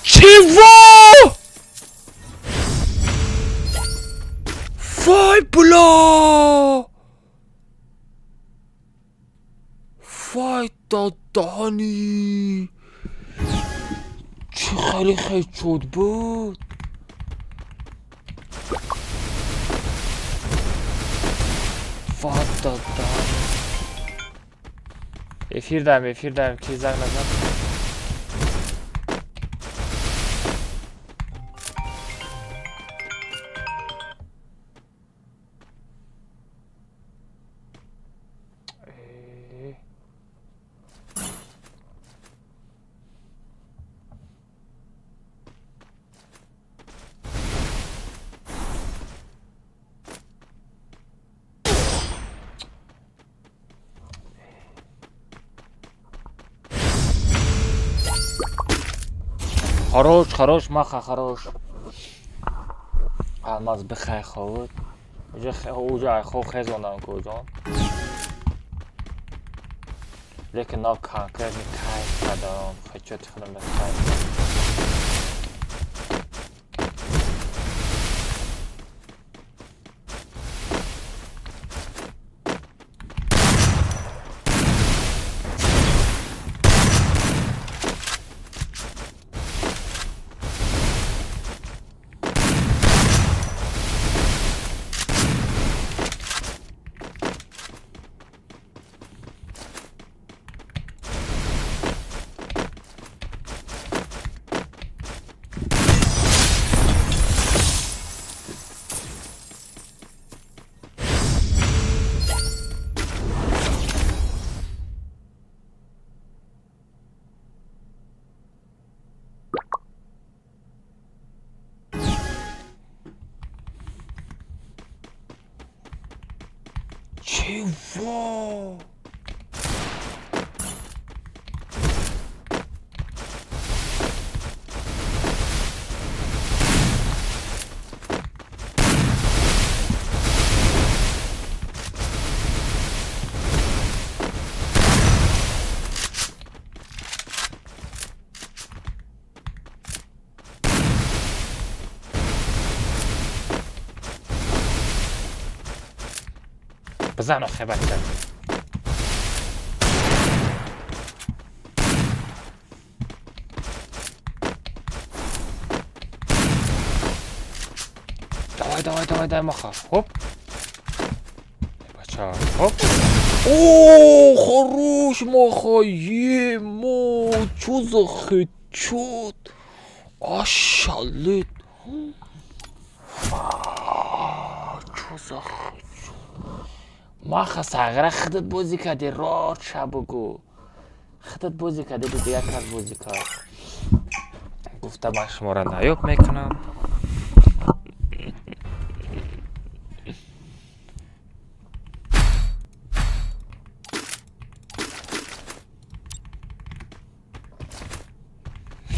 Чего? Вай, бля! Вай, дадани! Чӣ хеле хечуд буд? Вай, дадани! Эфир даем, ки занг назад. Хорош, хорош, маха, хорош. Алмаз бихай ховуд. Уже ай хов хезонам куҷон. Лекин нав конкретный кайф кардам. Хечоти худам да кайф. Чего? Бизан охе бача. Давай, давай, давай, давай, маха. Хоп. Бача, хоп. О, хорош, маха. Емо, чё за хедшот? Ошалеть. Чё за хедшот? Маха сағира худат бозӣ кардӣ, роча бугӯ. Худат бозӣ кардӣ, дигар кас бозӣ кард. Гуфта ман шуморо наёб мекунам.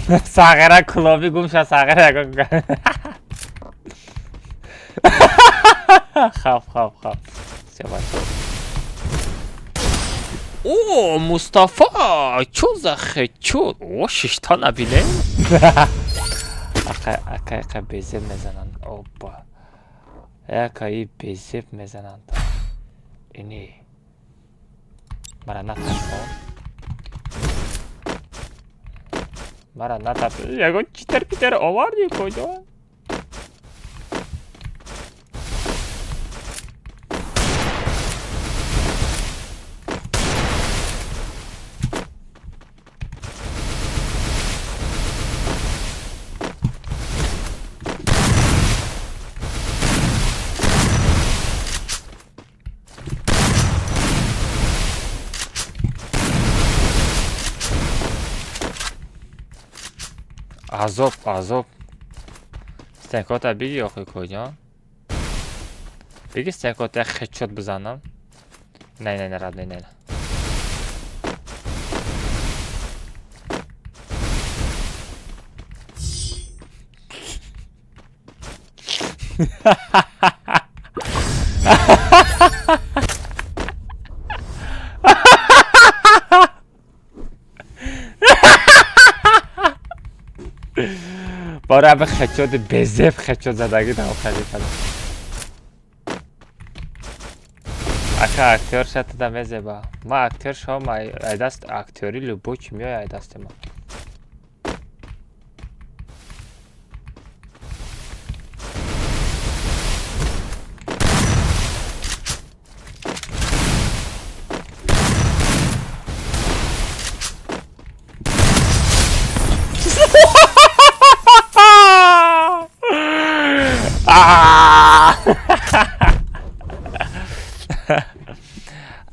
Сағира кулоби гум шуд, сағира ягон. Хав, хав, хав. Всё, бача. О, Мустафа, чё за хедшот? О, шишта набиле? Ака, ака, ака безеб мезананд. Опа. Яка и безеб мезананд. Ини. Мара натарсон. Мара натарсон. Ягон читер питер оварди куҷо? Азоб, азоб. Стенкота биги охи куҷон? Биги стенкота як хедшот бизанам. Не, не, не, родной, не. Бора ба хедшот безеб хедшот задагӣ там хеле кардам. Ака актёр шатада мезеба. Ма актёр шавам ай даст актёри любой чи меояд ай дасти ма.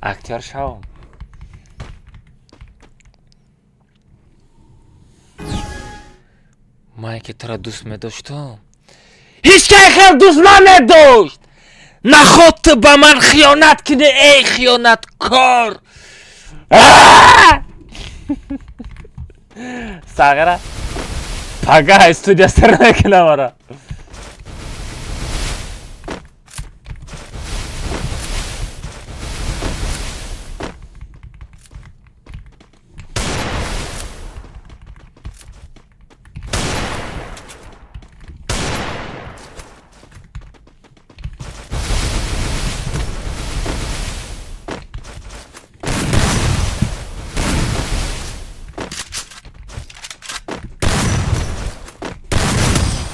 Актёр шавам. Ман ки туро дӯст медоштам. Ҳеҷ кай хел дӯст намедошт. Наход ту ба ман хиёнат кунӣ, эй хиёнаткор. Сағира Пага студия сар мекунам ара.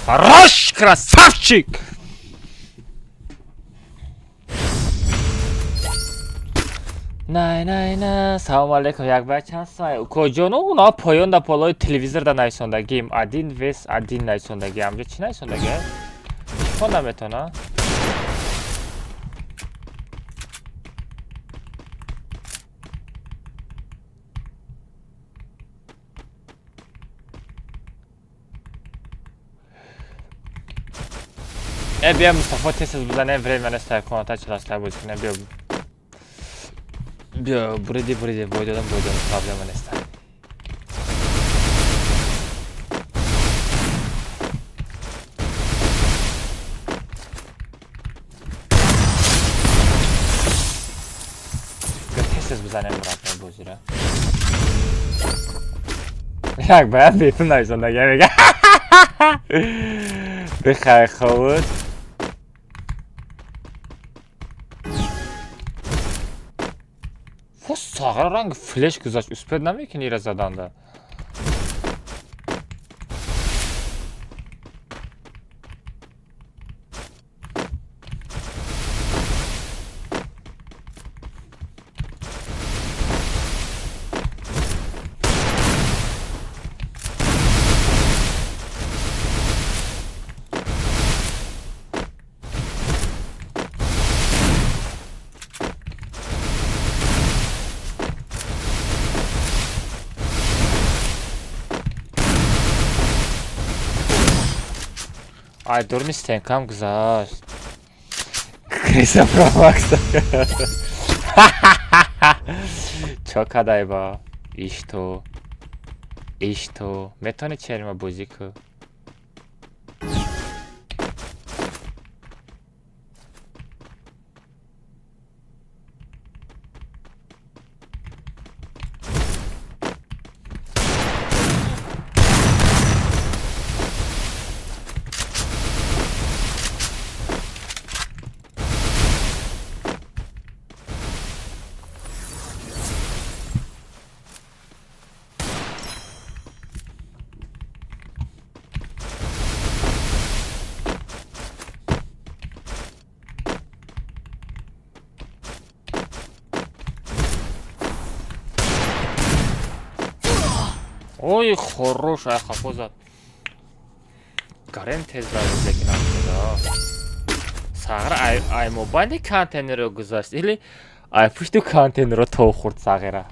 Хорош, красавчик! Най, най, на. Салом алейкум, як бай чанд сай. Куҷоно уна поён да полои телевизор да нависондагим. Один вес один нависондаги. Амҷо чӣ нависондаги? Чӣ хонда метона? Бия Мустафо тез бизанем, время нест, коната чиласта бозӣ кунем. Биё. Биё, буриди, буриди, бой додам, бой додам, проблема нест. Биё тез бизанем, брат, бозиро. Як бояд бепул нависондагия мега. Бихай ховуд. Сағра ранг флеш гузашт, успед намекунӣ ира заданда. Ай, дурни стенкам гузашт. Криса промакса. Чо кадай ба? Ишто. Ишто. Метони черма бозӣ ку? Ой, хорош, ай хафо зад. Гарем тез зад, лекин амҷода. Сағира ай мобайли контейнерро гузашт или ай пушту контейнерро то хурд сағира.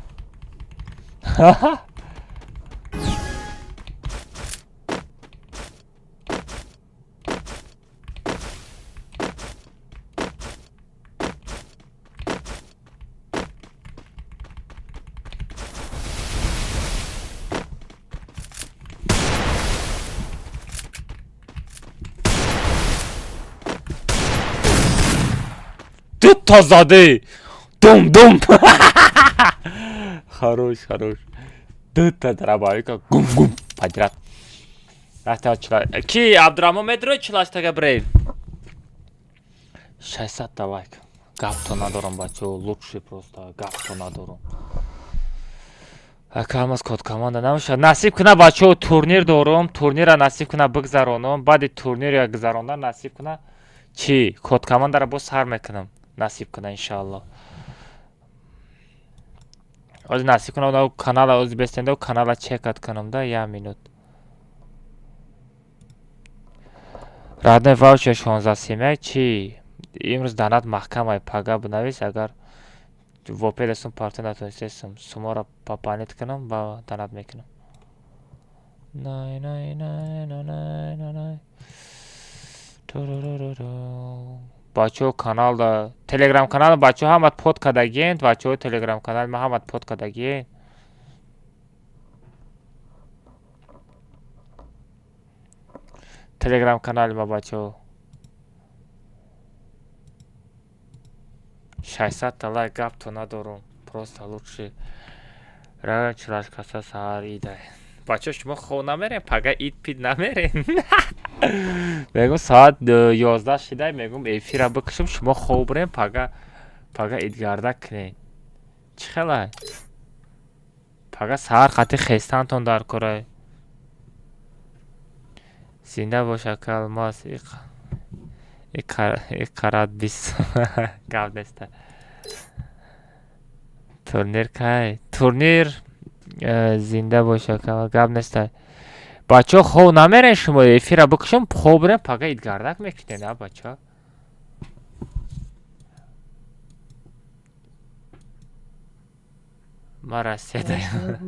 Дута зади! Дум дум! Хорош, хорош. Дута дробовика гум гум подряд. Рафта чила. Ки Абдурахмон медрои чилаштага брейв. 600 та лайк. Гапто надорам бачо, лучший просто гапто надорам. Ака код команда намешад. Насиб куна бачо, турнир дорум, турнира насиб куна бигзаронам, баъди турнира гузарондан насиб куна чӣ код командаро боз сар мекунам. Насиб куна иншаалло. Ози насиб куна канала ози бестенда канала чекат кунам да я минут. Радне ваучер 16 семяй чӣ имрӯз данат маҳкамай пага бинавис агар вопелесум парта натонистесум суморо папанит кунам ба данат мекунам. Най най най най най най най. Бачаҳо каналда телеграм канал бачаҳо ҳамат под кардагиен, бачаҳо телеграм канал ма ҳамат под кардагиен. Телеграм канали ма, бачаҳо. 600-та лайк, гапто надорум. Просто лучше равем чилаш каса, саҳар идай. Бачаҳо, шумо хоб намерем, пага ид пид намерем. Мегум, соат 11 шидай, мегум, эфира бикушам, шумо хоб бирем, пага идгардак кунем. Чӣ хелай? Пага саҳар қати хестантон дар корай. Зинда бош, ака Алмаз. Иқарат 20 гап неста. Турнир кай? Турнир зинда бош, ака, гап неста. Бачаҳо, хоб намерем шумо, эфира бикушам, хоб бирем, пага идгардак мекунем, а бачаҳо? Ма Россиядаям.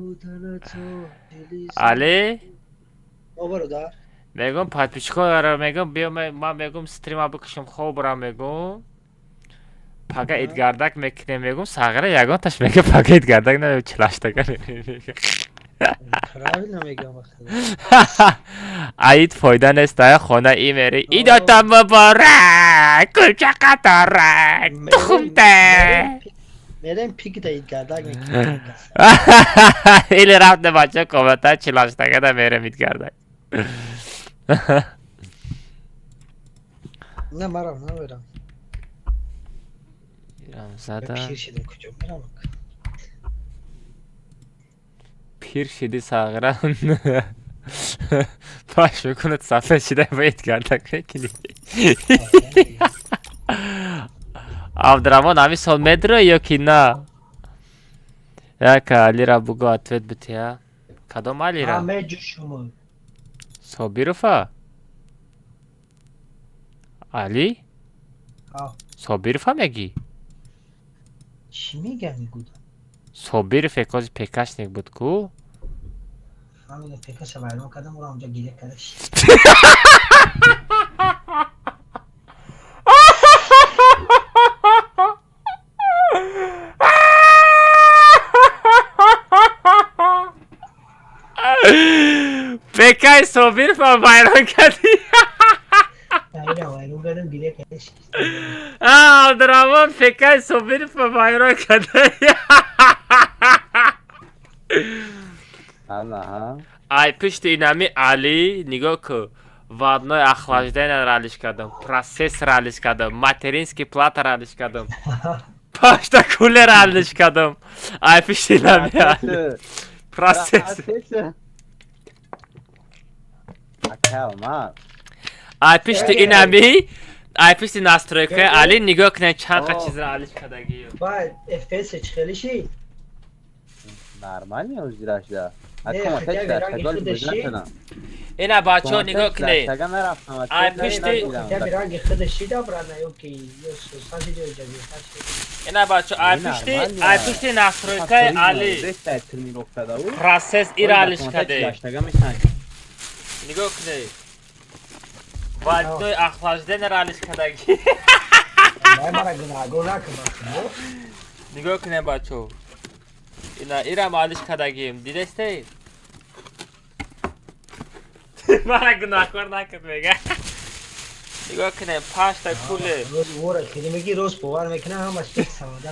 Али? Бародар. Мегум, подписчикоро мегум, биё, ман мегум, стрима бикушам, хоб бирам, мегум. Пага идгардак мекунем, мегум, сағира ягонташ мега пага идгардак на чилаштага. Правильно мегам. Аид фойда нест, ая хона и мери. Идота муборак, кулча қаторак, тухмте. Мерем пик да идгардак мекунем. Или рафте, бача, комната чилаштага да мерем идгардак. Не, марам намерам. Ирам зада. Пир шидам, куҷо мерам? Пир шиди, сағира. Паш мекунад, сафед шида, ба идгардак мекунӣ. Абдураҳмон, ҳамин сол медро ё ки на? Яка Алира буго, ответ бития. Кадом Алира? Меҷушуму. Собирова? Али? Собирова мегӣ? Чӣ мегам, гуда? Собиров экози пекашник буд ку? Ҳамина пекаша вайрон кардам, ура онҷа гиря карда. Пекаи Собирова вайрон кардӣ? Вайрон кардам, гиря карда. Абдураҳмон пекаи Собирова вайрон карда. Ай пушти инами Али нигоҳ ку. Вадной охлаждение ралиш кардам, процессор алиш кардам, материнский плата ралиш кардам, пашта кулер алиш кардам. Ай пушти инами Али. Процессор. Ай пушти инами, ай пушти настройкаи Али нигоҳ кунед, чанд қа чизро алиш кардагию. Баъд FPS чӣ хеле шид? Нормально узирашда. Ина, бачаҳо, нигоҳ кунед. Ай пушти ина, бачаҳо, ай пушти настройкаи Али процесс ира алиш кардем. Нигоҳ кунед. Вальтной охлаждение алиш кардагӣ. Нигоҳ кунед, бачаҳо. Ина ирам алиш кардагим. Дидестед? Мара гунаҳкор накард, мега. Нигоҳ кунед, панҷта куле. Вора хеле меги, рост бовар мекунам, ҳамаш як савода.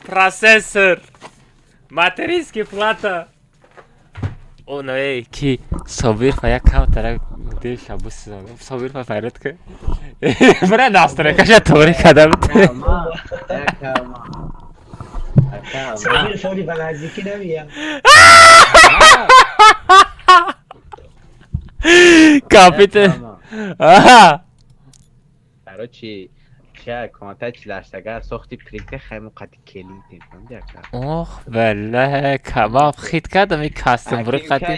Процессор. Материнский плата. О, но эй, ки Собирова як камтара деша бусизон. Собирова файрат ки. Бра настройкаша тоғри кардам. Собир фори ба наздикӣ намеям. Компютер. Аҳа. Короче, ча комната чилаштагар сохти прикте хайму қати келин телефон яка. Ох, валлаҳ, камам хит кардам ин кастом бури қати.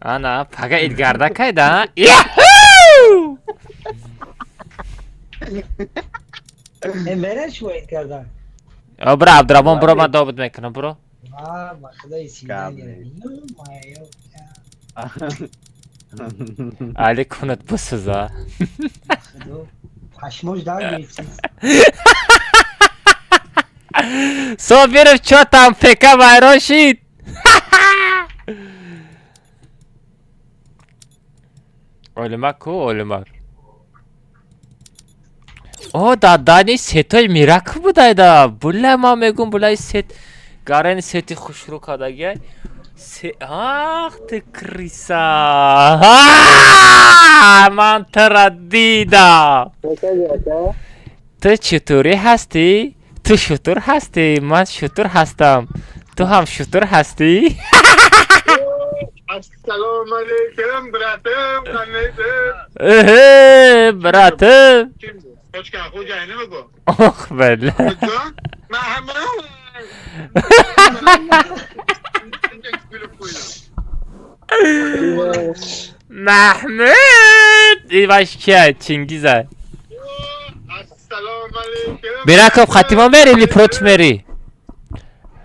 Ана, пага идгарда кайда? Яху! Мерен шумо идгарда? О, бро, Абдураҳмон, бро, ман добуд мекунам, бро. А, ба худои сида. Али кунад бисӯза. Пашмош дар гирифти. Собиров, чё там, ПК вайрон шид? Олимак ку, Олимак. О, дадани сетои мирак будайда. Була ма мегум булай сет. Гарен сети хушрӯ кардагиай. Ах ты крыса! Ман тура дидам. Ту чутурӣ ҳастӣ? Ту шутур ҳастӣ? Ман шутур ҳастам. Ту ҳам шутур ҳастӣ? Assalomu alaykum, братым, qandaysiz? Эҳе, братым. Kim bu? Qochgan xo'jayinimi bu? Ох, бля. Mahmudjon? Mahmud! Kulib qo'ydim. Маҳмуд! Иваш кия? Чингиза. Assalomu alaykum. Бираков, хатимо мери или против мери?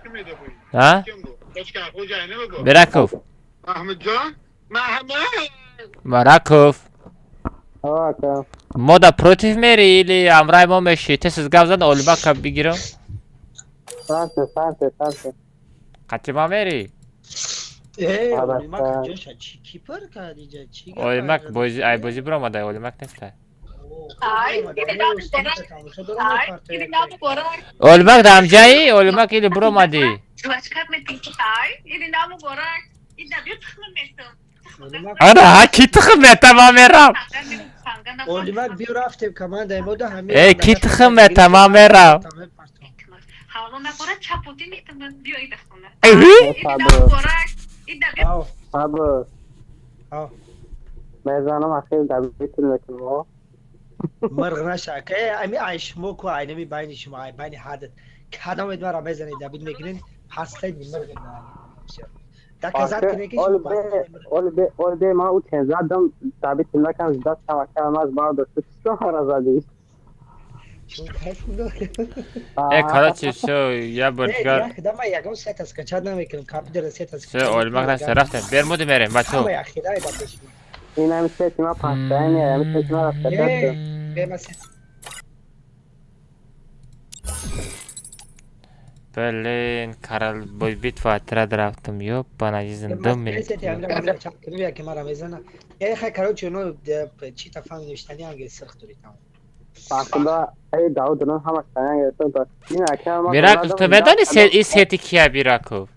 Kim edi bu? А? Kim bu? Qochgan xo'jayinimi bu? Бираков. Mahmudjon? Mahmud! Мараков. Мода против мери или амрай мо меши? Тез гап зан, Олимака бигирам. Қатима мери? Э, Олимак ҷоша чӣ ки пар кард иҷа? Чӣ гап? Олимак бози ай бози биромада, Олимак неста. Олимак дамҷаи? Олимак или биромадӣ? Ара, ки тухм мета ман мерам. Олимак, биё, рафтем командаи мо да ҳамин. Э, ки тухм мета ман мерам. Эҳи? Мезанам, ахир дабитун мекунам. Мирғ наша, ака, ами ай шумо ку, ай нами байни шумо, ай байни ҳадат. Кадомед мара мезанед, дабит мекунед, ҳастаи мирғ. Доказать кунед ки шумо Ол бе ман ӯ тен задам, дабитун накам, ждат шавака маз бардошт. Чӣ хара задӣ? Э, короче, всё, я бор дигар. Дама ягон сета скачать намекунам, компютер сета. Всё, Олимак неста, рафтем. Бермуди мерем, бачо. Ҳамаи ахираи ба пеши. Ин ҳами сети ма пастаини, ҳами сети ма рафта. Бема сет. Блин, Карл бой битва отряд рафтам, ёбана жизнь, 2 минут. Сети ҳамира скачать кунам, яке мара мезана. Э, хай, короче, оно чи та фан навиштани анге сирх дори там. Бахуда, эй Дауд, он ҳамаш танян гирифта. Ин ака ма. Мираков, ту медони ин сети кия, Бираков?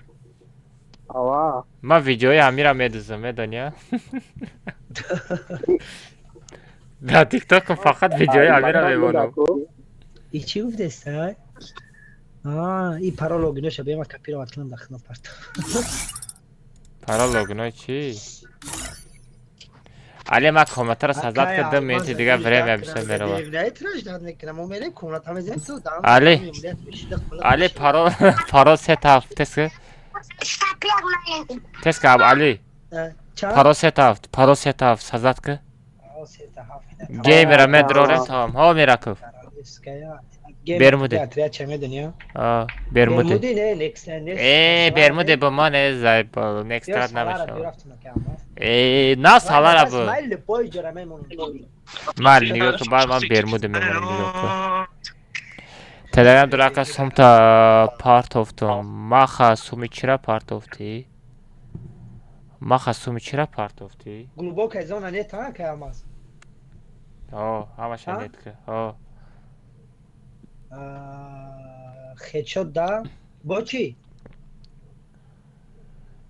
Ава. Ман видеои ҳамира медузам, медони, а? Дар тиктокам фақат видеои ҳамира мемонам. И чӣ гуфтеста? А, и парол логиноша бема копировать кунам, да хна парто. Парол логино чӣ? Али, ман комнатаро создать кардам, минути дигар время бисёр меравад. Али, Али, парол, парол 3 7, теска. Теска, Али. Парол 3 7, парол 3 7, создать ка. Геймера медрорем, тамом. Ҳо, Мираков. Бермуде. А, Бермуде. Э, Бермуде ба ман э зайбал, некст рад намешавад. Э, на салара бу. Мал, нигоҳ кун, баъд ман Бермуде мемонам, нигоҳ кун. Телеграм дурака сумта партофтум. Маха суми чира партофтӣ? Маха суми чира партофтӣ? Глубокая зона нет, а, Каямаз? Ҳо, ҳамаша нет ка. Ҳо. Хедшот да? Бо чӣ?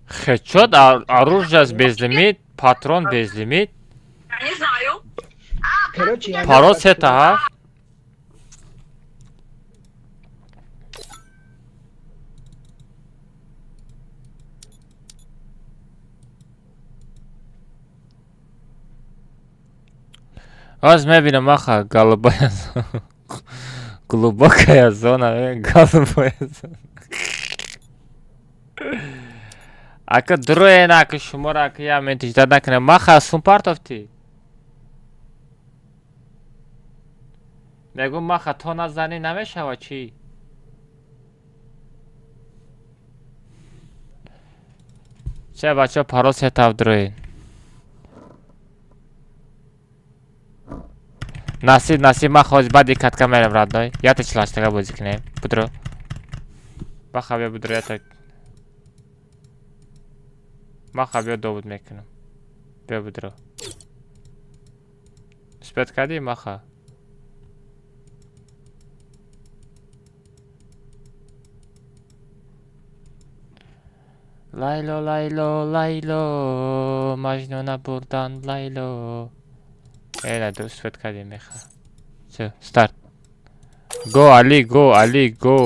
Хедшот оружие безлимит, патрон безлимит. Не знаю. Короче, Парол 3 7. Ҳоз мебинам, маха, голубая глубокая зона, голубая зона. Ака дуроена, ака шуморо ака я минут ждать накунем. Маха, сум партофтӣ? Мегӯм, маха, то назанӣ намешава чӣ? Че, бачаҳо, парол 3 7 дуроен. Насиб, насиб, ман хоз баъди катка мерам, родной. Ята чилаштага бозӣ кунем. Будро. Баха, бия, будро, ята. Маха биё добуд мекунам. Биё бидро. Успеть кардӣ маха? Лайло, Лайло, Лайло, Маҷнуна бурдан Лайло. Эла, успеть кардӣ меха. Всё, старт. Го, Али, го, Али, го.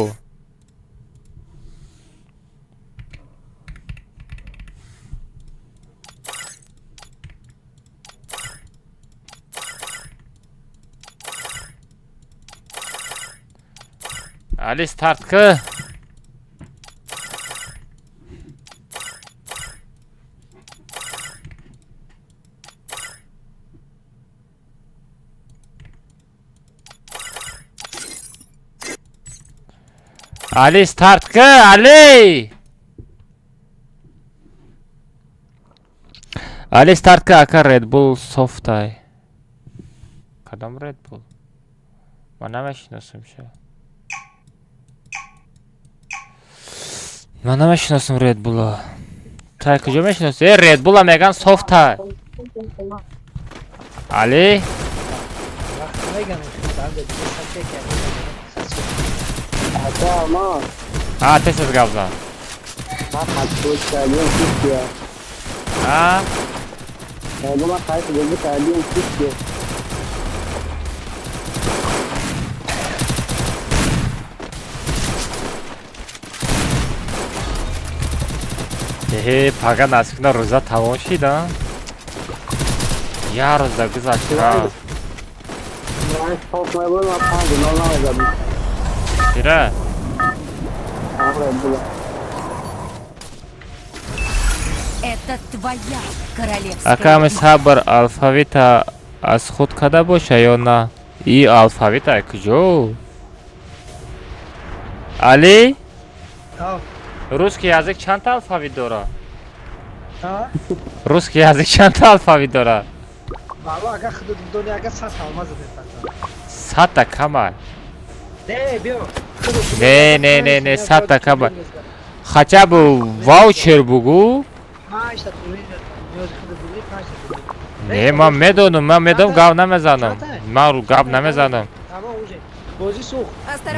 Али, старт ка. Али, старт ка, Али! Али, старт ка, ака Red Bull софтай. Кадом Red Bull? Ман намешиносам ша. Ман намешиносам Red Bull-а. Тай куҷо мешиноси? Э, Red Bull-а меган софтай. Али? А, тез гап зад. А? Эҳе, пага насиб рӯза тамом шида. Я рӯза гузашт. Чира? Это твоя королевская. Ака сабр алфавита аз худ када боша ё на? И алфавита куҷо? Али? Русский язык чанд алфавит дора? Русский язык чанд алфавит дора? Баба, ага худут бидони, ага сад алмаз мепартам. Садта кама. Не, биё. Не, не, не, не, садта кама. Хотя бы ваучер бугу. Не, ман медонам, ман медонам, гап намезанам. Ман гап намезанам.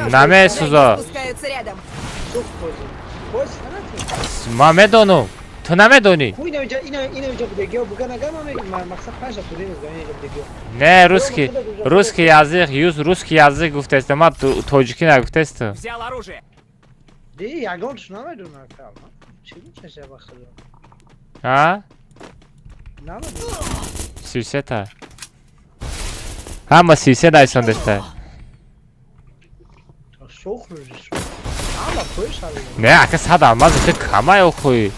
Намесуза. Ман медонам. Ту намедонӣ? Не, русский, русский язык, юз русский язык гуфтест, ман тоҷикӣ нагуфтест. Взял оружие. А? 33-та. Ҳама 33 найсондеста. Не, ака сад алмаз ки камай охуй.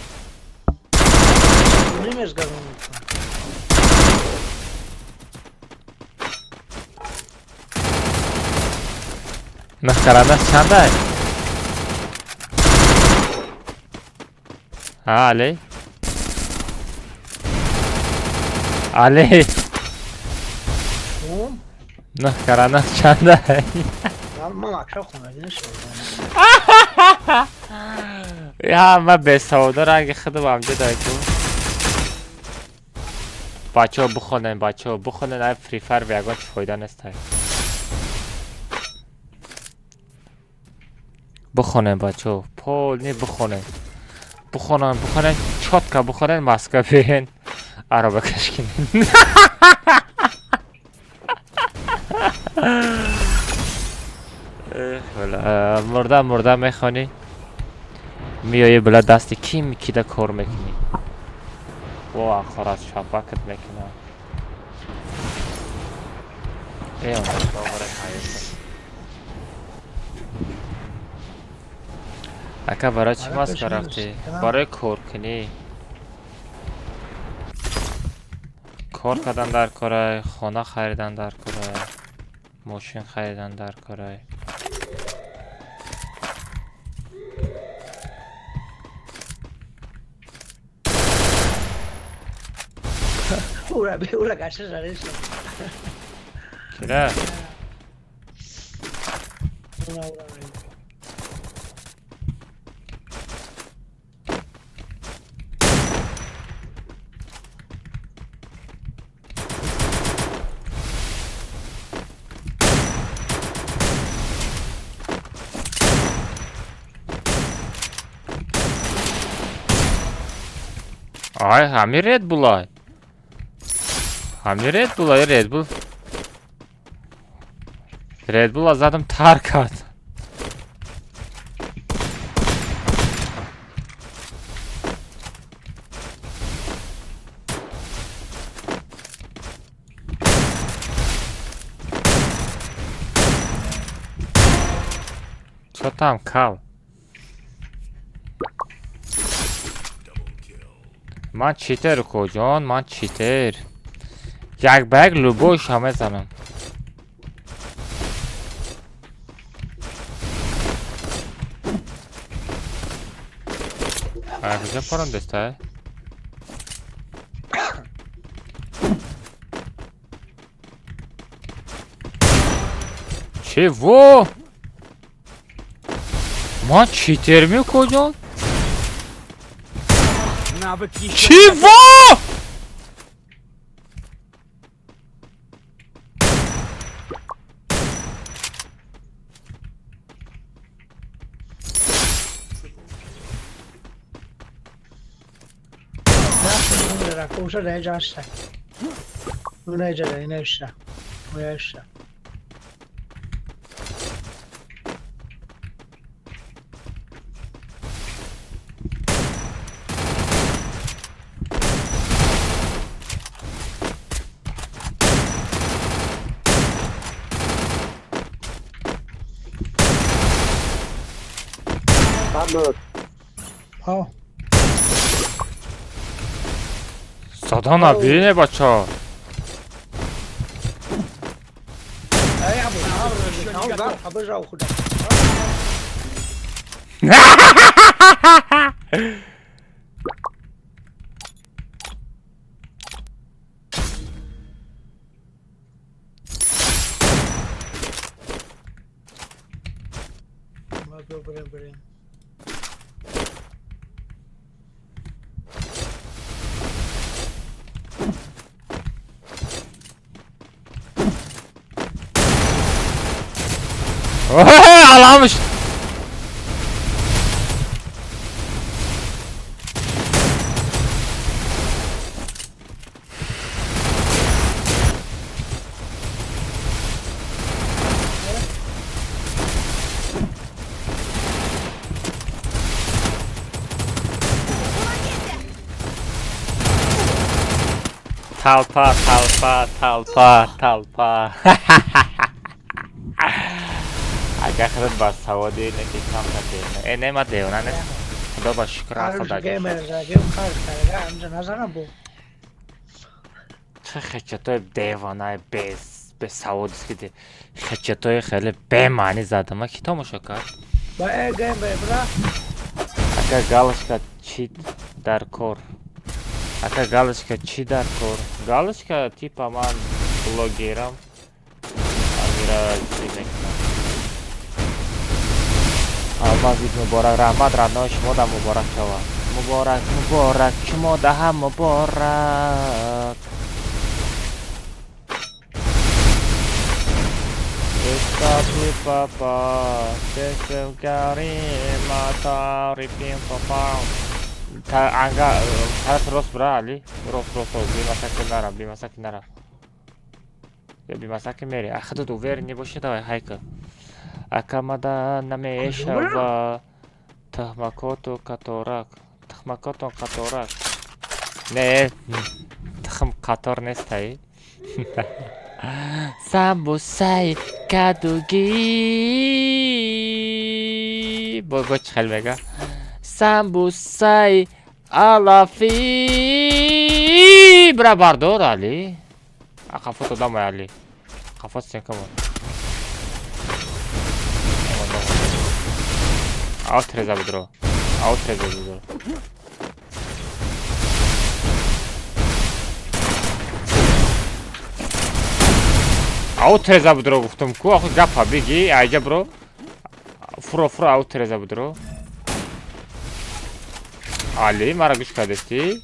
Нахкаранаш чандай? А, Али? Али? Нахкаранаш чандай? Я ма бесавода ранги худам амҷо дайку. Бачаҳо бихонен, бачаҳо бихонен, ай Free Fire ягон чи фоида нестай. Бихонен бачаҳо, полни бихонен. Бихонен, бихонен, чётко бихонен, Москва биен, ароба каш кинен. Мурда мурда мехонӣ, меоӣ била дасти ким кида кор мекунӣ. Во ахорат шапакат мекунам. Э, ака барои чӣ Москва рафтӣ? Барои кор кунӣ. Кор кардан дар корай, хона харидан дар корай, мошин харидан дар корай. Ура, гаша жариш. Кира? Ура, ура. Ай, ҳами Red Bull-ай. Ҳами Red Bull-ай, Red Bull. Red Bull-а задам тар кард. Чо там кал? Ман читер куҷон, ман читер. Як ба як любойша мезанам. А куҷо парам дестай? Чего? Ман читер ми куҷон? Навык еще... Чего? Садана бине бача. Аламыш. Талпа, талпа, талпа, талпа. Агар худат ба саводи неки камта девона. Э, не, ма девона нест. Худо ба шукр ақл даҷа. Чӣ хечатои девонаи бесаводист ки хечатои хеле бемаънӣ задама. Ки тамошо кард? Ака галочка чӣ дар кор? Ака галочка чӣ дар кор? Галочка типа ман блогерам. Амира чӣ мекунам? Алмаз ид муборак, раҳмат родной, шумо да муборак шава. Муборак, муборак, шумо да ҳам муборак. Истати папа, тесевгарима тарифим папа. Анга, тараф рост бра, Али. Рост, рост, рост, бимасаки нара, бимасаки нара. Ё бимасаки мери. А худат уверен не боши, давай хайка. Акамада намешава тухмакоту каторак. Тухмакотон каторак. Не, тухм қатор нестай. Самбусай кадуги. Бо чӣ хел мега? Самбусай алафи. Бра бардор Али. Қафот одамай Али. Қафот сенкамон. Аут реза будро. Аут реза будро. Аут реза будро гуфтам ку, охи гапа биги, айҷа бро. Фуро фуро аут реза будро. Али, мара гӯш кардести?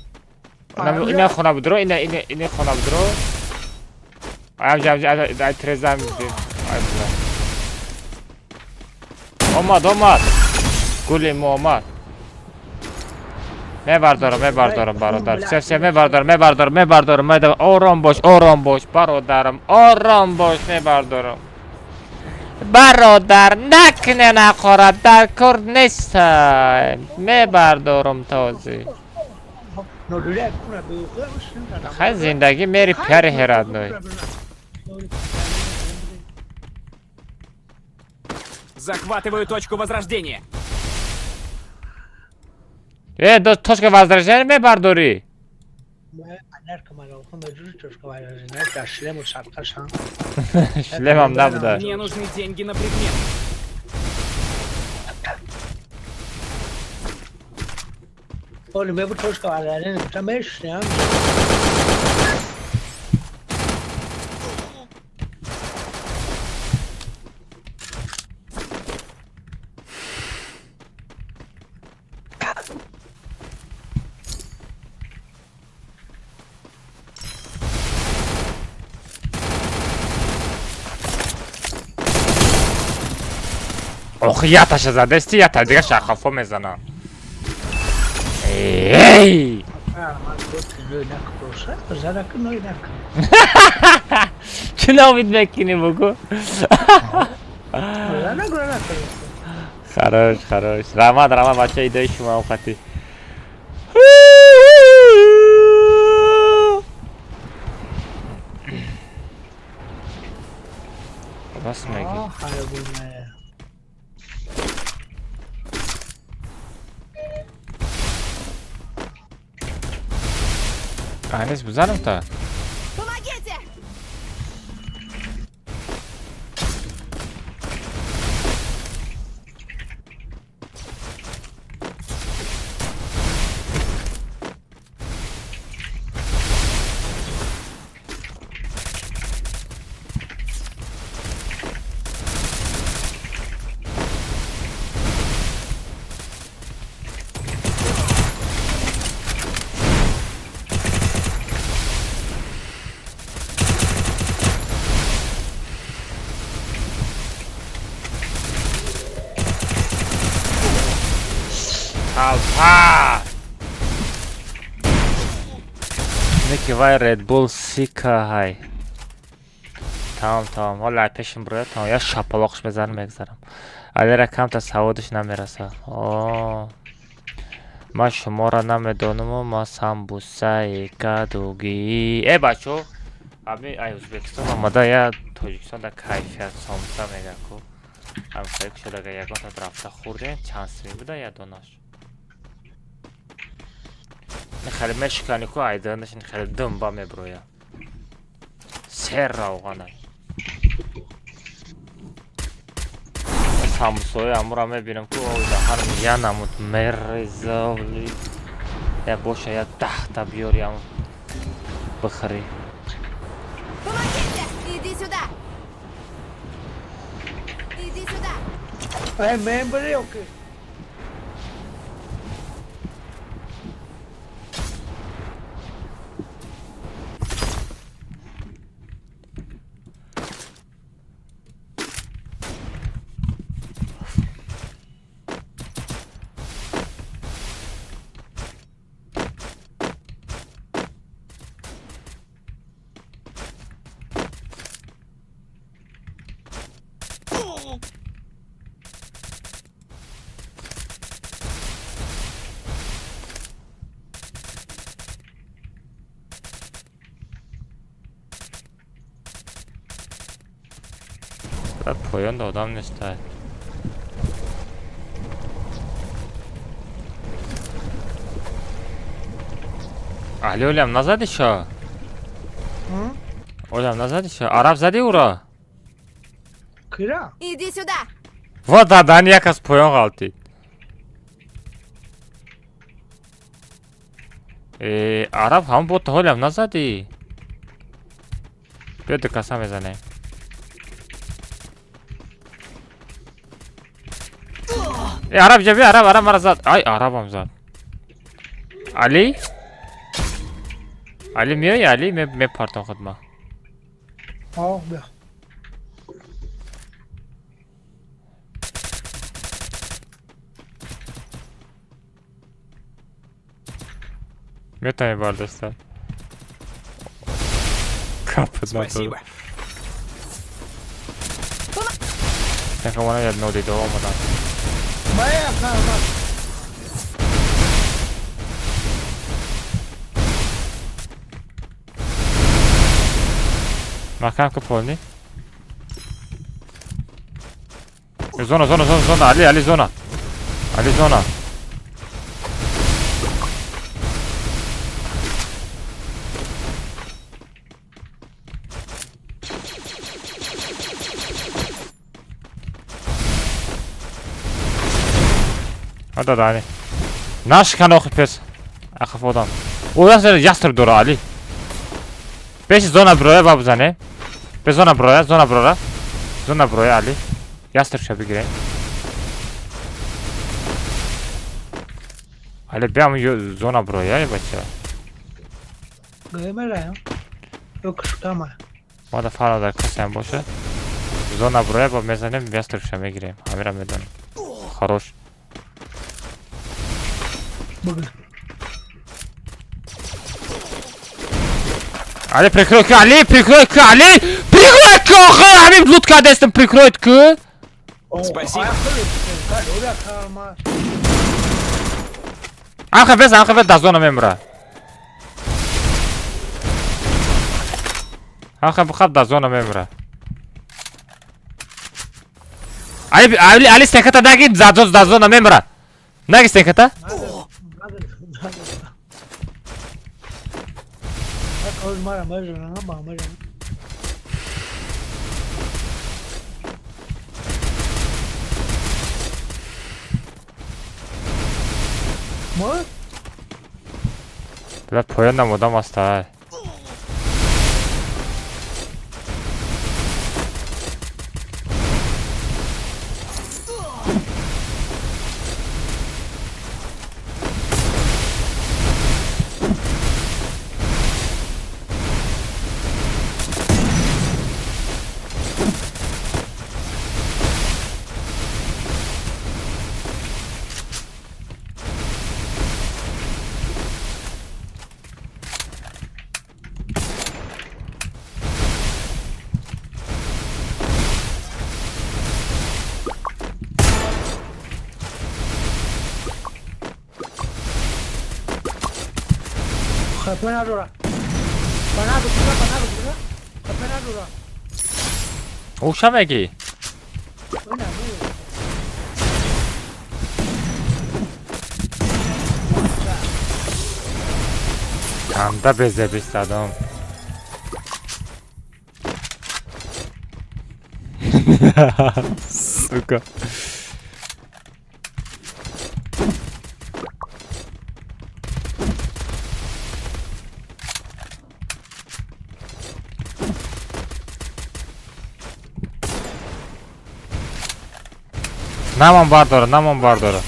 Ина хона будро, ина ина ина хона будро. Аҷа аҷа ай треза ай бро. Омад, омад. Гули мо омад. Мебардорам, мебардорам, бародар. Все, все, мебардорам, мебардорам, мебардорам. Ором бош, ором бош, бародарам. Ором бош, мебардорам. Бародар, накне нақорат, дар кор нест. Мебардорам този. Хай зиндагӣ мери пяри ҳерадной. Захватываю точку возрождения. Точка возрождения мебардорӣ? Шлемам набуда. Мне нужны деньги на предмет. Ох, яташа задести, ята дига шахафо мезанам. Эй! Чӣ номид мекунӣ бугу? Хорош, хорош. Раҳмат, раҳмат, бача, идои шумо хати. Рост мегӣ. Анис, бизанам та? Помогите! Алфа! Неки вай Red Bull сика ҳай. Тамом, тамом. Ҳоло ай пешим бирояд, тамом. Я шапалоқш мезанам, мегзарам. Алера камта саводаш намераса. О. Ман шуморо намедонаму, ман самбусаи кадугӣ. Э, бачо, ами ай Ӯзбекистон омада, я Тоҷикистон да кайфият сомса мега ку. Ҳамсоя кушодага ягон та рафта хӯрдем, чанд сими буда я донаш. Хеле мешикани ку айданаш хеле думба меброя. Сер равғана. Самбусои амура мебинам ку даҳанам я намуд мерезавли. Я боша я 10 та биёри ам бихӯрӣ. Помогите! Иди сюда! Иди сюда! Эй, мембри, окей. Поён одам нестай. Али олям назади шо? Олям назади шо? Араб зади уро? Кира? Иди сюда! Во дадан як аз поён ғалтид. Э, араб ҳам бо олям назади. Биё ду каса мезанем. Араб ҷаби, араб, араб мара зад. Ай, арабам зад. Али? Али меои, Али мепартон худма. О, бия. Метавонӣ бардошта. Капот надорад. Тахамона як нодида омадам. Маҳкам ки полни. Зона, зона, зона, зона, Али, Али, зона. Али, зона. Да, Али. Нашкан охи пес. Ахаф одам. О, ястреб дора, Али. Пеши зона броя ба бизане. Бе зона броя, зона брора. Зона броя, Али. Ястребша бигирем. Али, биам зона броя, бача. Мада фара дар касаям боша. Зона броя ба мезанем, ястребша мегирем. Ҳамира медонем. Хорош. Али, прикрой ку, Али, прикрой ку, Али, прикрой ку, охи, ҳамин лут кардастам, прикрой ку. Спасибо. Амха бес, амха бес, дар зона мемура. Амха бихаб дар зона мемура. Али, Али, Али, стенката наги, дар зона мемура. Наги стенката? Бля, поёнам одам аста. Оша мегӣ? Канда безебист одам. Сука. Намон бардора, намон бардора.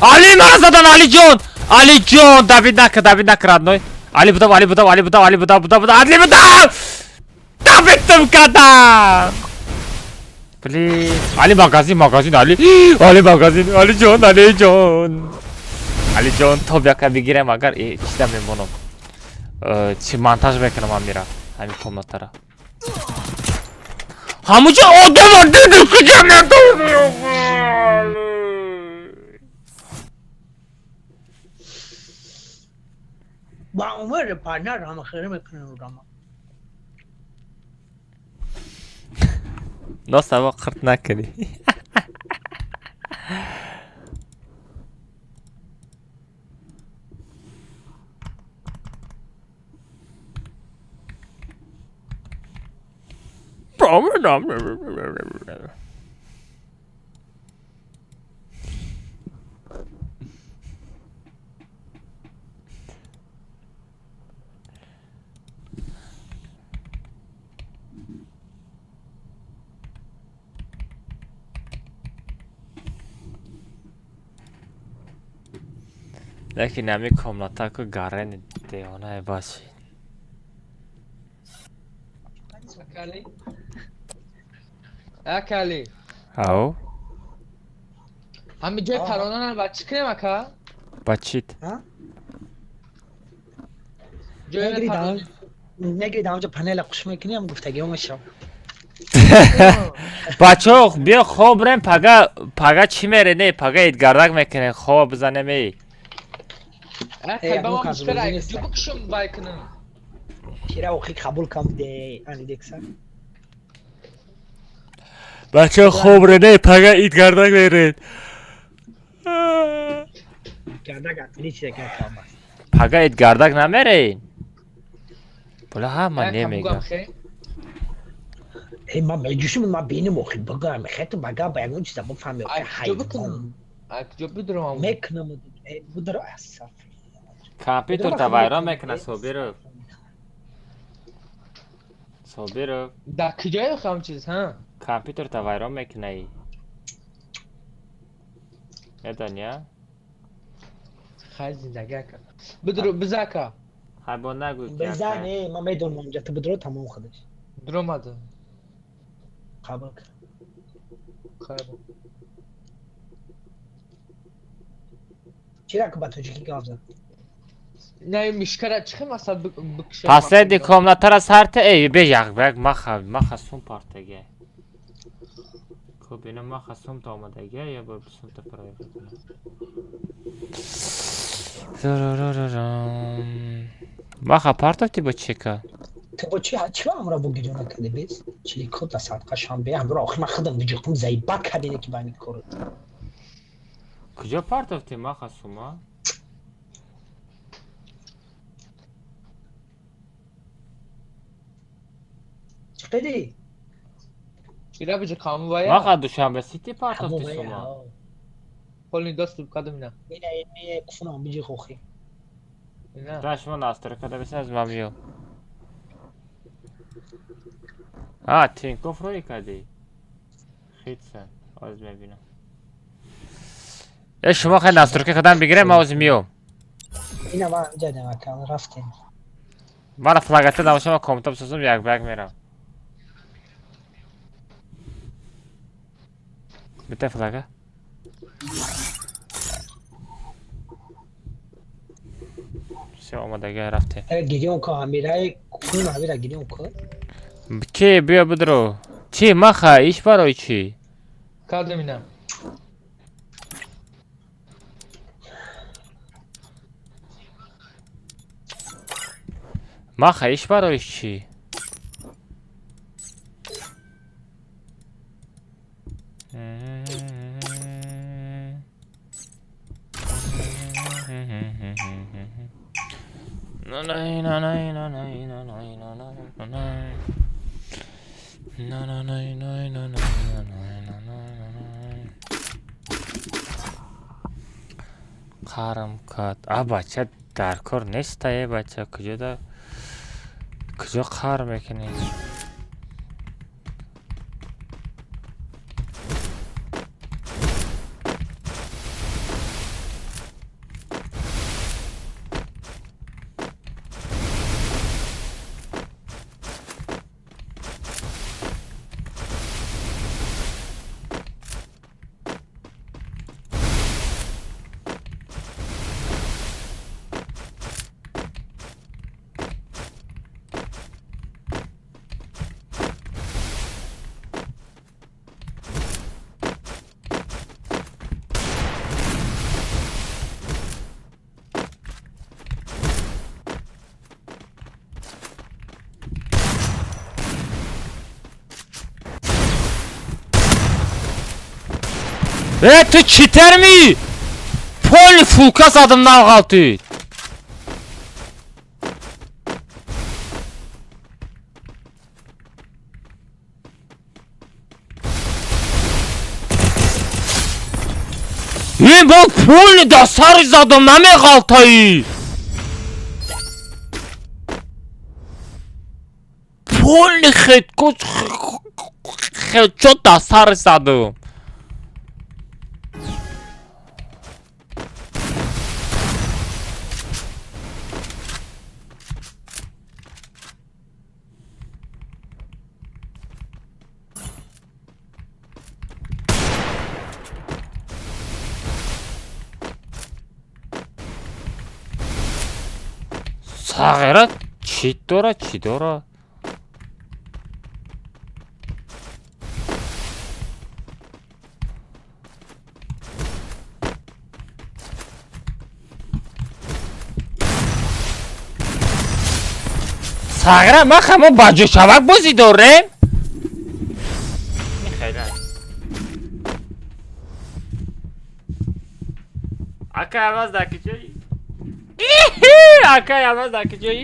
Али мара задан, Алиҷон! Алиҷон, Давид нака, Давид нака, родной. Али будав, Али будав, Али будав, Али будав, будав, будав, Али будав! Давидтам кадам! Блин. Али магазин, магазин, Али. Али магазин, Алиҷон, Алиҷон. Алиҷон, то бияка бигирем агар, чида мемонам. Чи монтаж мекунам амира, ҳамин комнатара. Ҳамуҷа одама диди куҷа медони. Ба умр партнер ҳама хире мекунем одама. Носаво қирт накунӣ. Лекин ҳамин комната ку гарени девонае башид. Акали. Ау. Ҳамин ҷои паронанам ба чӣ кунем ака? Ба чит? Мегири даонҷа панела қуш мекунӣ, ам гуфтагиҳо мешав. Бачаҳо, биё хоб рем, пага пага чӣ мере? Не, пага идгардак мекунем, хоб бизанем эй. Кира охи қабул кам де анидекса. Бачаҳо, хоб ре, не, пага идгардак меред. Гардак отлично кам аст. Пага идгардак намерен? Була ҳама немегам. Эй, ман меҷӯшим, ман биним охи бигӯям, хету бага ба ягон чиза бифаҳми охи ҳайвон. Акҷо бидурам. Мекунам, эй будур асаф. Компютер та вайрон мекуна Собиров. Собиров. Да куҷое хам чиз, ҳа? Компютер та вайрон мекунаи. Медони, а? Хай зиндагӣ ака. Бидур бизака. Хай бо нагӯ. Биза не, ман медонам онҷа ту бидур тамом худаш. Дуромада. Қабул кар. Қабул. Чира ки ба тоҷикӣ гап зад? Не, мишкара чӣ масал бикшам? Последний комнатара сарта эй, бе як бак маха, маха сум партаге. Хуб, ина маха сум та омадаге, я бор сум та проверка кунам. Маха партофти бо чека? Ту бо чи чӣ амра бо гирёна кади бес? Чили код да садқа шанбе амра охи ман худам биҷиқум заиба кадине ки ба ин кор. Куҷо партофти маха сума? Чӣ қиди? Чира биҷиқам вая? Маха Душанбе Сити партофти сума? Полный доступ кадам ина. Ина ина куфунам биҷиқ охи. Да, шумо настройка да бисен аз ман биё. А, Тинькофф рӯй кардӣ? Хитса, оз мебинам. Э, шумо хеле настройка кардам бигирем, ман оз миём. Ина ман ҷадам акам, рафтем. Мана флагата набошам, ман компютер бисозам, як ба як мерам. Бита флага? Всё, омадага рафтем. Гирён ко амирай, кун амира гирён ко. Ки биё бидро. Чи маха, иш барои чӣ? Кардам ина. Маха, иш барои чӣ? Қарам кад. А бача дар кор неста е бача куҷо да куҷо қар мекунӣ? Э, ту читерми? Поли фулка задым навғалтид. Ин бо поли да сари задам намеғалтаи. Поли хеткоч хедчо да сари задам. Сағира чӣ дора, чӣ дора? Сағира, ман ҳамон ба ҷӯшавак бозӣ дорем? Акай Алмаз дар куҷоӣ? Акай Алмаз дар куҷоӣ?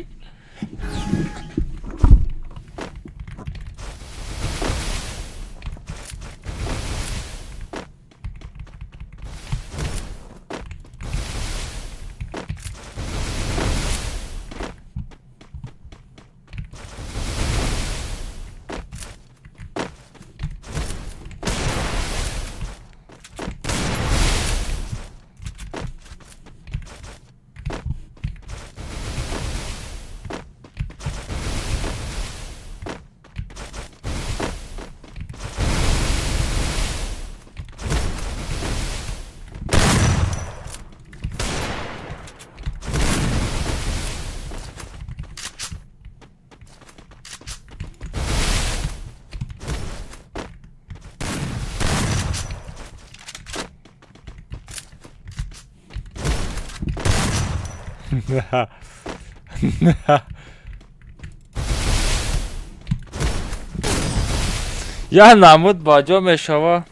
Я намуд ба ҷо мешава.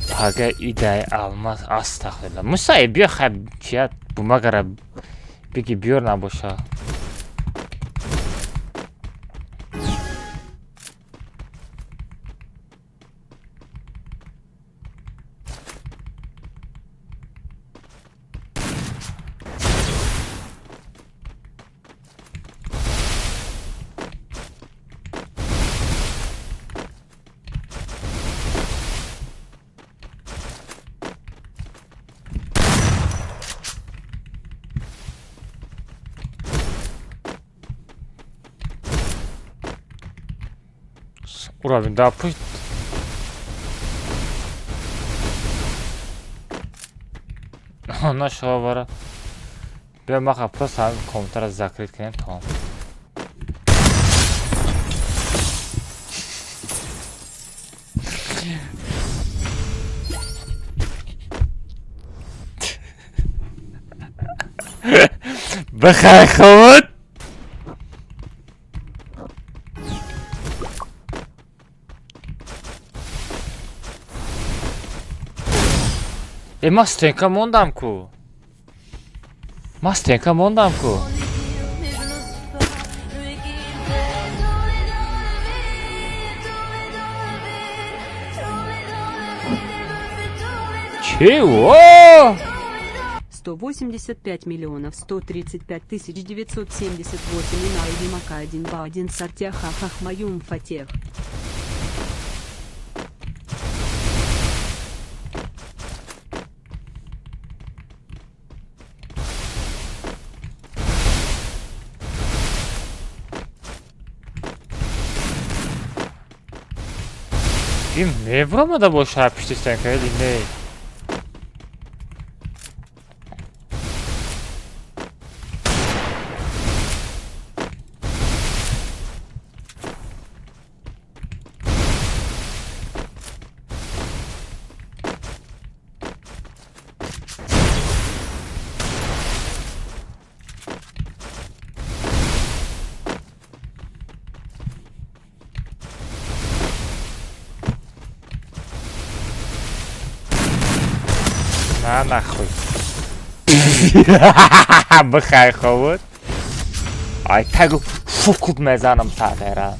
Пага идай Алмаз астағфирулла. Мусай биё хай чия бумагара биги биёр набоша. Уровень, да, пусть. Нашего вора. Бля, маха, просто комментарий закрыть клиент, то. Бахай хават. Ман стенка мондам ку. Ман стенка мондам ку. Чего? 185 миллионов 135 тысяч 978 и на Мака 1 ба 1 сартя хахах маюм фатех. Им мебромада боша пишти стенка или не? На нахуй. Бихай ховуд. Ай тагу фукут мезанам тағира.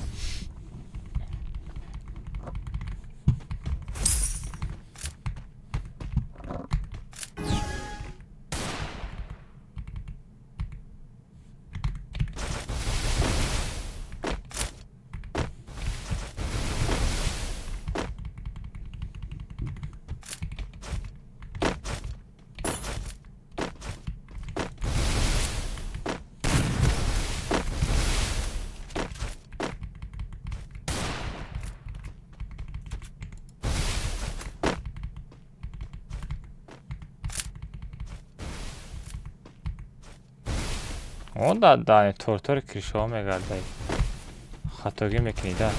Он да тортори кришаҳо мегардай. Хатогӣ мекунӣ да.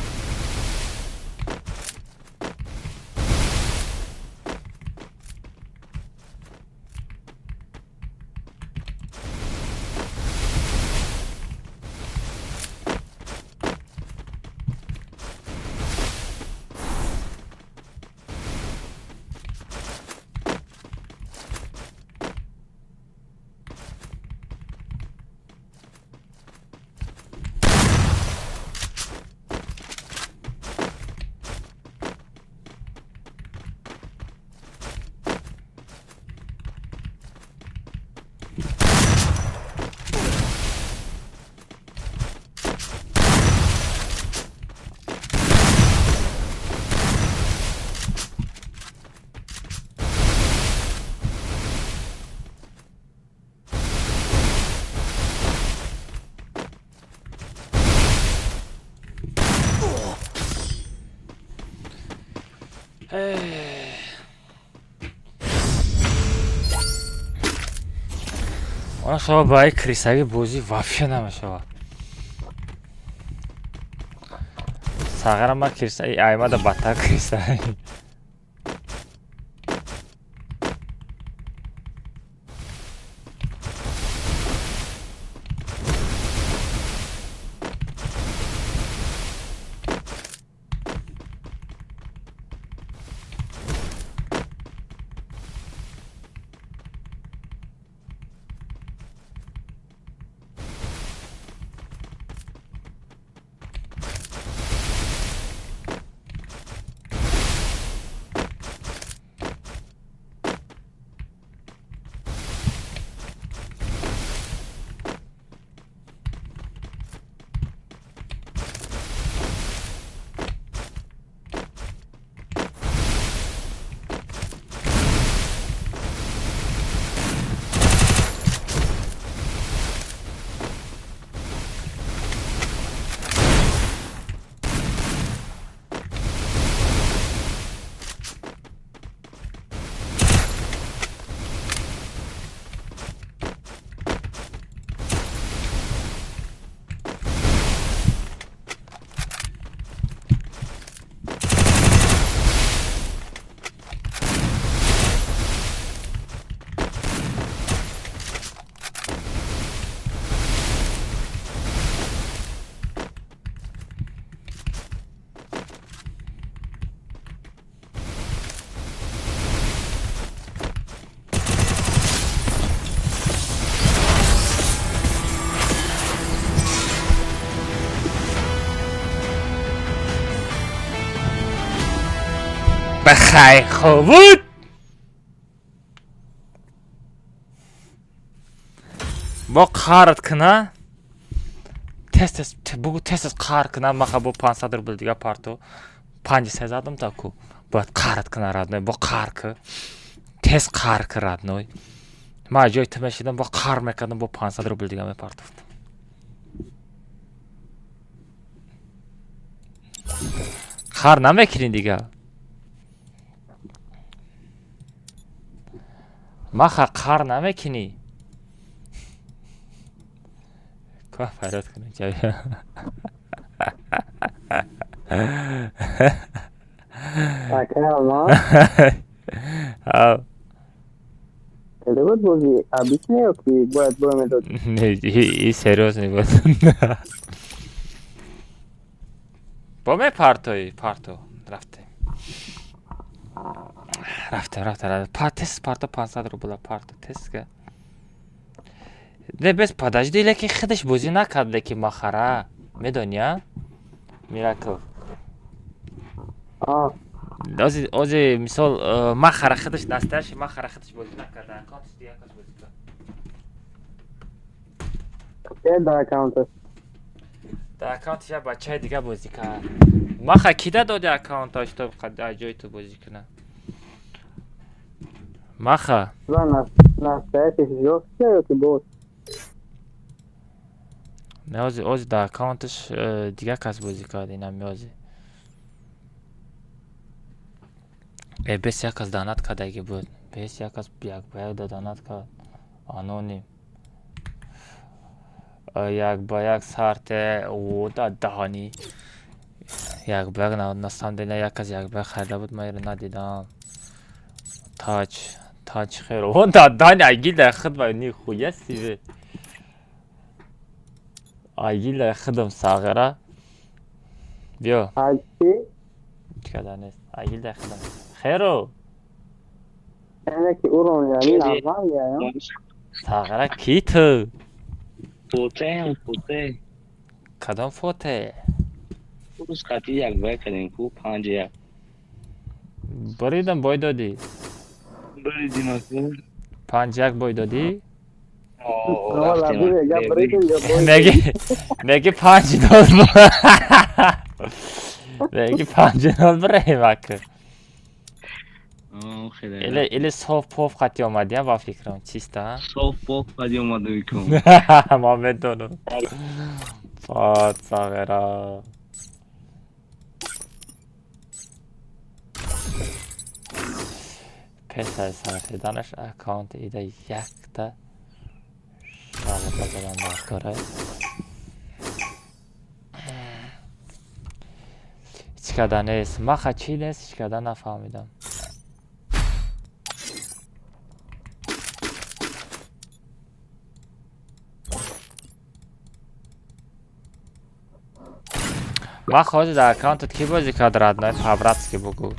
Она шава баи крисаги бозӣ вообще намешавад. Сағара ма криса аймада баттар криса. Бахай хубуд. Бо қарат кина. Тез-тез бугу тез-тез қар кина маха бо 500 рубл дига парто. 5 задам таку. Бояд қарат кина родной, бо қар ки. Тез қар ки родной. Ма ҷои ту мешидам бо қар мекардам бо 500 рубл дига мепартофтам. Қар намекунӣ дига. Маха қар намекунӣ. Ка фарёд кунем ҷавия. Ака, Ав. Это вот бозӣ обычный ё ки бояд бой медод? Не, и серьёзный буд. Бо мепартои, парто. Рафтем. Рафтем, рафтем, рафтем. Тез парто 500 рубла парто тез ка. Не без подожди, лекин худаш бозӣ накард, лекин махара. Медонӣ, а? Миракл. Ози ози мисол махара худаш настоящий махара худаш бозӣ накард, аккаунтш дигар кас бозӣ кард. Ке дар аккаунташ? Дар аккаунташ як бачаи дига бозӣ кард. Маха кида доди аккаунташ то дар ҷои ту бозӣ кунад? Маха. Настоящий жёсткий ё ки бот? Не, ози ози дар аккаунташ дигар кас бозӣ кард, инам ози. Бес як кас донат кардаги буд. Бес як кас як ба як да донат кард. Аноним. Як ба як сарте да даҳани. Як ба як на самом деле як аз як ба як харида буд, ман иро надидам. Тач, тач хер. О, да дани агилда худ ба нихуя себе. Агилда худам сағира. Биё. Ачи? Чикада нест. Агилда худам. Херо. Яъне ки урон яъне нормал я. Сағира ки ту? Фоте, фоте. Кадом фоте? Рӯз қатъи як бай кардем ку 5-1. Буридам бой додӣ. Буридим аку. 5-1 бой додӣ? Меги меги 5-0. Меги 5-0 бирем аку. Или или соф поф қати омадиам ба фикрам чиста? Соф поф қати омада бикун. Ман медонам. Фат сағира. Пеш аз саршиданаш аккаунт ида якта шалба задан дар кора. Ҳеҷ када нест. Маха чӣ нест, ҳеҷ када нафаҳмидам. Ман ҳозир дар аккаунтат кӣ бозӣ кард родной по-братски бугӯ.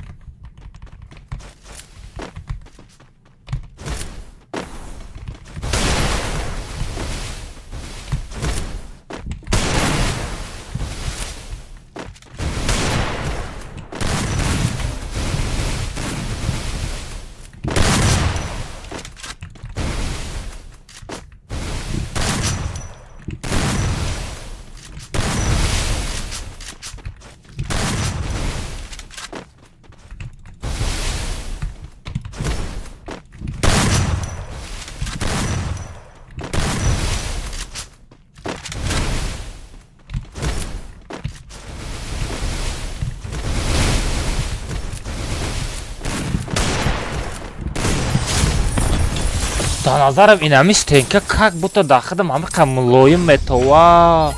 Дар назарам инами стенка как будто дар худам ҳамиқа мулоим метова.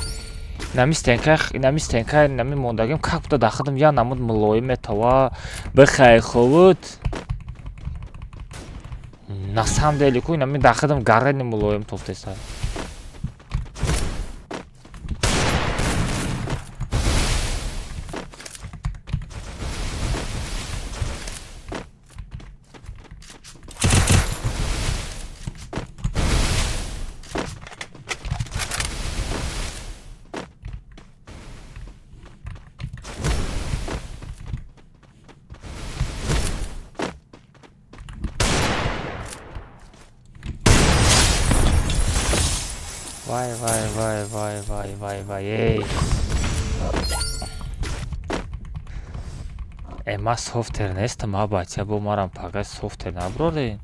Инами стенка, инами стенка, инами мондагим как будто дар худам як намуд мулоим метова. Бихай ховуд. На самом деле ку инами дар худам гарани мулоим тофтеса. Вай, вай, вай, вай, вай, вай, вай, эй. Э, ма софтер нестам, а бача, бо марам пага софтер наброрем.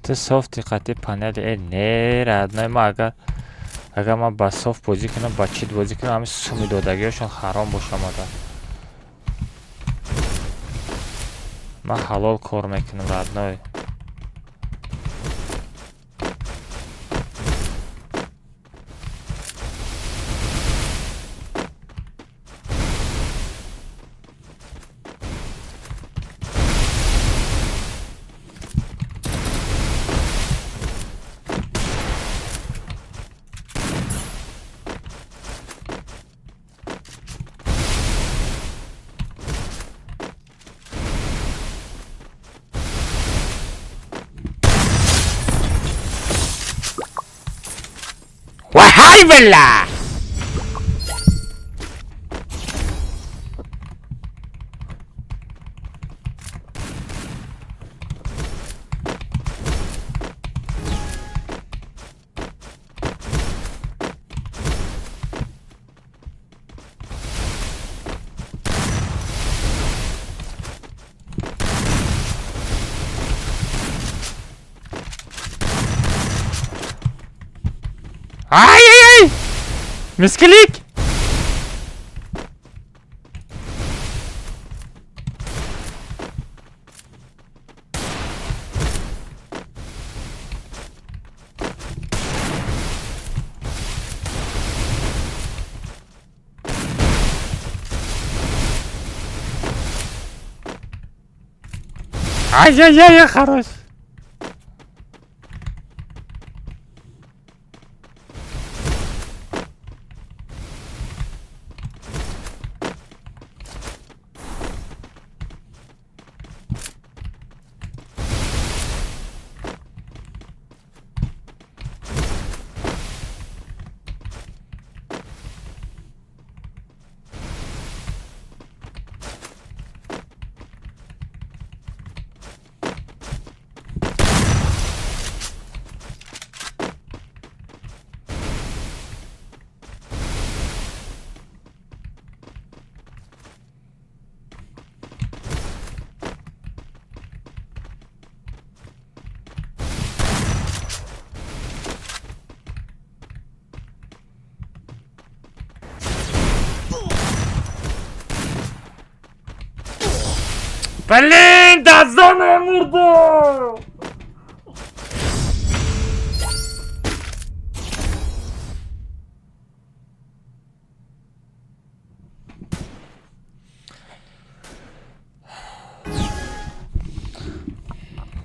Ту софти қатъи панели э не родной ма агар ман ба софт бозӣ кунам, ба чит бозӣ кунам, ҳамин суми додагиҳошон ҳаром бошамада. Ман ҳалол кор мекунам родной. Вай бля! Ай ай ай! Misclick! Ай-яй-яй, хорош. Блин, да зона мурдо!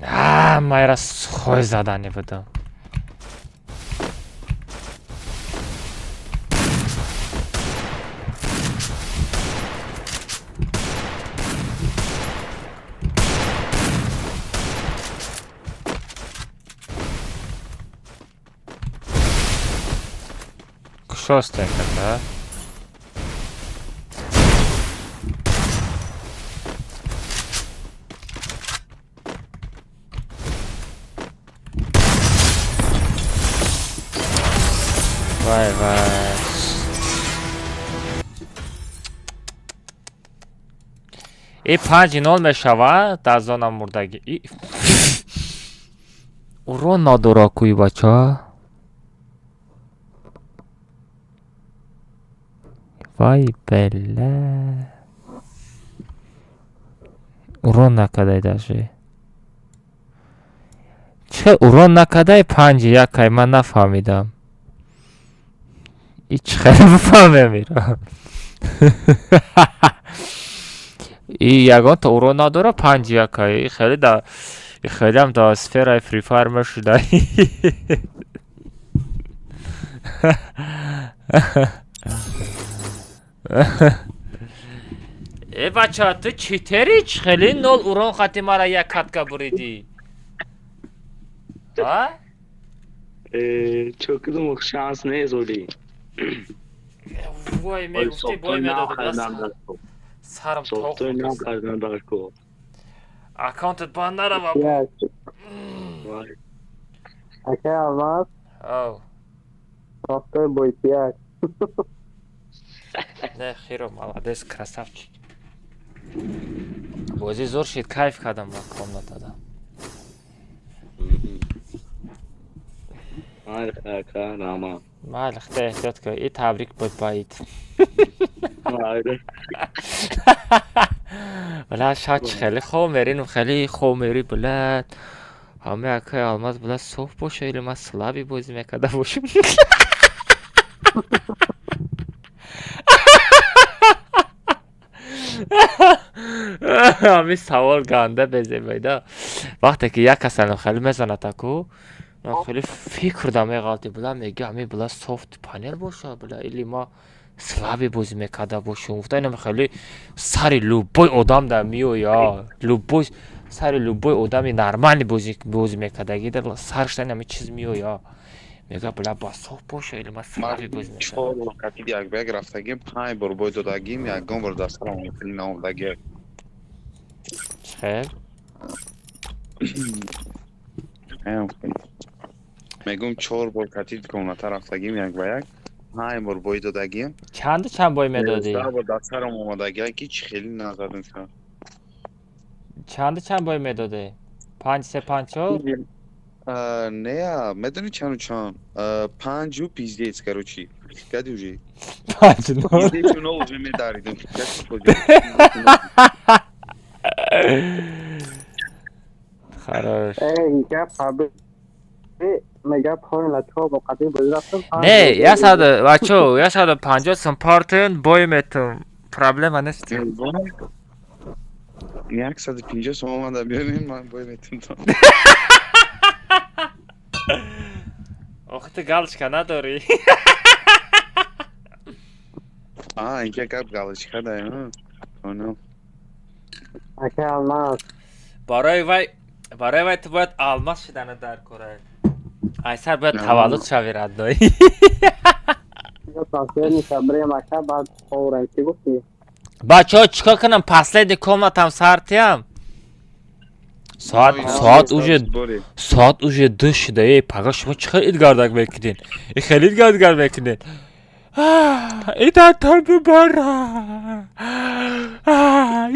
А, майра сухой задание буду. Шостая кота. Вай, вай. И 5-0 мешава, дар зона мурдаги. И урон надора куи бача. Вай бля. Урон накадай даже. Че урон накадай 5-1 ман нафаҳмидам. И чӣ хеле бифаҳмем иро. И ягонта урон надора 5-1. И хеле да и хелеам да сфераи Free Fire мешуда. Э бача, ту читери чӣ хеле нол урон хати мара як катка буридӣ? А? Чо кидум шанс нест оли. Вой, мегуфти бой медоди. Сарам тоқ. Аккаунтат бан нарава. Акай Алмаз. Ав. Софтой бой 5. Не, хиро, молодец, красавчик. Бозӣ зур шид, кайф кардам ба комнатада. Ака, рама. Майли, худо эҳтиёт кун. И табрик буд ба ид. Бля, шаб чӣ хеле хоб меринум, хеле хоб мери, бля. Ҳамаи акаи Алмаз, бля, соф боша или ман слаби бозӣ мекарда бошам. Ҳамин савол ганда безебайда. Вақте ки як касанам хеле мезанад аку, ман хеле фикр да меғалти, бля, мега ҳамин бля софт панел боша, бля, или ма слаби бозӣ мекарда бошам. Гуфта инам хеле сари любой одам да меоя, любой сари любой одами нормальный бозӣ мекардаги да сарш ҳамин чиз меоя. Мега бля ба софт боша или ма слаби бозӣ мекардам. 4 бор катид як ба як рафтагим, 5 бор бой додагим, ягон бор дар сарам хеле наомадагӣ. Хел? Мегум 4 бор катид комната рафтагим як ба як, 5 бор бой додагим. Чанду чанд бой медодӣ? 10 бор дар сарам омадагӣ ки чӣ хеле назадам ша. Чанду чанд бой медодӣ? 5 3 5 4? Не, медони чанду чанд? Панҷу пиздец, короче. Кади уже? 5-0. Пиздецу нол уже медаридем. Хорош. Эй, гап ҳаби мега поин чо бо қадим бозӣ рафтам. Не, 100 бачо, 150 сум партен бой метум. Проблема нест. 150 сум омада биёрем, ман бой метум. Охи ту галочка надорӣ. А, инка гап галочка да, понял. Ака алмаз. Барои вай ту бояд алмаз шудана дар кора. Айсар бояд таваллуд шави родной. Бачаҳо чикор кунам? Последний комнатам сартиям. Соат уже 2 шуда. Эй, пага шумо чӣ хел идгардак мекунед? И хеле идгардак мекунед. Идата мубарак.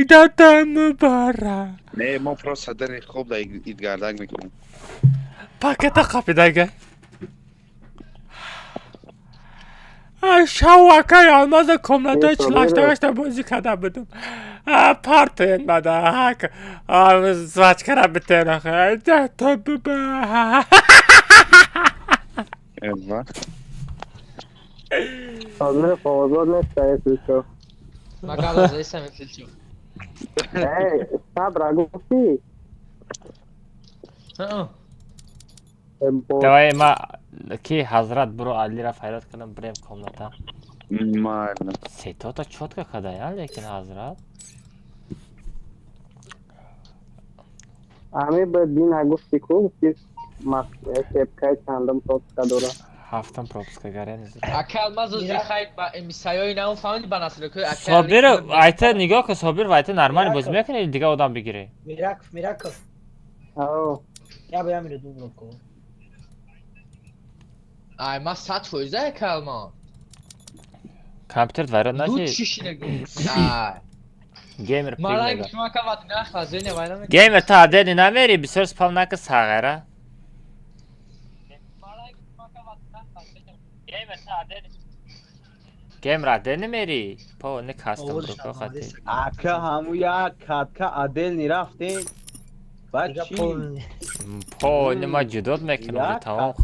Идата мубарак. Не, мо просто дари хоб да идгардак мекунем. Пакета қапидага. Шав акай алмаза комнатаи 48 бозӣ карда будам. Партоен бада. Звачкара битен охе. Идата мубарак. Эва. Озмир фовозод нест, ай филчо. Магала заисам филчо. Эй, сабра гуфти? Давай ма ки ҳазрат буро Алира файрод кунам бирем комната. Майна. Сетота чётко кадая, лекин ҳазрат. Ами ба дина гуфти ку, ки кепкаи чандум пропуска дора. Ҳафтам пропуска гарен. Ака алмаз узи хай ба эмисаёи наун фаҳмиди ба насракои ака. Собир, айта нигоҳ кун, Собир вайта нормально бозӣ мекунӣ, дига одам бигирӣ. Мираков, Мираков. Ау. Я ба ямиро дубро ку. Ай, ма 100% ака алмаз. Компютер вайрон наши. Лучше шинагу. Ай. Геймер Маланг шума кават нахла зене вайна мекунӣ. Геймер та адени намери, бисёр спам нака сағера. Геймер адени мери? По не кастом руко хати. Ака ҳаму як катка адел рафтем. Баъд чӣ? По не ма ҷудот мекунам тамом.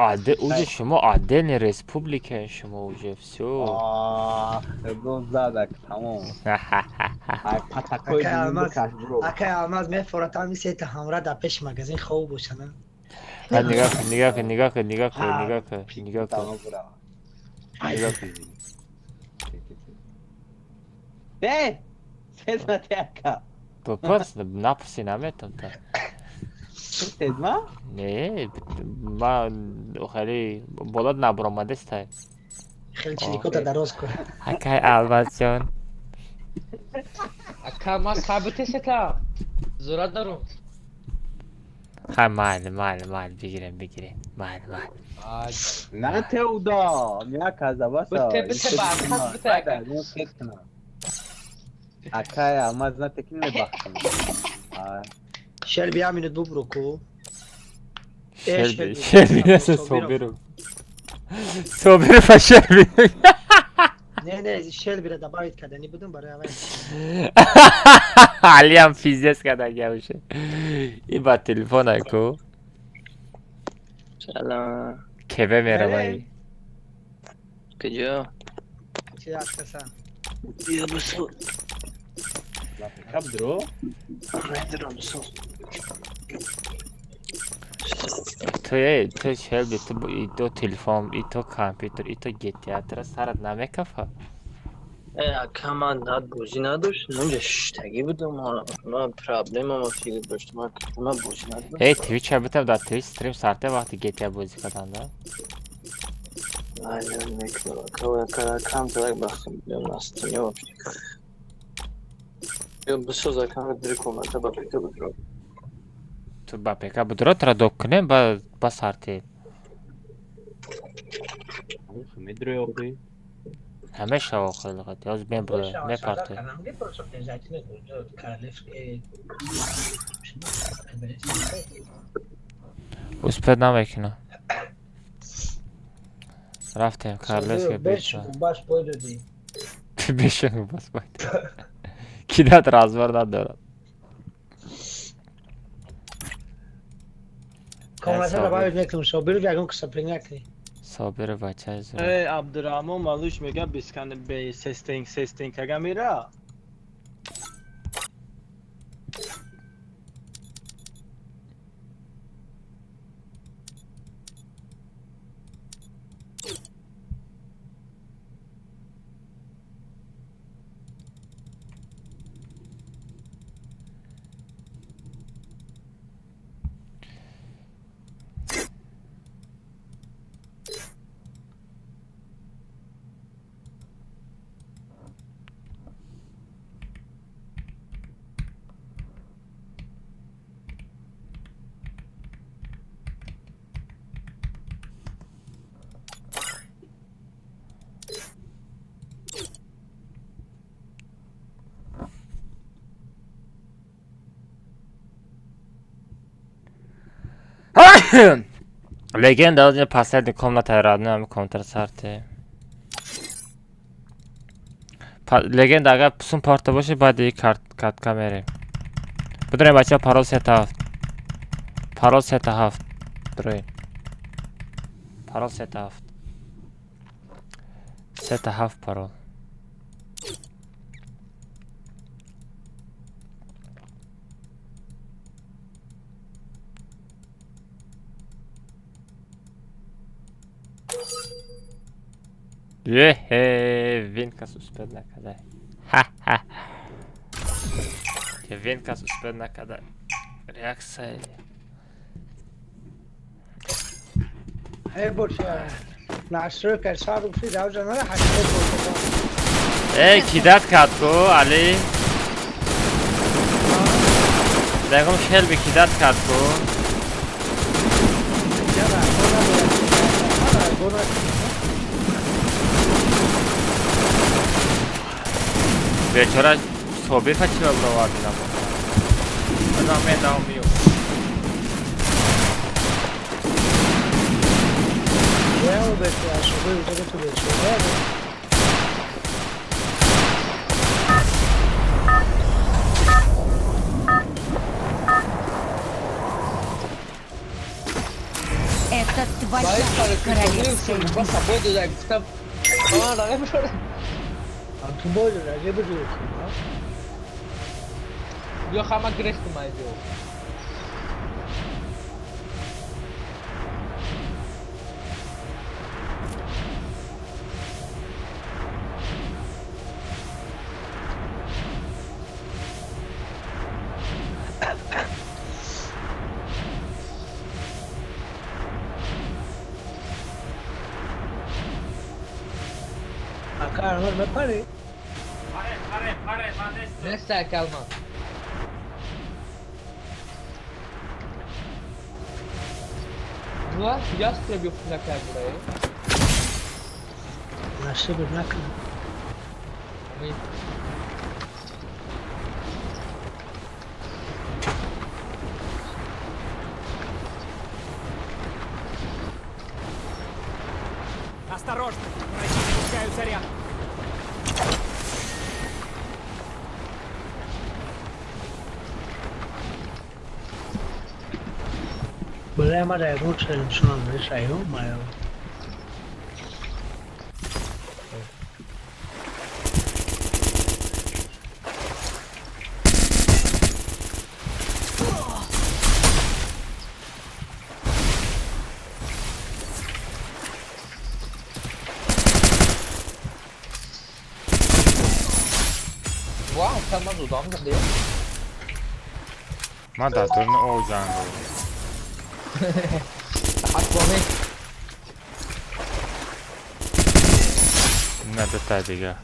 Аде уже шумо отдельный республика шумо уже всё. Гол задак тамом. Акай алмаз мефорад ҳами сета ҳамра дар пеши магазин хоб бошана. Нигоҳ кун, нигоҳ кун, нигоҳ кун, нигоҳ кун, нигоҳ кун, нигоҳ кун. Нигоҳ кун. Э, сезна ака. Бипурс, напурси наметам та. Сезма? Не, ма хеле болот набуромадестай. Хеле чиликота дароз кун. Акай Алмазҷон. Ака ма сабите сета. Зурат дарум. Хай майли, майли, майли, бигирем, бигирем. Майли, майли. На теуда, як аз баса. Бите, бите, ба, бите, ака. Акай алмаз на текин мебахшам. Шелби аминут бубро ку. Шелби, Шелби не Собиров. Собиров а Шелби. Не, не, Шелбира добавить кардани будум барои аввал. Алиам пиздец кардагия боше. И ба телефон ку. Салам. Кебе меравай. Куҷо? Чи аскаса? Бия бисо. Каб дро? Медрам бисо. Ту Шелби, ту и то телефон, и то компютер, и то GTA тра сарат намекафа. Ака ман над бозӣ надошт, нонҷа шиштагӣ будам, ман проблемама фикр доштам, ман бозӣ надоштам. Эй, Twitch битам дар Twitch стрим сарте вақти GTA бозӣ кардан, да? Айна мекунам, ака, камтарак бахтам биём настроение вообще. Ё бисоз ака, дири комната ба пека будро. Ту ба пека будро, тра док кунем, ба сарте. Медрои охи. Ҳамеша охи лғат, ёз мепарте. Успеть намекунам. Рафтем, Карлес беш баш бой додӣ. Бешен бас бой. Кидат разбор надорад. Комната добавить мекунам, Собиров ягон киса принякни. Собиров бачаи зур. Э, Абдурахмон Малуш мега бискан бе сестинг сестинг ага мира. Легенда оз последний комната родной ами контр сарте. Легенда агар сум парта боше баъди карт катка мерем. Бидурем бача парол 3-7. Парол 3-7. Дуроем. Парол 3-7. 3-7 парол. Ехе, винкас успел накадай. Ха-ха. Винкас успел накадай. Реакция. Эй, боша. Настрой кайсару си даужа на хаште. Эй, кидат катку, Али. Дагом шелби кидат катку. Бечора Собир чиро бароварди набо. Адам медавам миё. Это твоя королевская битва. Tu boy dodi, буду. Бیا хама грехтум айдио. Ака, армор мепари. Нестай калма. Два ястребів на камеру. Насиб накрив. Ми Осторожно! Враги запускают заряд! Бля, мара, лучше ничего не решаю, маю. Вау, там мазу дам заде. Ман дар дуруни ов ҷанг. Аквамен. На дута дига.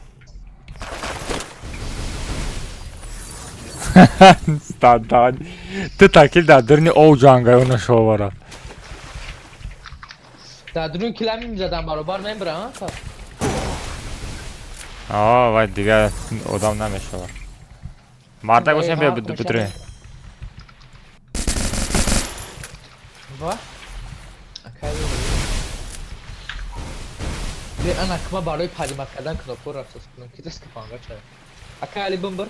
Стандан. Ту такил дар дуруни ов ҷангай она шовара. Дар дурун килами мизадан баробар мебра, а? Аа, вай дига одам намешавад. Мардак бошем бия бидурем. Ва? Бе, ана кма барои падимат кардан кнопкаро афсос кунам, ки даст кафанга чара. Ака Али бумбар.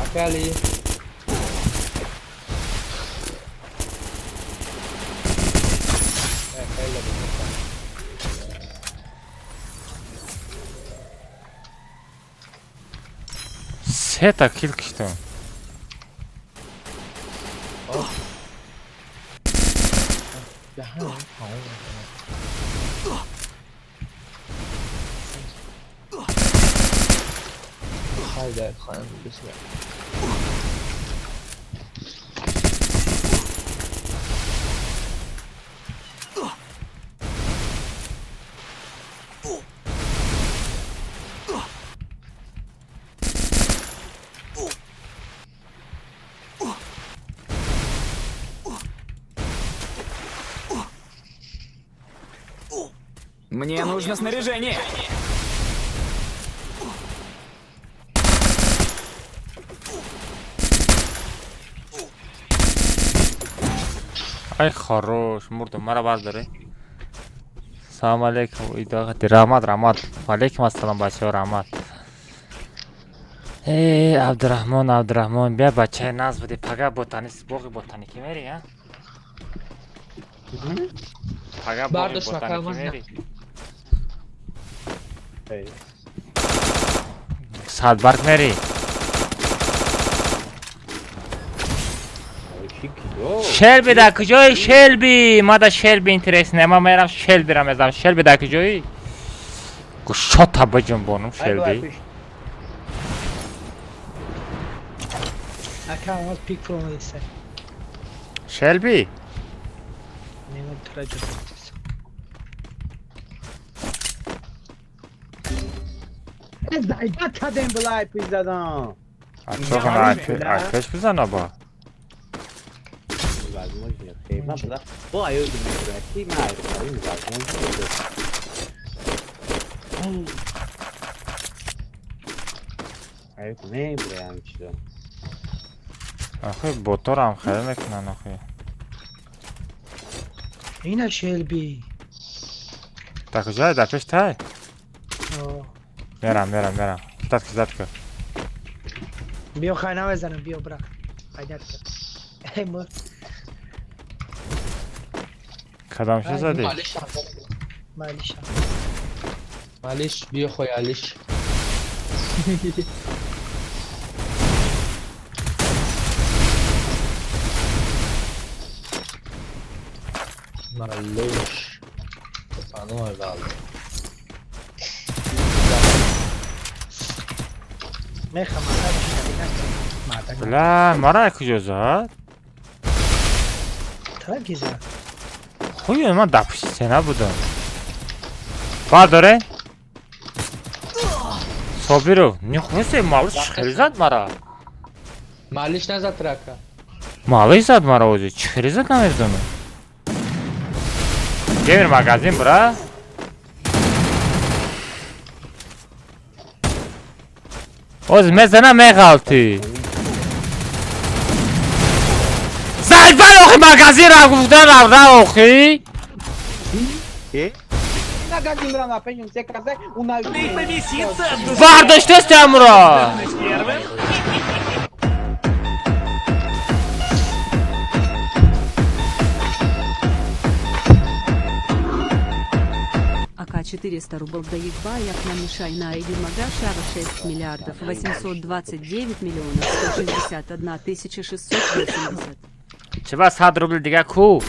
Ака Али. Сета кил киштам. Мне нужно снаряжение. Ай, хорош, мурдам, мара бардоре. Салом алейкум, идоғати раҳмат, раҳмат. Алейкум ассалом, бачаҳо, раҳмат. Э, Абдурахмон, Абдурахмон, бия бачаи наз буди, пага ботанис, боғи ботаникӣ мери, а? Пага боғи ботаникӣ мери. Садбарг мери. Шелби дар куҷои Шелби? Ма да Шелби интерес не, ма мерам Шелбира мезанам. Шелби дар куҷои? Гӯшота биҷунбонум Шелби. Ака, аз пик фуромадиста. Шелби? Нема траҷа. Зайда кадем булай пизадан. А чо кана айпеш бизана ба? Возможно, хейма буда. Бо аё думаю, ма айрим возможно. Аё не бурам чизо. Ахи боторам хеле мекунан ахи. Ина Шелби. Дар куҷое? Дар пеш тай? Мерам, мерам, мерам. Датка, датка. Биё хай намезанам, биё бра. Хайдат кар. Эй мурд. Кадам шо задӣ? Малиш. Малиш, биё хой Алиш. Малиш. Паной вал. Бля, мара куҷо зад? Тара ки зад? Хуй, ман дар пушти стена будам. Бардоре? Собиров, нихуя малиш чӣ хеле зад мара? Малиш назад рака. Малиш зад мара ози, чӣ хеле зад намедонам. Гемер магазин бра? Оз мезана меғалтӣ. Зайбай охи магазин ра гуфтан равда охи. Вардоштест амро. АК 400 рублей да егба, як нам мешай на ID Магашара 6 миллиардов 829 миллионов 161 тысяча 680. Чеба 100 рублей дига ку?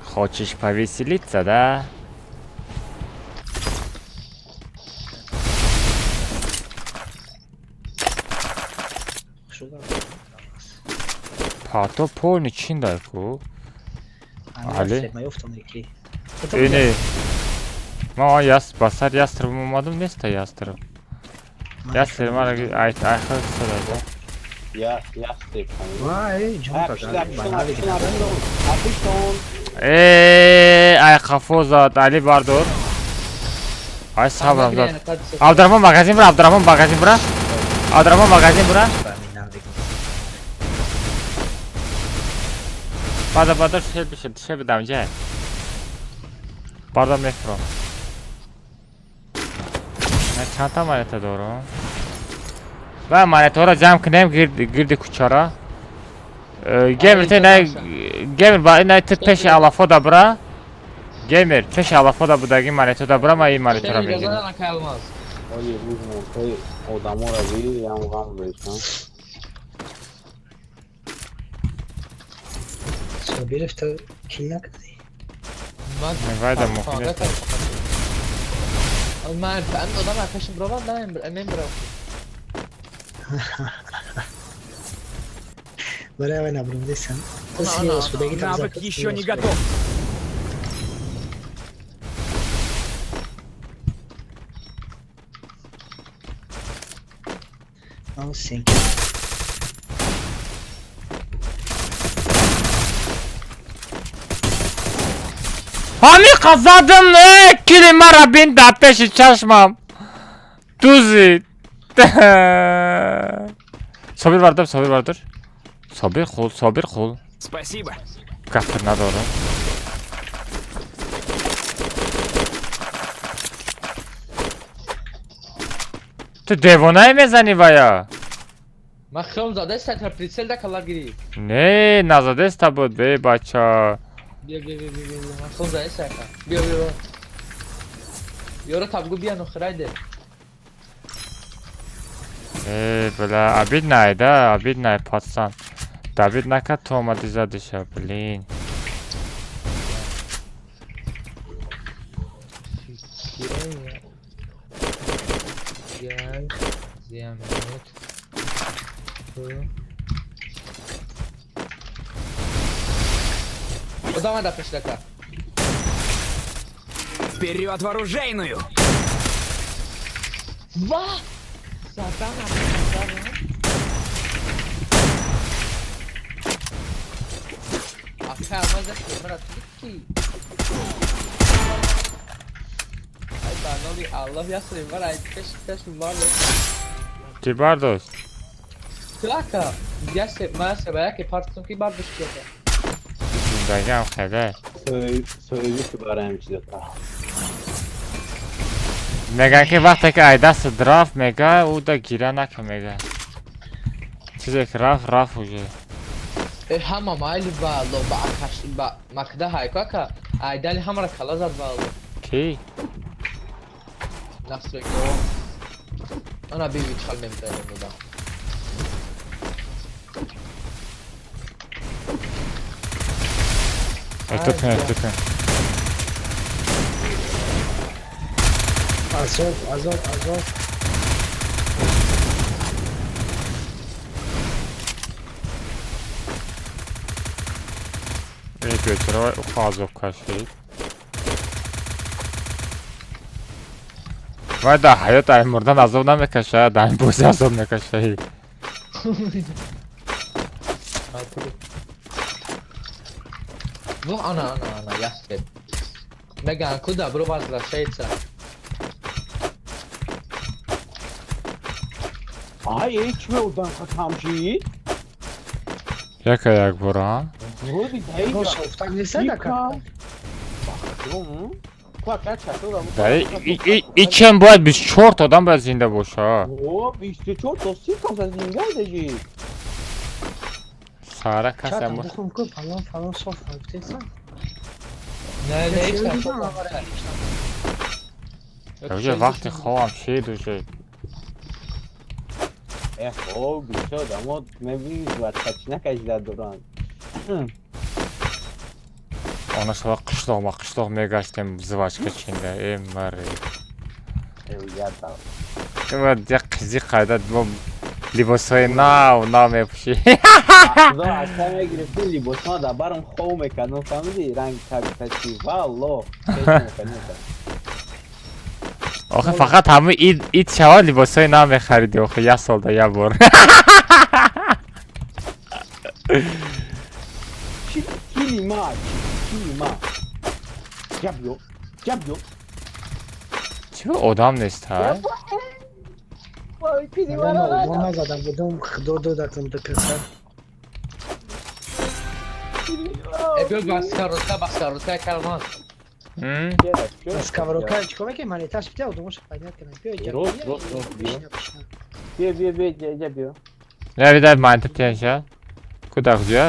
Хочешь повеселиться, да? Пато полный чин дай ку. Али. Эне. Ма яс басар яструб омадам неста яструб. Я стрим ай ай хел сада. Я я стрим. Вай, ҷон Э, ай қафо зад, Али бардор. Ай сабрам зад. Абдурахмон магазин бура, Абдурахмон магазин бура. Абдурахмон магазин бура. Бада бада шеб шеб шеб дамҷа. Бардор мефурам. Ман чанд та монета дорам? Ва монетаҳоро ҷамъ кунем гирди кӯчара. Геймер те най геймер ба най ту пеши алафода бура. Геймер пеши алафода будаги монетода бура, ман ин монетаро мегирам. Оли рӯз монетаи одаморо бигир, ям ғам дошам. Собиров то кил накардӣ? Вайда мумкин. Ман одам аз пешим бированд, намебирам. Барои набурдесам. Навык еще не готов. Ҳами қазадам, э, кили мара бин дар пеши чашмам. Дузи. Собир бардор, Собир бардор. Собир хул, Собир хул. Спасибо. Гапир надорам. Ту девонае мезанӣ вая? Ман хелм задаеста, та прицел да калар гирӣ. Не, назадаеста буд, бе бача. Бия, бия, бия, бия, ман хелм задаеста ака. Бия, бия. Ёро табгу бия, нохирайде. Э, бля, обидно, да, обидно, пацан. Давид накард, ту омадӣ задиша, блин. Одам дар пеши дака. Вперед в оружейную! Ва! Сатана, сатана. Ака, маза камера тики. Ай ба номи Аллоҳ ясри мара ай пеш пеш марло. Чӣ бардошт? Ака, ясе ма се ба яке партум ки бардошт кида. Зиндагиам хеле. Союзи бароям чизота. Меган ки вақте ки ай дастат рафт, мега ӯ да гира накун мега. Чизе ки рафт, рафт уже. Э, ҳама майли ба Аллоҳ ба акаш ба макда ҳайко ака. Айдали ҳамара кала зад ба Аллоҳ. Ки? Насрек. Ана биби чал мемзанем додам. Эҳтиёт кун, эҳтиёт кун. Азоб, азоб, азоб. Эй, бечора, ухо азоб кашид. Вай дар ҳаёт ай мурдан азоб намекашад, дар бозӣ азоб мекашад. Во, ана, ана, ана, ястреб. Меган, куда бро возвращается? Ай, эй, чӣ одам камшид? Яка як бора? И чем бояд 24 одам бояд зинда боша? О, 24 то 30 каса зинда дежи. Сара каса мо. Фалон фалон соф гуфтеса. Не, не, ҳеч Уже вақти хобам шид уже. Э, хоб, бисёр одамо мебинӣ ватқачина кашида доранд. Она шава қишлоқ ма қишлоқ мегаштем жвачка чинда. Э, маре. Э, ядам. Ва як қизи қайда бо либосҳои нав нав мепӯшӣ. Худо аз та мегирифти либосҳо дар барам хов мекардам, фаҳмидӣ? Ранг так тачи, валло. Охе фақат ҳамаи ид ид шава либосҳои нав мехариди охе як солда як бор. Килима, килима. Ҷабё, ҷабё. Чӣ одам нест ҳа? Назадам будам худо додакам дакаса. Биё ба сковородка карман. Сковородка чикор мекунӣ? Монеташ битя одамоша понят кунам. Биё Рост, рост, рост, биё. Биё, биё, биё, ҷа биё. Не видай монета тиянша. Куда куҷо?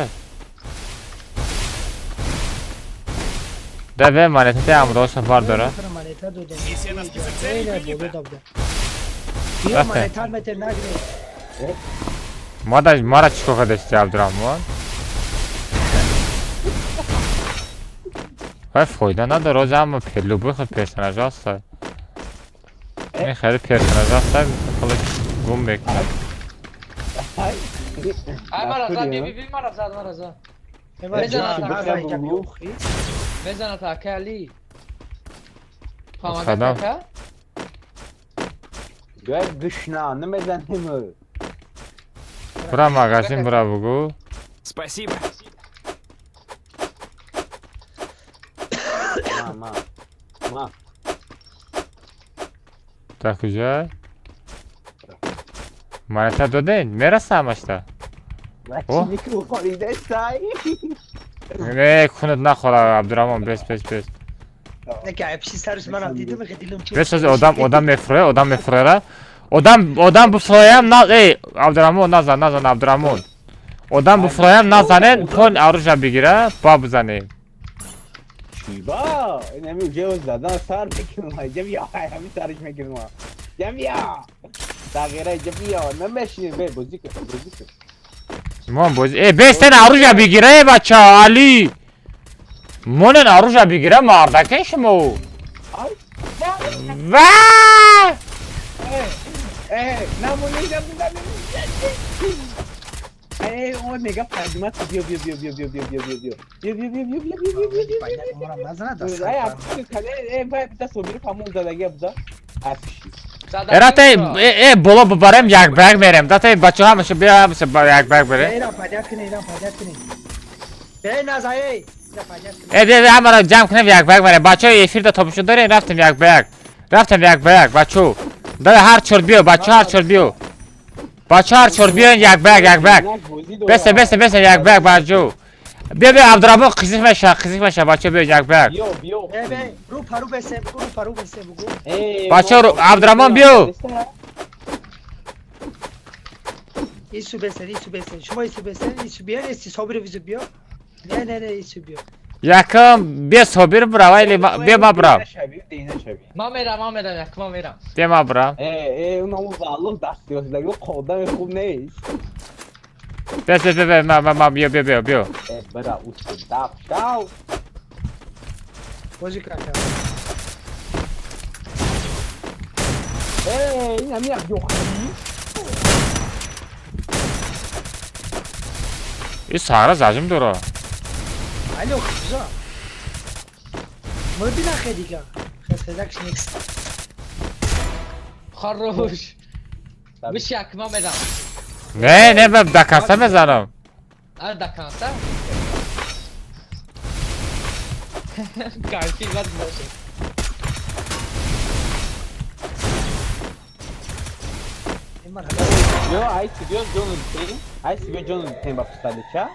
Да бе монета те амроша бардора. Монета додам. Биё монета мете нагре. Мада мара чикор кардасти Абдурахмон? Вай фоида надора, ози ҳама любой худ персонажа ҳаста. Ин хеле персонажа ҳаста, хеле гум мекунад. Ай мара зад, би би мара зад, мара зад. Мезанад ака Али. Садам. Гай гушна, намезанем. Бура магазин, бура бугу. Спасибо. Ма, ма. Дар куҷо? Монета доден? Мераса ҳамашта? Не, кунат нахӯра, Абдурахмон, бес, бес, бес. Бес, одам, одам мефурӯя, одам мефурӯяра. Одам, одам буфурӯям, на, эй, Абдурахмон, назан, назан, Абдурахмон. Одам буфурӯям, назанен, пон оружия бигира, ба бизанем. Ба, инами уҷо задан сар мекунам, ҷа биё, ҳами сариш мекунам. Ҷа биё. Тағйира ҷа биё, намешини, бе, бозӣ кун, бозӣ кун. Мон бозӣ, э, бестен оружия бигира, э, бача, Али. Монен оружия бигира, мардаке шумо. Ва! Э, намони, намони. Э, он мега пажмат, биё, биё, биё, биё, биё, биё, биё, биё, биё. Биё, биё, биё, биё, биё, биё, биё, биё. Э, вай, биза собир памон задаги биза. Афши. Эрата, э, боло бубарем, як ба як мерем. Дата бачаҳо ҳамаша биё, ҳамаша як ба як берем. Э, биё, ҳамаро ҷамъ кунем, як ба як мерем. Бачаҳо эфирда томошо дорем, рафтем як ба як. Рафтем як ба як, бачо. Да ҳар чор биё, бачо ҳар чор биё. Бачо ҳар чор биён як ба як, як ба як. Бесе, бесе, бесе, як ба як, бачо. Биё, биё, Абдурахмон қизиқ меша, қизиқ меша, бачо биё як ба як. Бачо, Абдурахмон биё. Ису бесен, ису бесен. Шумо ису бесен, ису биё, ису собир визу биё. Не, не, не, ису биё. Якам биё собир бурава или биё ма бурам. Ма мерам, ма мерам, як ма мерам. Биё ма бурам. Э, э, унаму валлоҳ дасти ёфтаги одами хуб нест. Бес, бес, бес, ма, ма, ма, биё, биё, биё, биё. Э, бара, усто даф, шав. Бозӣ карда. Э, ин ҳами як ёхӣ. Ин саҳра зажим дора. Алло, хиза. Мурди нахе дига. Хез-хезакш нест. Хорош. Биши як ма мерам. Не, не, ман до конца мезанам. А, до конца? Кайфи бад бошад. Ё, ай сибиё ҷону дитем, ай сибиё ҷону дитем ба пустадича.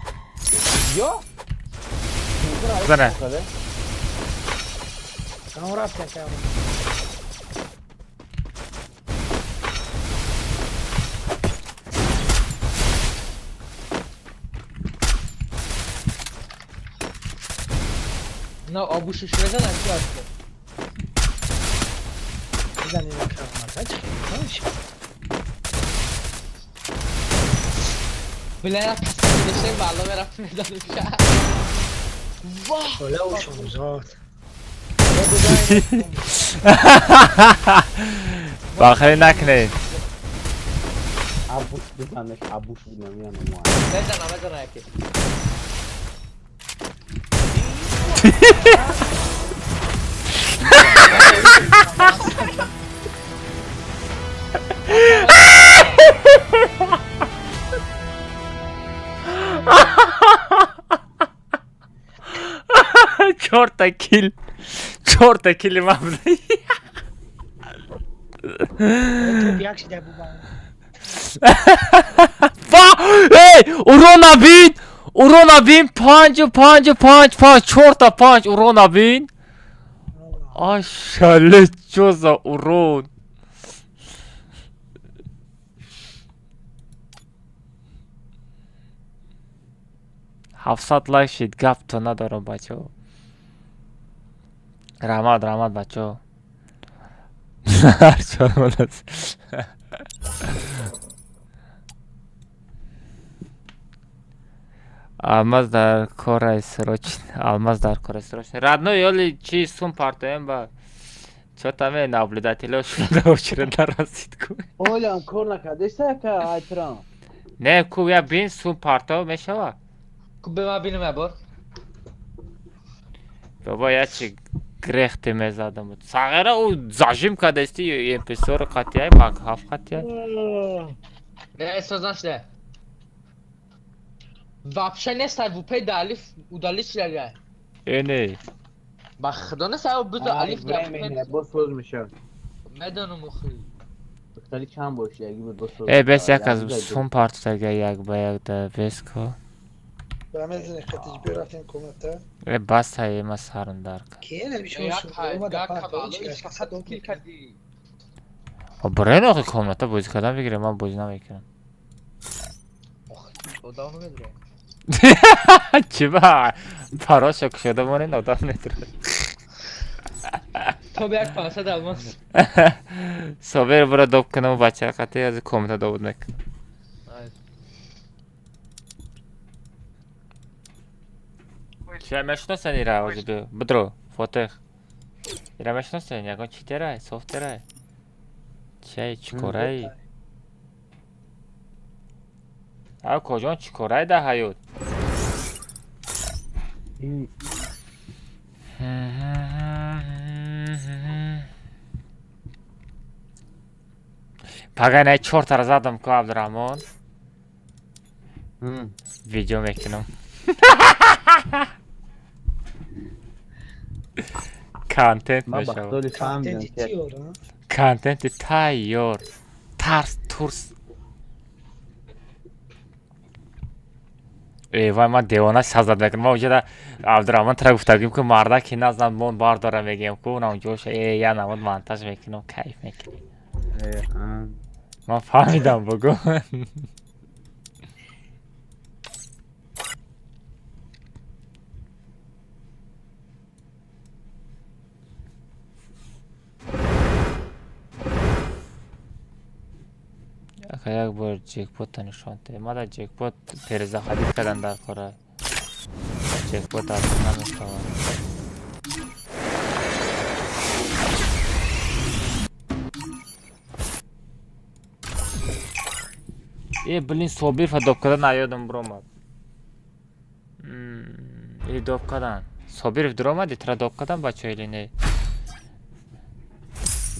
Ё. Зане. Кам рафта кам. На обушиш мезанад чӣ аст? Бизанем кам, чӣ хеле. Бля, як касе доштем балло мерафт медодем шаҳр. Ваҳ! Ҳола ушонзод. Бахеле накунед. Абуш бизанеш, абуш бинам, Мезанам, мезанам яке. Чорта кил. Чорта кили ман буда. Як шида бу. Эй, урона бин! Урона бин 5 5 5 5 чорта 5 урона бин. Ашале, чё за урон? 700 лайк шид, гап то надорам, бачаҳо. Раҳмат, раҳмат, бачаҳо. Ҳар Алмаз дар корай срочно, алмаз дар корай срочно. Родной, ёли чи сум партоем ба чё там наблюдателё шуда очередь нарасид ку. Олям кор накардеста ка айтрам. Не, ку я бин сум парто мешава. Ку бе ма бинам я бор. Баба я чи грехте мезадам. Сағира ӯ зажим кардасти MP4 қатияй, мак ҳафт қатияй. Не, соз нашда. Вообще нест вупе да алиф удалить шуда. Э не. Ба худо нест буза алиф да. Бо соз мешавад. Медонам охи. Духтари чанд боши, яги буд бо соз. Э бес як аз сум партотага як ба як да бес ко. Ба мезани хатич биё рафтем комната. Э бас ҳай ма сарм дар кар. Ки не бишо омада парто фақат кил кардӣ. Брен охи комната бозӣ кардан бигирем, ман бозӣ намекунам. Одам намедурам. Чӣ ба? Пароша кушода монед, одам медурад. То ба як 500 алмаз. Собер бура доб кунам бача қати аз комната добуд мекунам. Чӣ мешиносен ира ози б бидро фотех. Ира мешиносен ягон читерай, софтерай. Чай чикорай? А кожон чикорай да ҳаёт? Пага най чортара задам ку Абдурахмон. Видео мекунам. Контент мешавад. Контенти тайёр. Тарс турс. Э вай ман девона сазад мекунам. Ман уҷада Абдурахмон тара гуфтагим ку марда ки назнам мон бардора мегӯям ку на унҷоша э я намуд монтаж мекунам, кайф мекунам. Ман фаҳмидам бугу. Ака як бор ҷекпота нишон де. Ма дар ҷекпот перезаходить кардан дар кора. Ҷекпот аз намешавад. Э блин, Собир доб кардан наёдам биромад. Или доб кардан. Собиров дуромади, тра доб кардан бачо или не?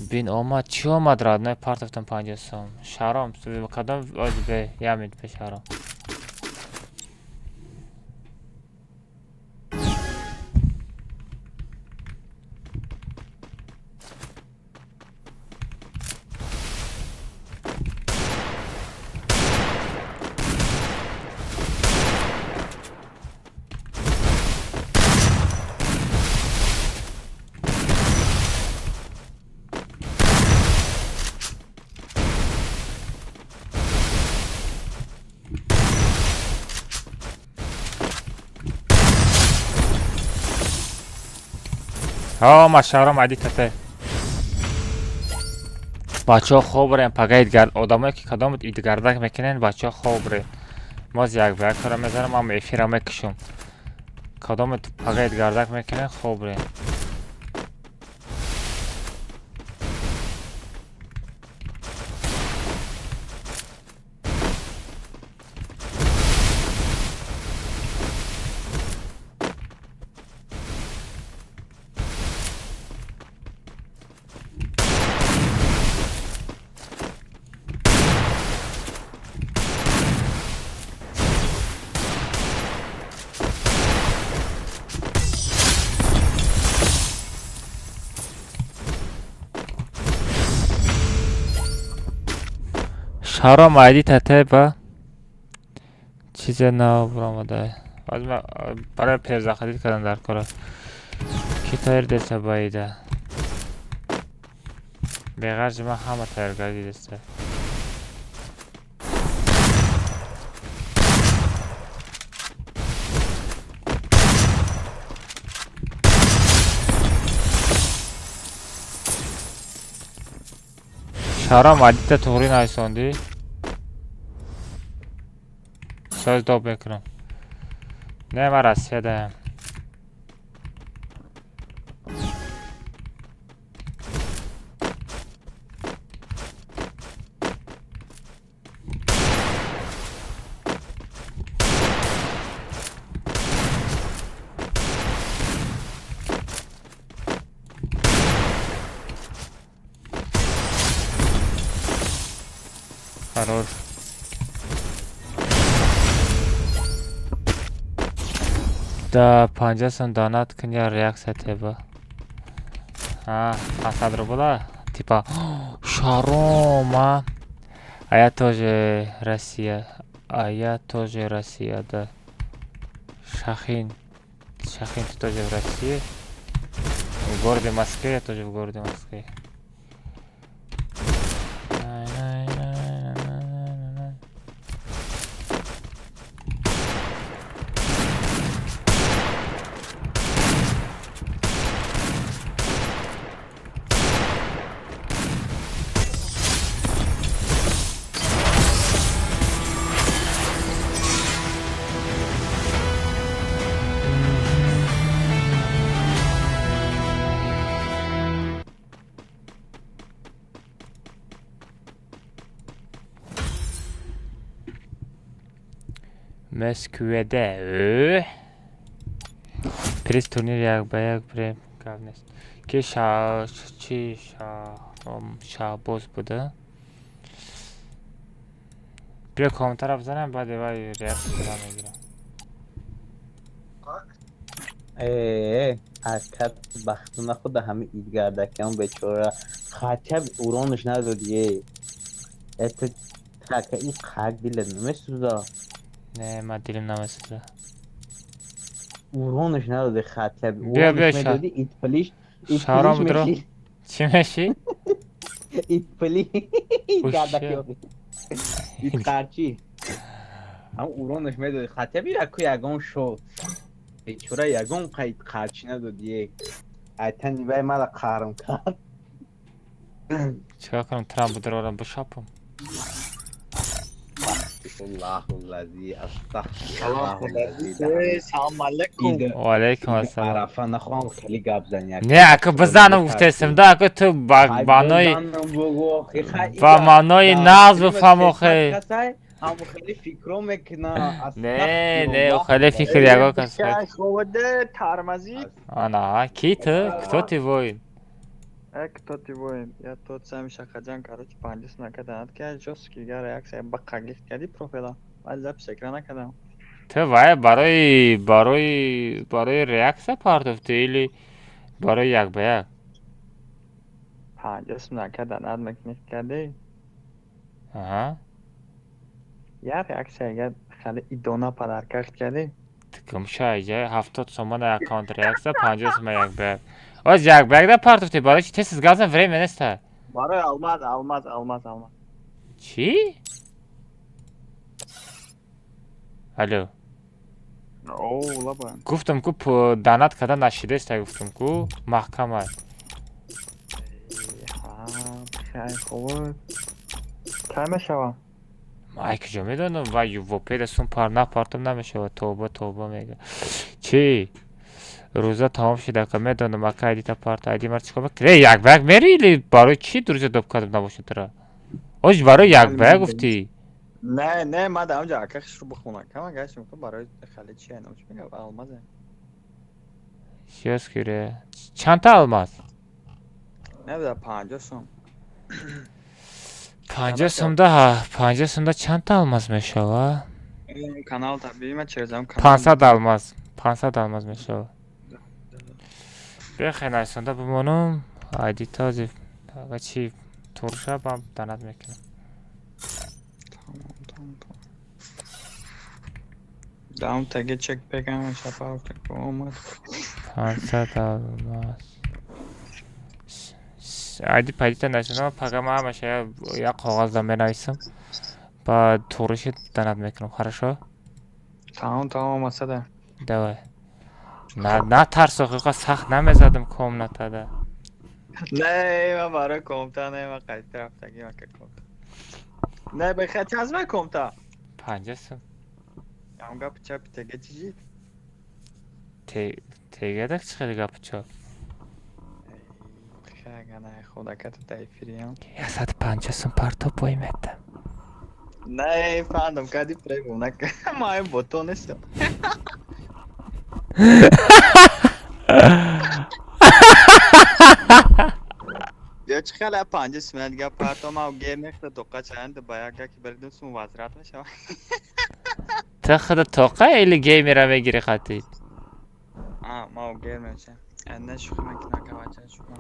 Бин омад, чӣ омад родной партофтан 50 сом. Шаром, кадом ози бе ямид бе шаром. Ҳа, ма шаҳром ади тате. Бачаҳо хоб рем, пага идгард одамое ки кадом идгардак мекунен, бачаҳо хоб рем. Моз як ба як кора мезанам, ам эфира мекушум. Кадом пага идгардак мекунен, хоб рем. Шаром айди тате ба чизе нав баромада. Барои перезаходить кардан дар кора. Ки тайёр деса ба ида? Беғарзи ман ҳама тайёргарӣ деста. Шаром айдита туғрӣ нависондӣ? Соз доб мекунам. Не, ман Россиядаям. Хорош. Да, 50 сом донат кун я реаксия теба. А, 500 рубла? Типа, Шарома. А я тоже Россия. А я тоже Россия, да. Шахин. Шахин, ты тоже в России? В городе Москве, я тоже в городе Москве. Москведе. Приз турнир як ба як бирем гап нест. Ки чи Шаҳбоз буда? Биё комментарро бизанем, баъд вай реаксия мегирам. Акат бахту нахуда ҳами идгардакиам бечора хотя б уронаш надодие. Это так и қак дилат намесӯза. Не, ман дилим намесӯза. Уронаш надоди хотя б. Биё, биё, Уронаш медоди итплиш. Шаром дро. Чӣ мешӣ? Итпли. Идгардакиам. Итқарчи. Ҳам уронаш медоди хотя б яку ягон шод. Бечора ягон қайд қарчи надодие. Айтани вай мара қарм кард. Чикор кунам, Трамп дарорам бишапам? Аллаху лази астағфируллаху. Салом алейкум. Ва алейкум ассалом. Арафа нахоҳам хеле гап зани. Не, ака бизанам гуфтесим да, ака ту ба маънои ба маънои нағз бифаҳм охе. Ҳаму хеле фикро мекуна. Не, не, хеле фикр ягон кас. Ховоде тармази. Ана, ки ту? Кто ты воин? Кто ты воин? Я тот самый Шахаджан, короче, 50 накаданат ки жёсткий га реакция ба қаглиф кади профила. Вали запись экран накардам. Ту вай барои реаксия партофтӣ или барои як ба як? 50 накаданат мекунӣ кади. Аҳа. Я реаксия га хеле идона подаркаш кади. Гумша иҷа 70 сомона аккаунт реаксия, 50 сомона як ба як. Оз як ба як да партофтӣ, барои чи тез газа время неста? Барои алмаз, алмаз, алмаз, алмаз. Чӣ? Алло. О, лаба. Гуфтам ку донат карда нашидеста, гуфтам ку маҳкама. Ха, хуб. Кай мешава? Ман куҷо медонам, вай ювопеда сум пар напартам намешава, тоба тоба мега. Чӣ? Рӯза тамом шид ака, медонам ака айдита парта, айди мар чикор мекунӣ? Э, як ба як мери или барои чӣ рӯза доб кардам набошад тура? Оз барои як ба як гуфтӣ? Не, не, ман дар онҷо ака хишро бихонам. Кама гаштем ку барои хеле чи айнам чи мегӯям, алмазе. Сиёс кире. Чандта алмаз? Не, да 50 сом. 50 сомда, 50 сомда чандта алмаз мешава? Канал табиӣ ма через ам канал. 500 алмаз, 500 алмаз мешава. Биё хеле найсонда бимонам, айди този ага чи турша бам донат мекунам. Дам таги чек пекам шапав тако омад. 500 алмаз. Айди пайдита нашунам, пага ман ҳамаша як коғазда менависам. Баъд туғриши данат мекунам, хорошо? Тамом, тамом, масада. Давай. На тарс, охиқа сахт намезадам комнатада. Не, ман барои комта не, ман қайта рафтагӣ мака комта. Не, бехай чанд май комта? 50 сум. Ам гапи чапи теге чӣ жид? Тегадак чӣ хеле гапи чап? Бехай ага на худаката да эфириям. 150 сум парто бой метам. Не, фандом, кади пребум, на май бото нестам. Я чӣ хеле 50 сум дига парто ма гер мехта тоқа чанд ба як гаки баридум сум вазрат мешава. Ту худа тоқа или геймера мегири қатид? А, ма гер меша. Не шӯхӣ мекунам, кавача шӯхӣ.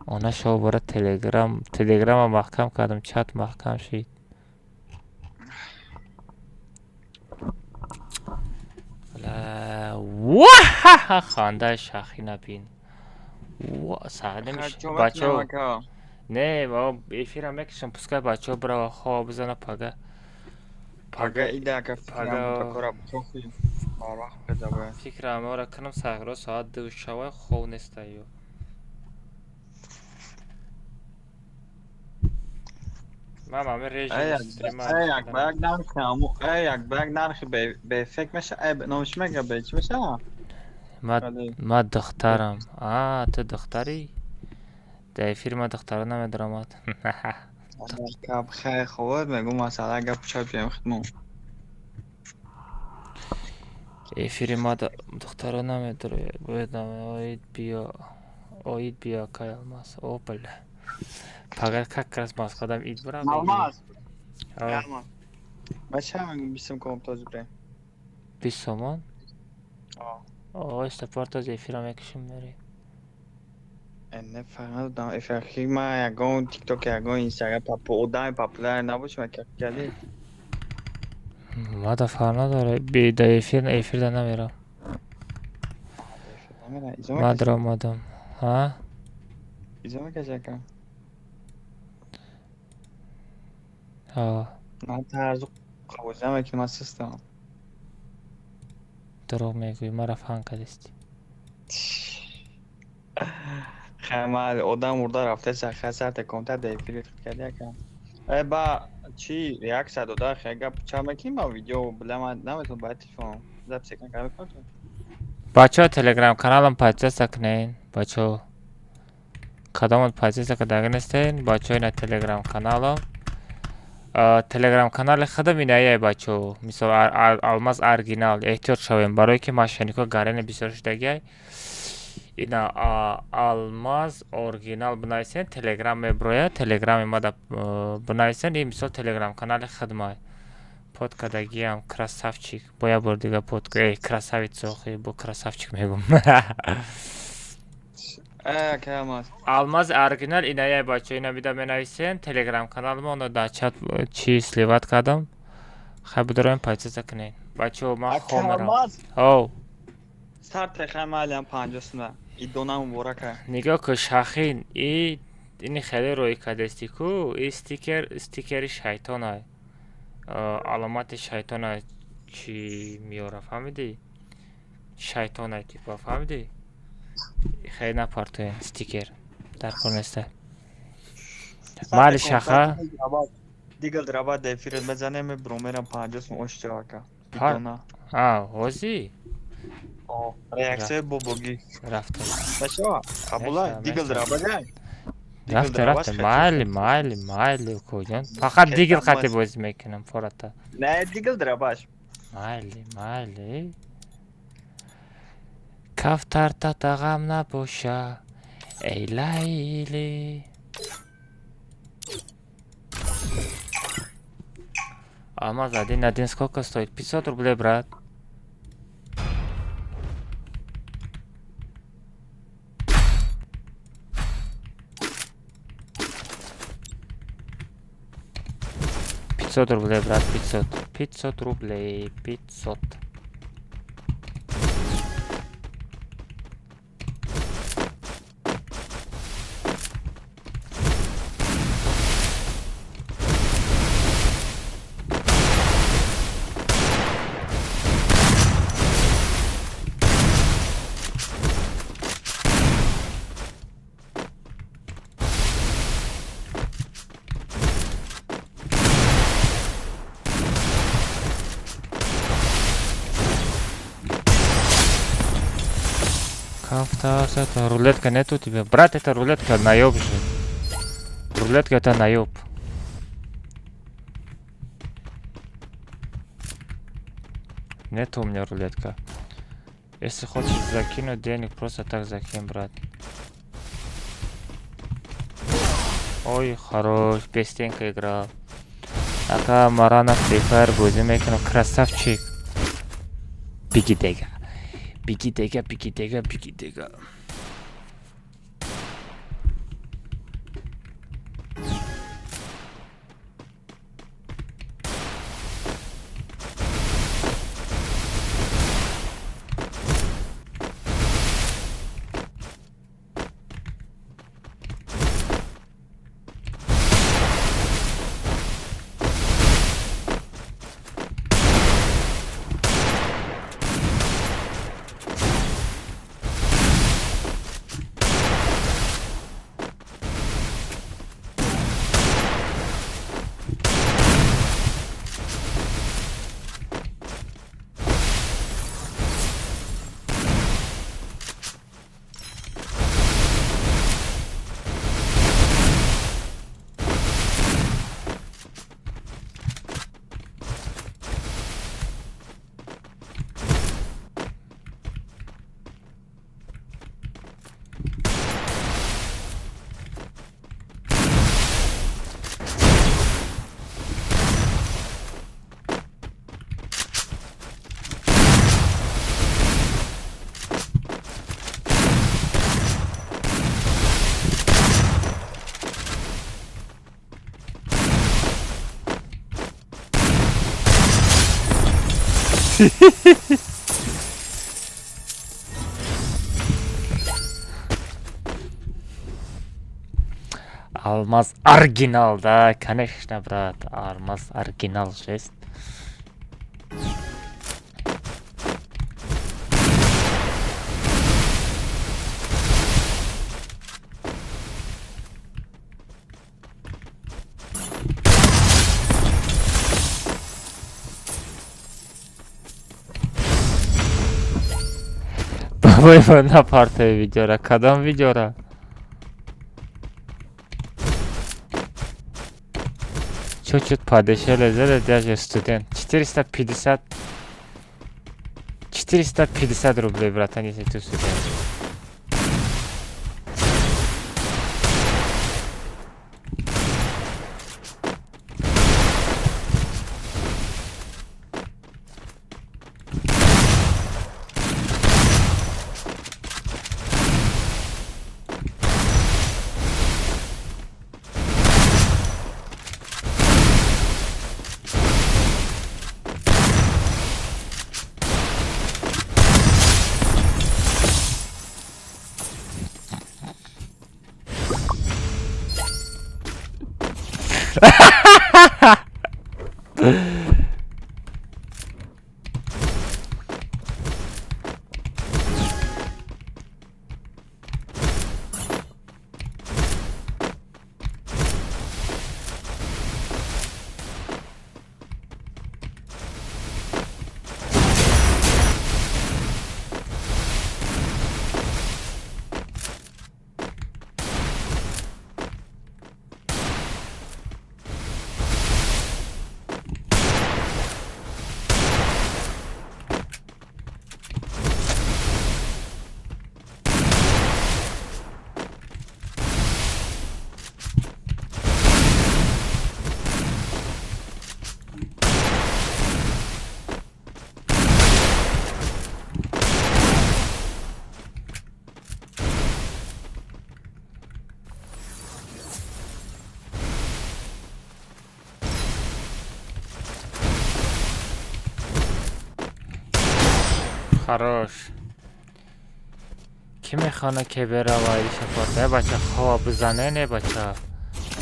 Она шо бора телеграм, телеграма маҳкам кардам, чат маҳкам шид. Ва хандаи шахи набин. Саҳна мешавад. Бачаҳо. Не, эфира мекашам, пускай бачаҳо бирава хоб бизана пага. Пага ида ака фикрам бухохи. Барвақт педа бояд. Фикрам ора кунам саҳро соат 2 шавай хоб нестаю. Ман ҳамин режими стрима. Як ба як нархи ҳаму, як ба як нархи беэффект меша, номиш мега бе чӣ меша? Ма духтарам. А, ту духтарӣ? Дар эфир ма духтара намедаромад. Каб хай ховад мегум масала гап чап ҷем хидмон. Эфири ма духтара намедарояд. Бояд оид биё. Оид биё кай алмаз. О, бля. Пагар как раз Москвадам ид бурам. Алмаз. Алмаз. Ма ча мегум 20 ком този бре. 20 сомон? О, истапорт аз эфира мекашим мерем. Не фарқ надодам. Эфирхи ма ягон тикток, ягон инстаграм одами популяр набошам кали. Ма да фарқ надора. Би да эфир эфирда намерам. Ма даромадам. Ҳа? Изо мекаши ака? Ҳа. Ман тарзу қавозам ки ман систам. Дурӯғ мегӯӣ, маро фан кардисти. Хай ман одам мурда рафта хай сарта комта да эфир карди ака. Э ба чӣ реаксия дода хай гап ча мекунӣ ба видео бля ман наметавонам ба телефон запись кунам кар мекунам. Бачаҳо телеграм каналам подписаться кунед. Бачаҳо кадомон подписаться карда нестен, бачаҳо ина телеграм каналам. Телеграм канали худам инаяй бачаҳо. Мисол Алмаз оригинал эҳтиёт шавем барое ки мошеннико гарени бисёр шудагиай. Ина Алмаз оригинал бинависен, телеграм меброяд, телеграми мада бинависен, ин мисол телеграм канали худмай. Под кардагиам красавчик. Бо як бор дига под эй красавица охи, бо красавчик мегум. Алмаз оригинал инаяй бачаҳо, ина бида менависен, телеграм каналма оно дар чат чи сливат кардам. Хай бидороем подписаться кунед. Бачаҳо ман хоб мерам. Ҳов. Сарте хай малям 50 сум. Идона муборак. Нигоҳ кун Шахин, ини хеле рӯй кардасти ку, и стикер стикери шайтонай. Аломати шайтона чӣ меёра, фаҳмидӣ? Шайтонай типа, фаҳмидӣ? Хеле напартоен стикер дар кор неста. Майли шаха. Дигал драба да эфирет мезанем, мебром мерам 50 сум ош чавака. Идона. А, ҳозӣ? Реаксия бобогӣ. Рафта. Бачаҳо, қабула, дигал драба ҷай. Рафта, рафта, майли, майли, майли, укоҷон. Фақат дигал қати бозӣ мекунам, фората. Не, дигал драбаш. Майли, майли. Кафтар татағам набоша, эй Лайли. Алмаз один сколько стоит? 500 рублей, брат. 500 рублей, брат, 500. 500 рублей, 500. Это рулетка нет у тебя. Брат, это рулетка, наеб же. Рулетка это наеб. Нет у меня рулетка. Если хочешь закинуть денег, просто так закинь, брат. Ой, хорош, пестенька играл. Ака Марана Free Fire бозӣ красавчик. Беги дега. Беги дега, беги дега, беги дега. Алмаз оригинал, да, конечно, брат. Алмаз оригинал, жесть. Бабай на партия видеора. Кадом видеора? Чуть-чуть подешевле, сделай даже студент. 450. 450 рублей, братан, если ты студент. Хорош. Ки мехона ки берава иша порта? Э бача, хова бизане не бача.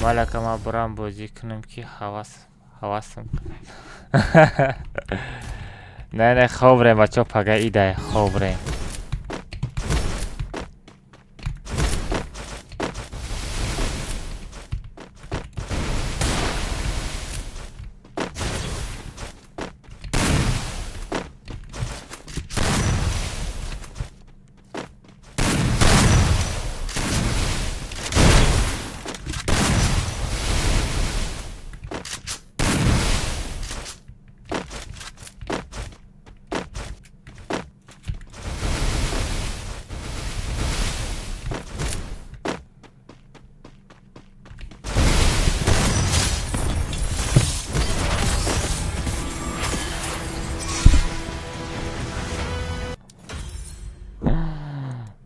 Малака ма бурам бозӣ кунам ки ҳавас ҳавасам. Не, не, хобрем бача, пага идай, хобрем.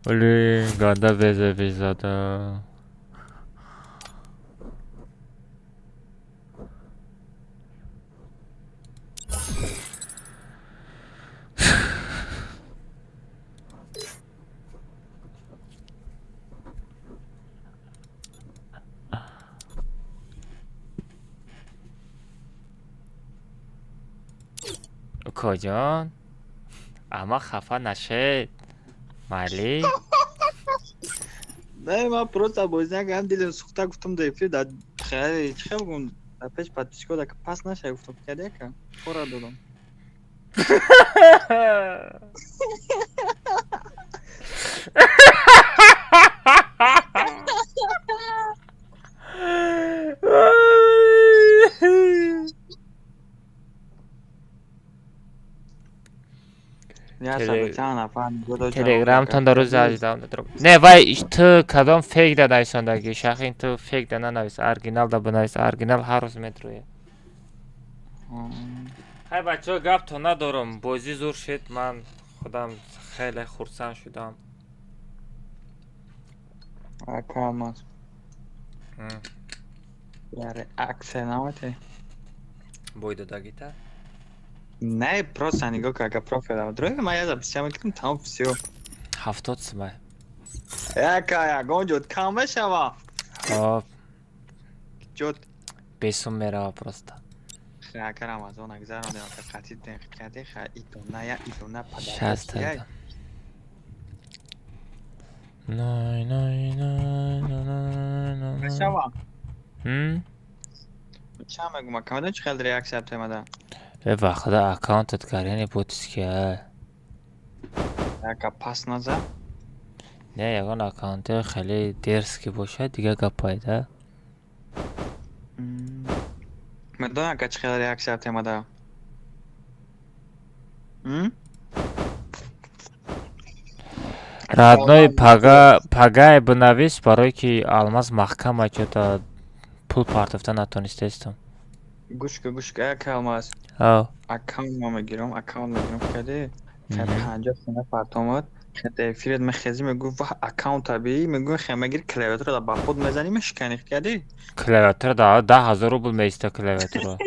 Блин, ганда беза. Укоҷон, ама хафа нашед. Майли? Не, ман просто бозӣ накардам, дилам сӯхта, гуфтам да эфир да хеле чӣ хел гум, дар пеш подписчико да пас наша, гуфтам кадека фора додам. Телеграмтон дар рӯзи 18 додам. Не, вай ту кадом фейк да нависондагӣ? Шахин ту фейк да нанавис, оригинал да бинавис, оригинал ҳар рӯз метрӯяд. Хай бачаҳо, гапто надорам, бозӣ зур шид, ман худам хеле хурсанд шудам. Акамас. Я реакция намате. Бой додагита? Не, просто нигоҳ кар, ака профил. Друг ма я записям мекунам, тамом, всё. 70 сумай. Яка ягон ҷод кам мешава. Хоб. Ҷод бесум мерава просто. Ака Рамазон гузаронем, ака қатӣ кади ха идона я идона падар. 60. Най най най най най най. Мешава. Ча мегум, ака медонӣ чӣ хел реаксия темада? Э ба худо, аккаунтат гарени ботиски. Ака пас наза? Не, ягон аккаунти хеле дерзкий бошад, дига гапай да. Медонӣ ака чӣ хел реаксия темада? Родной, пага пагай бинавис, барое ки алмаз маҳкама чота пул партофта натонистаистам. Гӯш кун, гӯш кун, ака алмаз. Ав. Аккаунт ма мегирам, аккаунт мегирам, кади. 50 сона партомад. Хете эфирет мехези, мегӯ вах аккаунт аби, мегӯ хе мегир клавиатура да ба худ мезани мешикани, кади. Клавиатура да 10,000 рубл меиста клавиатура.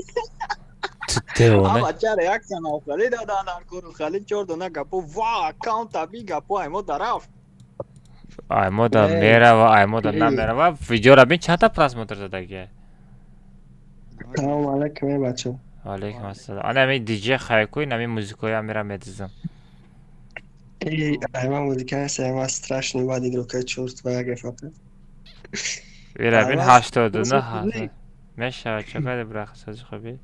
Ту девона. Ама ча реаксия нахали дадан дар кору хали чор дона гапо ва аккаунт аби гапо аймо дарафт. Аймо да мерава, аймо да намерава. Видеора бин чанда просмотр задагия? Салом алейкум, эй бача. Алейкум ассалом. Ана ми диджей хайкуй, нами музикои амира медизам. Эй, айма музика нест, айма страшный бад игрокай чорт ва як фапе. Вира бин 89 мешава, чо кади браха сази хуби?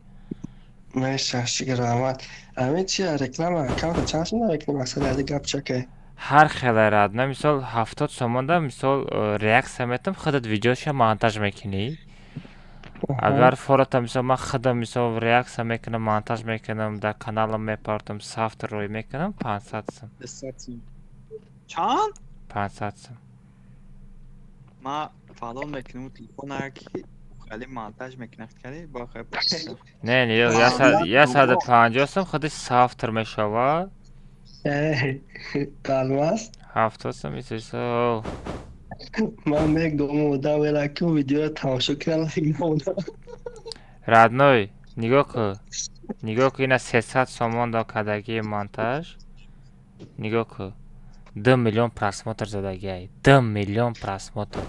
Меша, шукр раҳмат. Ами чи реклама, аккаунта чанд сум реклама, мақсад ади гап чакай? Ҳар хеле рад. На мисол 70 сомонда мисол реаксия метам, худат видеоша монтаж мекунӣ. Агар фората мисол ман худам мисол реаксия мекунам, монтаж мекунам, дар каналам мепартам, сафт рӯй мекунам, 500 сум. Чанд? 500 сум. Ма фалон мекунам телефона ки хали монтаж мекунам, кади бо хай. Не, не, 150 сум худаш сафтр мешава. Алмаз? 70 сум исисо. Ман мегдому одам вела ки видеоро тамошо кунам, лайк намудам. Родной, нигоҳ кун. Нигоҳ кун, ина 300 сомон до кадагии монтаж. Нигоҳ кун, 2 миллион просмотр задагиай, 2 миллион просмотр.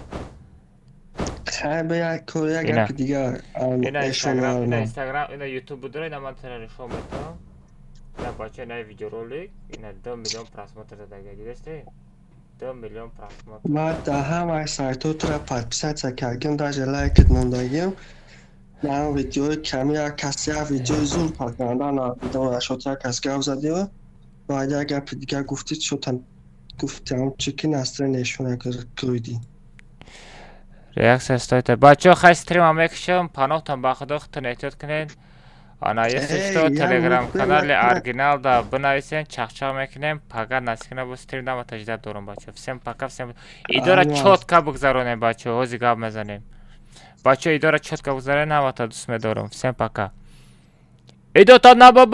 Хай, ба як кор, як Ина. гапи дигар. Ина Инстаграм, ина Инстаграм, ина Ютуб будора, ина ман тара нишон метавам. Ина, бача, ина видеоролик, ина 2 миллион просмотр задагиай, дидасти? 2 миллион просмотр. Ман дар ҳамаи сайтҳо тура подписаться кардем, даже лайкет мондагим. Дар видеои ками як кас як видеои зур парканда надидам, ашот як кас гап задио. Баъд як гапи дигар гуфтӣ, шотан гуфтам, чӣ ки настроение шона гӯйдӣ. Реакция стоит. Бачаҳо, хай, стрима мекушам, паноҳтон ба худо, худтон эҳтиёт кунед. Ана, если что, телеграм канали оригинал да бинависен, чахчах мекунем. Пага насикна бо стрим дама таҷдид дорам, бачаҳо. Всем пока, всем. Идора чётко бигзаронем, бачаҳо, ҳози гап мезанем. Бачаҳо, идора чётко бигзаронем, ҳамата дӯст медорам. Всем пока. Идота наба.